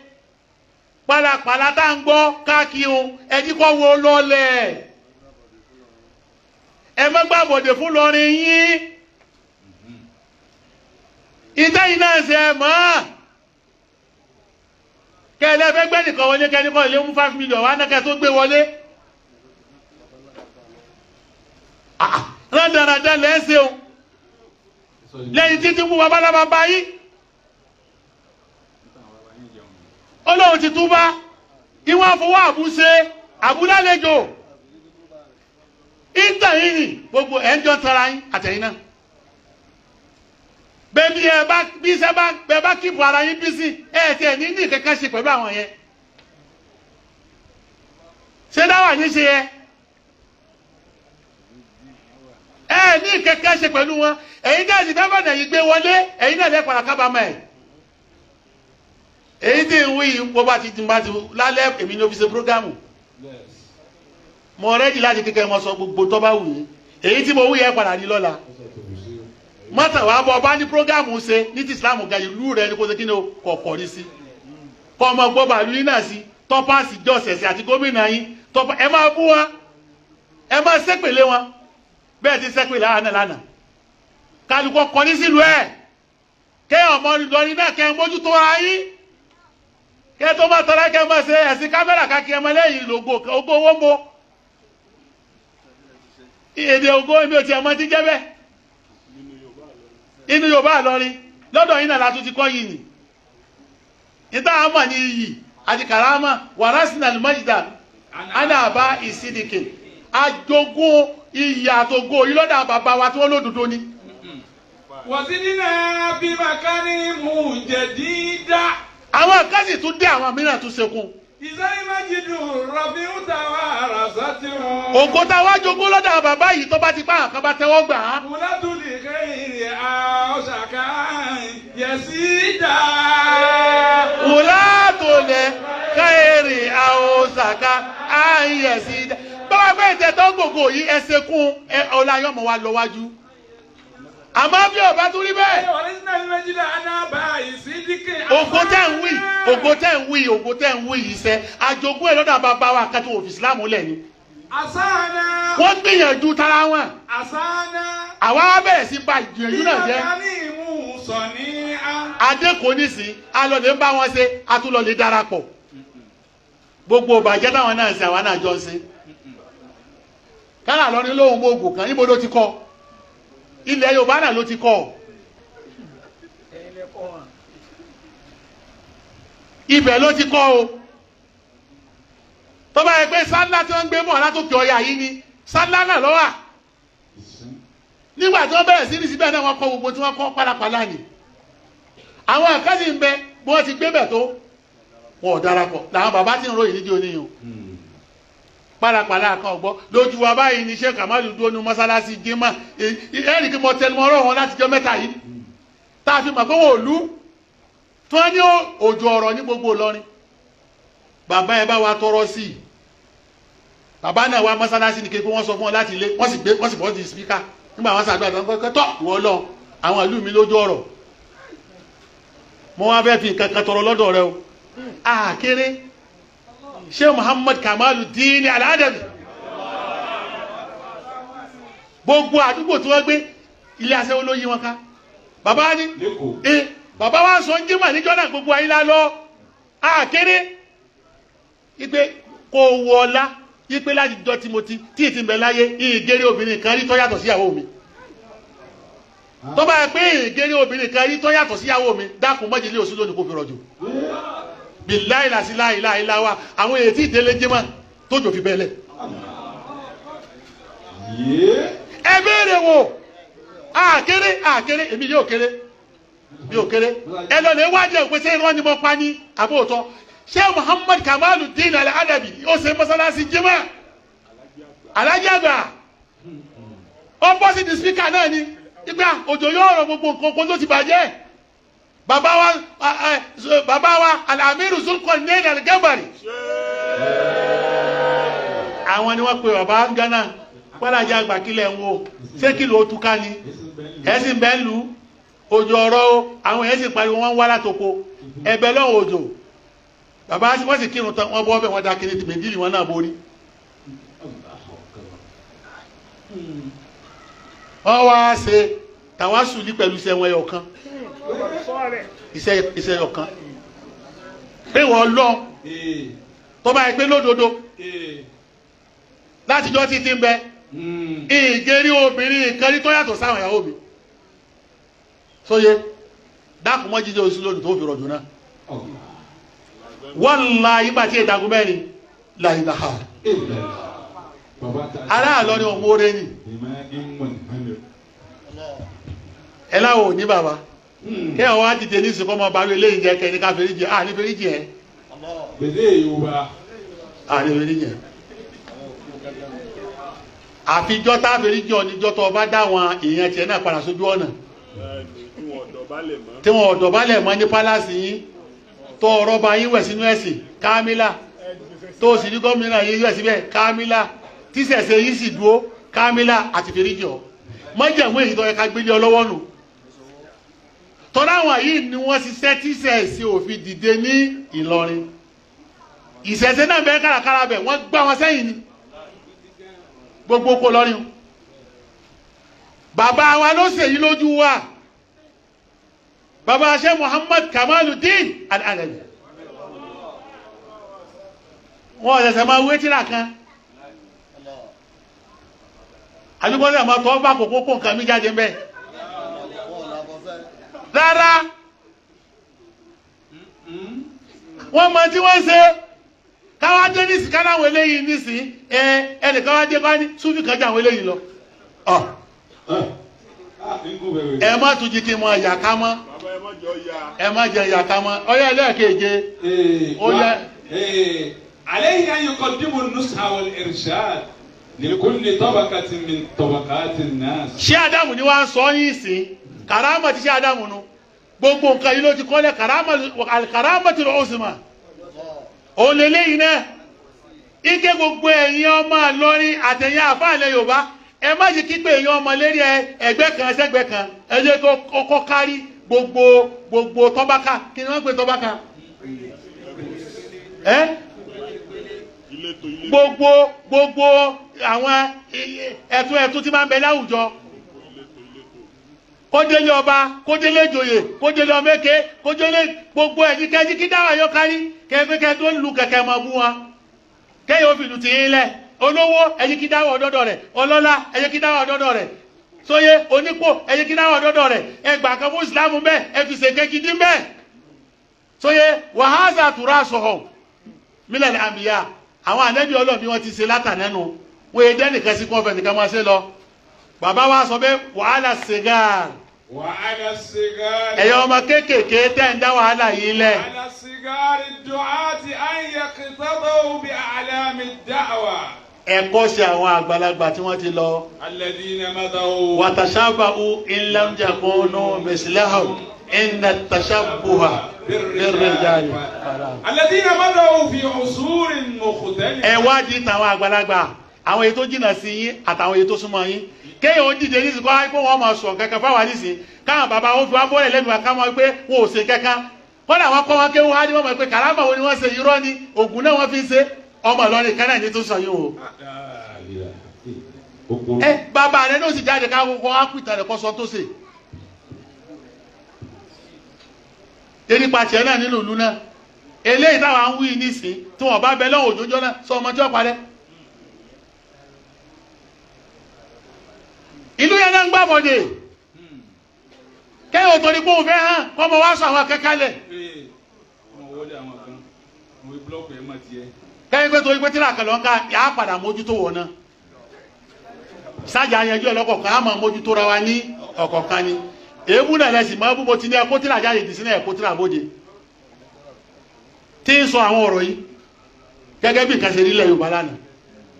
Pálapàla tá ń gbọ́ káàkiri o, ẹ jí kọ́ wo lọ́lẹ̀. Ẹ má gbàbọ̀dè fún lọrin yín. Ìtẹ́yìn náà ṣe ẹ mọ́. Kẹ́lẹ́ fẹ́ gbẹ́ nìkan wọlé, kẹ́ni kọ́ lé mú 5 million wá náà kẹ́ tó gbé wọlé. Rándanrandan lẹ́ ń ṣe o. Lẹ́yìn títí mú babalábá bá yín. Ọlọ́run ti túbá, ìwọ̀n àfọwọ́ àbúṣe àbúlálejò ìtàn yìí gbogbo ẹ̀ ń jọ tara yín àtẹ̀yìn náà. Bẹ́ẹ̀ bí ẹ bá bí iṣẹ́ bá bẹ́ẹ̀ bá kíkọ ara yín bí sí ẹ tiẹ̀ ní ní kankan ṣe pẹ̀lú àwọn yẹn. Ṣé dáwà ní ṣe yẹ? Ẹ ní kankan ṣe pẹ̀lú wọn. Ẹ̀yin náà sì fẹ́ fọ̀nà yìí gbé wọlé, ẹ̀yin náà lẹ́ padà kábàámọ̀ ẹ̀. Èyí tí ń wí yìí bó bá ti ti bá ti lálẹ́ èmi ní ọ́fíìsì prógámù. Mo rẹ́dí láti kékeré mo sọ gbogbo tó bá wù yín. Èyí tí mo wí yẹn padà ní lọ́la. Mọ́tà wàá bọ́ ọba ní prógámù ṣe ní ti Islam ga ìlú rẹ ní kó ṣe kí ni o kọ̀ọ̀kọ̀ rí sí. Kọ́ ọmọ gbọ́ bàálù yín náà sí tọ́pásì jọ̀sẹ̀sẹ̀ àti gómìnà yín tọ́pá ẹ máa bú wọn, ẹ máa ṣépèlé wọn bẹ́ẹ̀ ti ṣépèlé àwọn náà lánàá. Kálukọ́ kọ ní sílùú ẹ̀ kẹ́ ọmọ Ìlọrin náà kẹ́ ẹ mójútó ara yín, kẹ́ tó máa tọ́lá kẹ́ máa ṣe ẹ̀sìn kámẹ́rà káàkiri ẹmọ lẹ́yìn lògbò ogó owó ń bo èdè ògo èmi ò tiẹ̀ mọ ti jẹ́ bẹ́ẹ̀ inú Yorùbá Ìlọrin lọ́dọ̀ yín náà la tún ti kọ́ yìí nì níta àmọ̀ ní iyì àti kàrámà wàrásìnà lùmọ́jìdá anáàbá ìsídìkì àjogún iyì àtògo yìí lọ́dọ̀ bàbá wa tí wọ́n lódodo ni. وزدنا بمكان جديدا. Àwọn kan sì tún dé, àwọn mìíràn tún ṣekun. إذا المجد الرفيع توارثته. Ògo tá a wá jogún lọ́dọ̀ bàbá yìí tó bá ti pa àkàn bá tẹ́wọ́ gbà á. ولاة لغير أوشك يزيدا. Wòlá tó lẹ káyèrè àwòsàká àyẹ̀sí. Báwa pé ìtẹ̀ tó gbogbo yìí ẹ ṣekun ẹ ọláyọ̀mọ̀ wa lọ wájú. Àmọ́ bí ọba tún rí bẹ́ẹ̀. ورثنا المجد أنا بايسيدك. Ògo tẹ́ ń wí, ògo tẹ́ ń wí, ògo tẹ́ ń wí yìí sẹ́, àjogún ẹ̀ lọ́dọ̀ bàbá wa kan tí wọ́n fi Ìsìlámù lẹ̀ ni. أسانا. Wọ́n gbìyànjú tara wọn. أسانا. Àwa bẹ̀rẹ̀ sí ba ìgbìyànjú náà jẹ́. بمكان صنيعا. Adé kò ní sí, alọ́lẹ̀ ń bá wọn ṣe, atúlọ̀lẹ̀ darapọ̀. Gbogbo ìbàjẹ́ táwọn náà ń ṣe, àwa náà jọ ń ṣe. Kálá lọ ní lóhùn oògùn kan, níbo ló ti kọ́? Ilẹ̀ Yorùbá náà ló ti kọ́. Ibẹ̀ ló ti kọ́ o. Tó bá yẹ pé sálá tí wọ́n ń gbé bọ̀ látòkè ọya yìí ni sálá náà ló wà. Nígbà tí wọ́n bẹ̀rẹ̀ sí ní síbẹ̀ náà wọ́n kọ́ gbogbo tí wọ́n kọ́ pálapàla ni. Àwọn àkàtì ń bẹ bí wọ́n ti gbé bẹ̀ tó wọn ò darapọ̀ làwọn bàbá tí ń ròyìn nídìí oníyàn pálapàla kan ọ̀gbọ́ lójú wa báyìí ní Sheikh Kamalu dúró ní mọ́sálásí jimá ẹ̀rì kí mo tẹnu ọ̀rọ̀ wọn láti jọ mẹ́ta yìí tá a fi mọ̀ pé wọn ò lú tí wọ́n ní òjò ọ̀rọ̀ ní gbogbo Ìlọrin. Bàbá ẹ bá wa tọrọ sí i, bàbá náà wá mọ́sálásí ní kékeré wọ́n sọ fún wọn láti ilé wọ́n sì gbé wọ́n sì bọ́ di spíkà nígbà wọn sàdúrà tó ń kọ́ tọ́ ìwọ lọ àwọn ìlú mi lójú ọ̀rọ̀ mo wá fẹ́ fi nǹkan kan tọrọ lọ́dọ̀ rẹ o. Àkéré Sheikh Muhammad Kamaluddin Al-Adabi gbogbo àdúgbò tí wọ́n gbé ilé aṣẹ́wó ló yí wọn ká. Bàbá ní bàbá wa sọ ń jímọ̀ níjọ́ náà gbogbo ayé lálọ́. Àkéré ipe kò wọlá ipe láti jọ tí mo ti tí ì ti bẹ̀ láyé ìgèrè obìnrin kan rí tó yàtọ̀ síyàwó mi. Tó bá yẹ pé ìgèrè obìnrin kan rí tó yàtọ̀ síyàwó mi dákun mọ́jìlé oṣù lónìí kò fi rọ̀jò. Bilayi lasi láyé láyé láwa àwọn èyí tí ìdílé jẹ́ tó jò fi bẹ́lẹ̀. Ẹ béèrè wò àkéré àkéré èmi yóò kéré mi ò kéré ẹ lọ lè wájú ẹ pé ṣé irọ́ ni mo pa ní àbóòtọ́. Sheikh Muhammad Kamaluddin Al-Adabi ó ṣe mọ́sálásí jimá Alhaji Àgbà ó bọ́ sí di spíkà náà ni ìgbà òjò yóò rọ gbogbo nǹkan kó ló ti bàjẹ́. Bàbá wa Al-Amiru Zulqarnain Al-Gambari àwọn ni wọ́n pe bàbá Ghana Alhaji Àgbà kílẹ̀ ń wo ṣé kí ló túká ni ẹ̀sìn bẹ́ẹ̀ lù òjò ọ̀rọ̀ o àwọn ẹ̀sìn pariwo wọ́n ń wá látoko ẹ̀bẹ̀ lọ́wọ́ òjò. Bàbá wọ́n sì kírun tán wọ́n bọ́ ọbẹ̀ wọ́n da kiri mẹ́dílì wọn náà borí. Wọ́n wá ṣe tàwásùlì pẹ̀lú iṣẹ́ wọn ẹyọ kan iṣẹ́ ẹyọ kan pé wọ́n lọ tó bá yẹ pé lódodo látijọ́ títí ń bẹ ìgérí obìnrin kan rí tó yàtọ̀ sáwọn ìyàwó mi sóye dákun mọ́ jíjẹ́ oṣù lónìí tó fi rọ̀jò náà. Wallahi ìgbà tí ìdagun mẹ́rin láìláha aráàlọ́ ni ọmọ oore ni ẹ láwọ̀ ní bàbá kí ẹ̀ wá dìde ní ìsìnkú ọmọ bàbá eléyìí jẹ́ kẹ́ ní ká fèrè jẹ à ní fèrè jẹ à ní fèrè jẹ àfijọ́ tá fèrè jẹ oníjọ́ tó bá dá àwọn èèyàn tiẹ̀ náà padà sójú ọ̀nà tí wọn ọ̀dọ̀ bá lẹ̀ mọ́ ní pálásì yín tó ọ̀rọ̀ bá yín wẹ̀ sínú ẹ̀sìn kámílà tó sì ní gómìnà yín wẹ̀ síbẹ̀ kámílà tíṣẹ̀ṣẹ̀ yín sì dúró kámílà àti fèrèjì ọ̀ mọ́jẹ̀mú èyí tó yẹ ká gbélé ọlọ́wọ́ nù. Tọ́lá àwọn yìí ni wọ́n ṣiṣẹ́ tíṣẹ̀ṣẹ̀ òfin dìde ní Ìlọrin. Ìṣẹ̀ṣẹ̀ náà bẹ́ẹ̀ kárakára bẹ̀ wọ́n gbá wọn sẹ́yìn ni gbogbo kó lọ́rin. Bàbá wa ló ṣèyí lójú wa. Bàbá Sheikh Muhammad Kamaluddin Al-Adabi wọ́n ṣẹ̀ṣẹ̀ máa wé tíra kan àbíkọ́ máa tọ́ bá kòkó kó nǹkan mi jáde ń bẹ́ rárá wọ́n mọ tí wọ́n ṣe káwá dé nísì káláwọn eléyìí nísì ẹnìkan wá dé bá ní súnfì kan jẹ àwọn eléyìí lọ ẹ má tún jí kí n mọ ẹ̀yà ká mọ́ ẹ má jẹ ẹ̀yà ká mọ́ ọyá ẹlẹ́ẹ̀keje ó yẹ. عليه أن يقدم النصح والإرشاد لكل طبقة من طبقات الناس. Ṣé Ádámù ni wàá sọ yín sí kàrámà ti ṣé Ádámù nu gbogbo nǹkan yìí ló ti kọ́lẹ̀ kàrámà ti lọ́ọ́ sì mà òun lè léyìn náà ike gbogbo ẹ̀yin ọmọ Ìlọrin àtẹ̀yìn àfáàlẹ̀ Yorùbá ẹ má ṣe kígbe èèyàn ọmọ lérí ẹgbẹ́ kan sẹ́gbẹ́ kan ẹ jẹ́ kó kọ́kọ́ kárí gbogbo gbogbo tọ́bákà. Kí ni wọ́n ń pè tọ́bákà? Ẹ́ gbogbo gbogbo àwọn ẹ̀tún ẹ̀tún tí máa ń bẹ láwùjọ kó délé ọba kó délé ìjòyè kó délé ọmọké kó délé gbogbo ẹ̀yìn kẹ́jí kí dáwà yọ kárí kẹ́kẹ́ tó ń lu kẹ̀kẹ́ mọ́ bú wọn kẹ́yìn ó fi lù tì í lẹ̀ olówó ẹ̀yìn kí dáwà ọ̀dọ́dọ̀ rẹ̀ ọlọ́lá ẹ̀yìn kí dáwà ọ̀dọ́dọ̀ rẹ̀ Sóye onípò ẹ̀yẹ kí náà dọ́dọ̀ rẹ̀ ẹ gbà kan fún ìsìlámù bẹ́ẹ̀ ẹ fi ṣèké gidi bẹ́ẹ̀. Sóye wàhálà tura sọ̀họ̀ mílẹ̀ àmìyá àwọn ànẹ́bí Ọlọ́run bí wọ́n ti ṣe látànẹ́nu wọ́n yẹ jẹ́ nìkan sí kọ́fẹ̀ nìkan máa ṣe lọ. Bàbá wa sọ pé wàhálà sìgáàrì. وعلى الصغار Ẹ̀yọ́ ọmọ kéékèèké tẹ́ ń dá wàhálà yìí lẹ̀. على الصغار الدعاة أن يقتضوا بأعلام الدعوة Ẹ̀kọ́ ṣe àwọn àgbàlagbà tí wọ́n ti lọ. الذين مضوا Wàtàṣàbàú ìlànjàkúnú mẹsìlẹ́hùn ìnà tàṣàbùhà bírèjáde. الذين مضوا في عصور مختلفة Ẹ wádìí tàwọn àgbàlagbà, àwọn èyí tó jìnnà sí yín àtàwọn èyí tó súnmọ́ yín. Kéèyàn ó dìde nísìnyí kó wáyé pé wọ́n máa sọ̀ kankan fáwọn nísìnyí. Káwọn bàbá wọn fi wá bọ́lẹ̀ lẹ́nu wa ká máa pé wọn ò ṣe kankan. Kọ́dà wọn kọ́ wọn kéwọ́n á ní wọ́n mọ̀ pé kàrámà wo ni wọ́n ṣe irọ́ ni ògùn náà wọ́n fi ń ṣe. Ọmọ Ìlọrin kan náà ní tó sọ yìí o. Ẹ bàbá rẹ ló sì jáde ká kókó ápìtà rẹ kó sọ tó ṣe. Erípa tiẹ̀ náà nínú ìlú náà. Eléyìí táwa ń wí nísìn tí wọ́n bá bẹ lọ́wọ́ òjòjọ́ náà sọ ọmọ tí wọ́n parẹ́. Ìlú yẹn náà ń gbàbọ̀dè. Kẹ́yìn òtò ni kó o fẹ́ hàn kọ́mọ wá sọ àwọn akẹ́kẹ́ lẹ̀. Ee, ọmọ wọlé àwọn kan mo fi búlọ́ọ̀kù ẹ̀ mọ̀ tiẹ̀. Kẹ́yìn pé torí pé tíra kan lọ ń ká yà á padà mójútó wọ̀ náà. Sájà yanjú ẹ̀ lọ́kọ̀ọ̀kan á máa mójútó ra wa ní ọ̀kọ̀ọ̀kan ni. Èébú náà lẹ́sìn máa bú mo ti ní ẹ̀kọ́ tíra jáde dì sínú ẹ̀kọ́ tíra bóde. Tí ń sọ àwọn ọ̀rọ̀ yìí gẹ́gẹ́ bí nǹkan ṣe rí ilẹ̀ Yorùbá lánàá.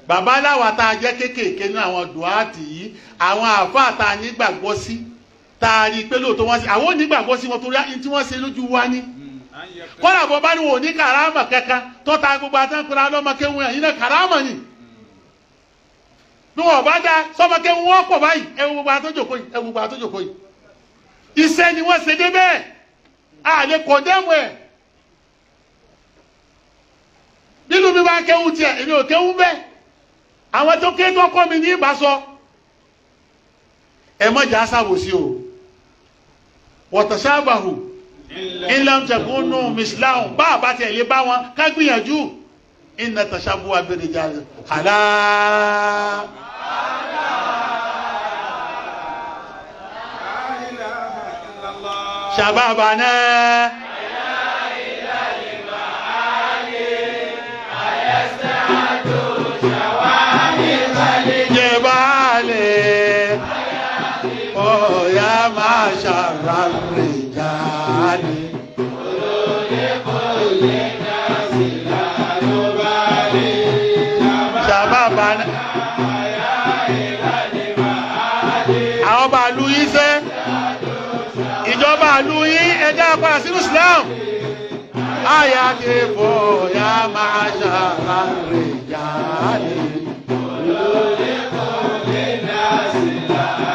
Bàbá aláwa tá a jẹ́ kéékèèké ní àwọn dùhátì yìí, àwọn àáfàá tá a nígbàgbọ́ sí, tá a rí i pé lóòótọ́ wọ́n ṣe, àwọn ò nígbàgbọ́ sí wọn torí tí wọ́n ṣe lójú wa ní kọ́lá bọ́ bá ní wọn ò ní kàrámà kankan tọ́ta gbogbo àtàkùnrin alọ́mọkéwù yẹn yìí náà kàrámà ni bí wọn bá dá sọmọkéwù wọn pọ̀ báyìí ẹ wo gbogbo àtọ́jòkó yìí ẹ wo gbogbo àtọ́jòkó yìí iṣẹ́ ni wọ́n ṣe dé bẹ́ẹ̀ a lè kọ̀ndẹ́mù ẹ̀ nínú mi bá kéwù tiẹ̀ èmi ò kéwù bẹ́ẹ̀ àwọn tó ké tó kọ́ mi ní ìbá sọ ẹ mọ̀jà sábòsí o wọ̀tàṣàbàhù ilam takunu mislahum bá a bá tiẹ̀ lè bá wọn ká gbìyànjú inna tashabbuha birrijal àlá. La ilaha illallah. Shababana. Jebale, oh ya mashara rijali. Shababana. Àwọn bàálù yìí sẹ́ ìjọba àlú yín ẹjá padà sínú Islam àyà ti fò ya máa ṣàrà rè jáde.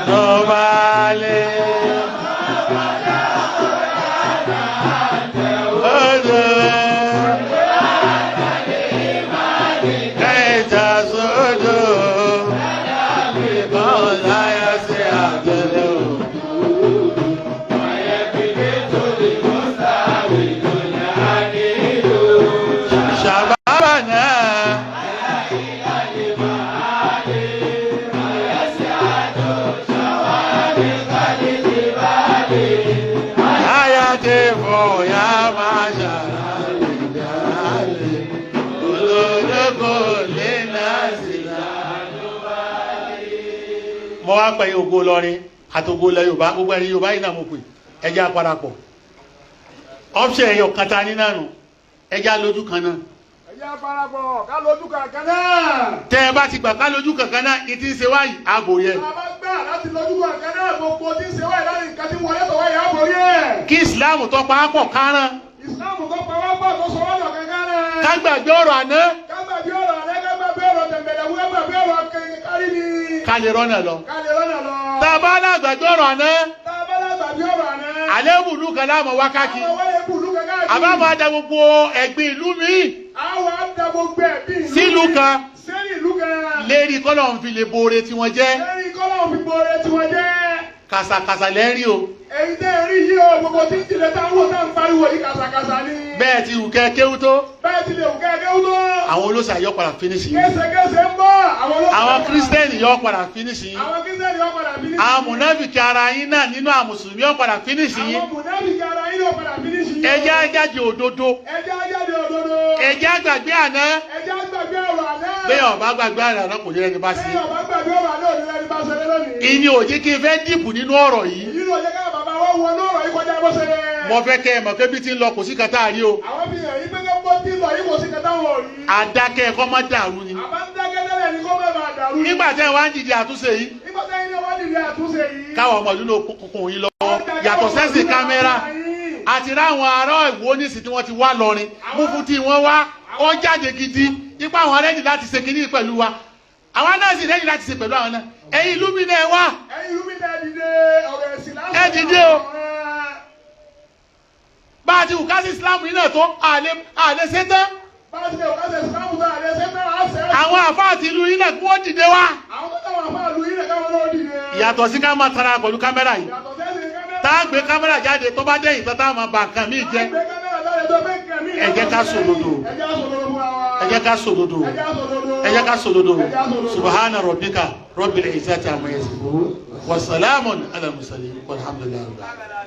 Nọ̀bálẹ̀. Ọjọ́. Kẹta sódò. Bọ́ọ̀lá yá sí àjẹlẹ̀ o. Shababana. Ayate fo ya mashara rijali. Olódókò lè náà sí Mo wá pẹ̀yìn ògo Ìlọrin àti ògo ilẹ̀ Yorùbá gbogbo ẹni Yorùbá yìí náà mo pè ẹjẹ́ àparapọ̀. Ọ́pṣẹ̀ ẹ̀yọ̀ kan ta ní náà nù ẹjẹ́ alójú kan náà. Ẹ̀yà parapọ̀ ká lójú kankan náà. Tẹ́ ẹ bá ti gbà ká lójú kankan náà ìtí ń ṣe wáyìí ààbò yẹ. Tá a bá gbà láti lójú kankan náà gbogbo tí ń ṣe wáyé láti nǹkan tí wọlé tọ̀wá yà á borí ẹ̀. Kí Ìsìláàmù tó pa á pọ̀ kárán Ìsìláàmù tó pa wá pọ̀ tó sọ wá lọ kankan náà. ká gbàgbé ọ̀rọ̀ àná Ká gbàgbé ọ̀rọ̀ àná, ká gbàgbé ọ̀rọ̀ tẹ̀m̀bẹ̀lẹ̀wú, ká gbàgbé ọ̀rọ̀ kárí ni. ká lè rọ́nà lọ. Ká lè rọ́nà lọ. Tá a bá lágbàgbé ọ̀rọ̀ àná Tá a bá lágbàgbé ọ̀rọ̀ àná. àléébù ìlú kan láàmú wákàkì Àwọn wọlé bùlú kankan. àbámọ̀ àdá gbogbo ẹ̀gbin ìlú míì Àwọn àdá gbogbo ẹ̀ bí ìlú. sílùú kan Sẹ́yìn ìlú kan. lérí kọ́lọ̀ ń fi lè boore tí wọ́n jẹ́ Lẹ́yìn kọ́lá òfin boore tí wọ́n jẹ́. kàsàkàsà lẹ́rí o Èyí tẹ́ ẹ rí yìí o, gbogbo tí ń tilẹ̀ tá ń wò tá ń pariwo yìí kàṣàkàṣà ni. Bẹ́ẹ̀ ti wù kẹ́ kéwú tó. Bẹ́ẹ̀ ti lè wù kẹ́ kéwú tó. Àwọn olóṣà yọ padà fínísì yín. Késekése ń bọ̀. Àwọn olóṣà. Àwọn kírísítẹ́nì yọ padà fínísì yín. Àwọn kírísítẹ́nì yọ padà fínísì yín. Àwọn mùnáfìkì ara yín náà nínú àwọn mùsùlùmí yọ padà fínísì yín. Àwọn mùnáfìkì ara yín yọ padà fínísì yín. Ẹ jẹ́ á jáde òdodo. Ẹ jẹ́ á jáde òdodo. Ẹ jẹ́ á gbàgbé àná. Ẹ jẹ́ á gbàgbé ọ̀rọ̀ àná. Bẹ́ẹ̀ ọba gbàgbé àná kò ní ẹni bá sí. Bẹ́ẹ̀ ọba gbàgbé ọ̀rọ̀ àná ò ní ẹni bá ṣeré lónìí. Ìní ò jẹ́ kí n fẹ́ dìbò nínú ọ̀rọ̀ yìí. Èyí ló jẹ́ ká bàbá wa wọnú ọ̀rọ̀ yìí kọjá bó ṣe yẹ. Mo fẹ́ kẹ́ ẹ mọ̀ pé bí ti ń lọ kò sí kan tá a rí o. Àwọn fi hàn yín pé kó bó ti lọ yìí kò sí kan táwọn ò rí. Àdákẹ́ ẹ̀kọ́ má dàrú ni. Àbá ń dákẹ́ tẹ́lẹ̀ ní kó má bàa dàrú. Nígbà tẹ́ ẹ wá ń dìde àtúnṣe yìí. Nígbà tẹ́ ilé wá dìde àtúnṣe yìí. Káwọn ọmọ ìlú náà kúnkún yín lọ́wọ́. Yàtọ̀ sẹ́sìn kámẹ́rà. Àti ráwọn ará Ìwó nísìn tí wọ́n ti wá lọrin. Múfú tí wọ́n wá, ó jáde gidi. Ipa àwọn rẹ́dì láti ṣe kinní pẹ̀lú wa. Àwa náà sì rẹ́dì láti ṣe pẹ̀lú àwọn náà. Ẹ̀yin ìlú mi náà wá. Ẹ̀yin ìlú mi náà dìde ọ̀rọ̀ ẹ̀sìn lásán. Ẹ dìde o. Bá a ti wù ká sí Islam yìí náà tó, àlè ṣe tán. Bá a ti wù ká sí Islam tó, àlè ṣe tán, á ṣe. Àwọn àfáà àti ìlú yìí náà kí wọ́n dìde wá. Àwọn tó táwọn àfáà ìlú yìí náà káwọn náà dìde. Ìyàtọ̀ sí ká máa tara pẹ̀lú kámẹ́rà yìí. Ìyàtọ̀ sẹ́sìn kámẹ́rà. Tá a gbé kámẹ́rà jáde tó bá dẹ̀yìn tán tá a máa ba nǹkan míì jẹ́. Tá a gbé kámẹ́rà jáde tó bẹ́ nǹkan míì Ẹ jẹ́ ká sòdodo. Ẹ jẹ́ ká sòdodo fúnra wa. Ẹ jẹ́ ká sòdodo. Ẹ jẹ́ ká sòdodo. Ẹ jẹ́ ká sòdodo. Ẹ jẹ́ ká sòdodo. Subhana rabbika rabbil izzati amma yasifun. Wa salamun ala mursalin walhamdulillahi rabbil alamin.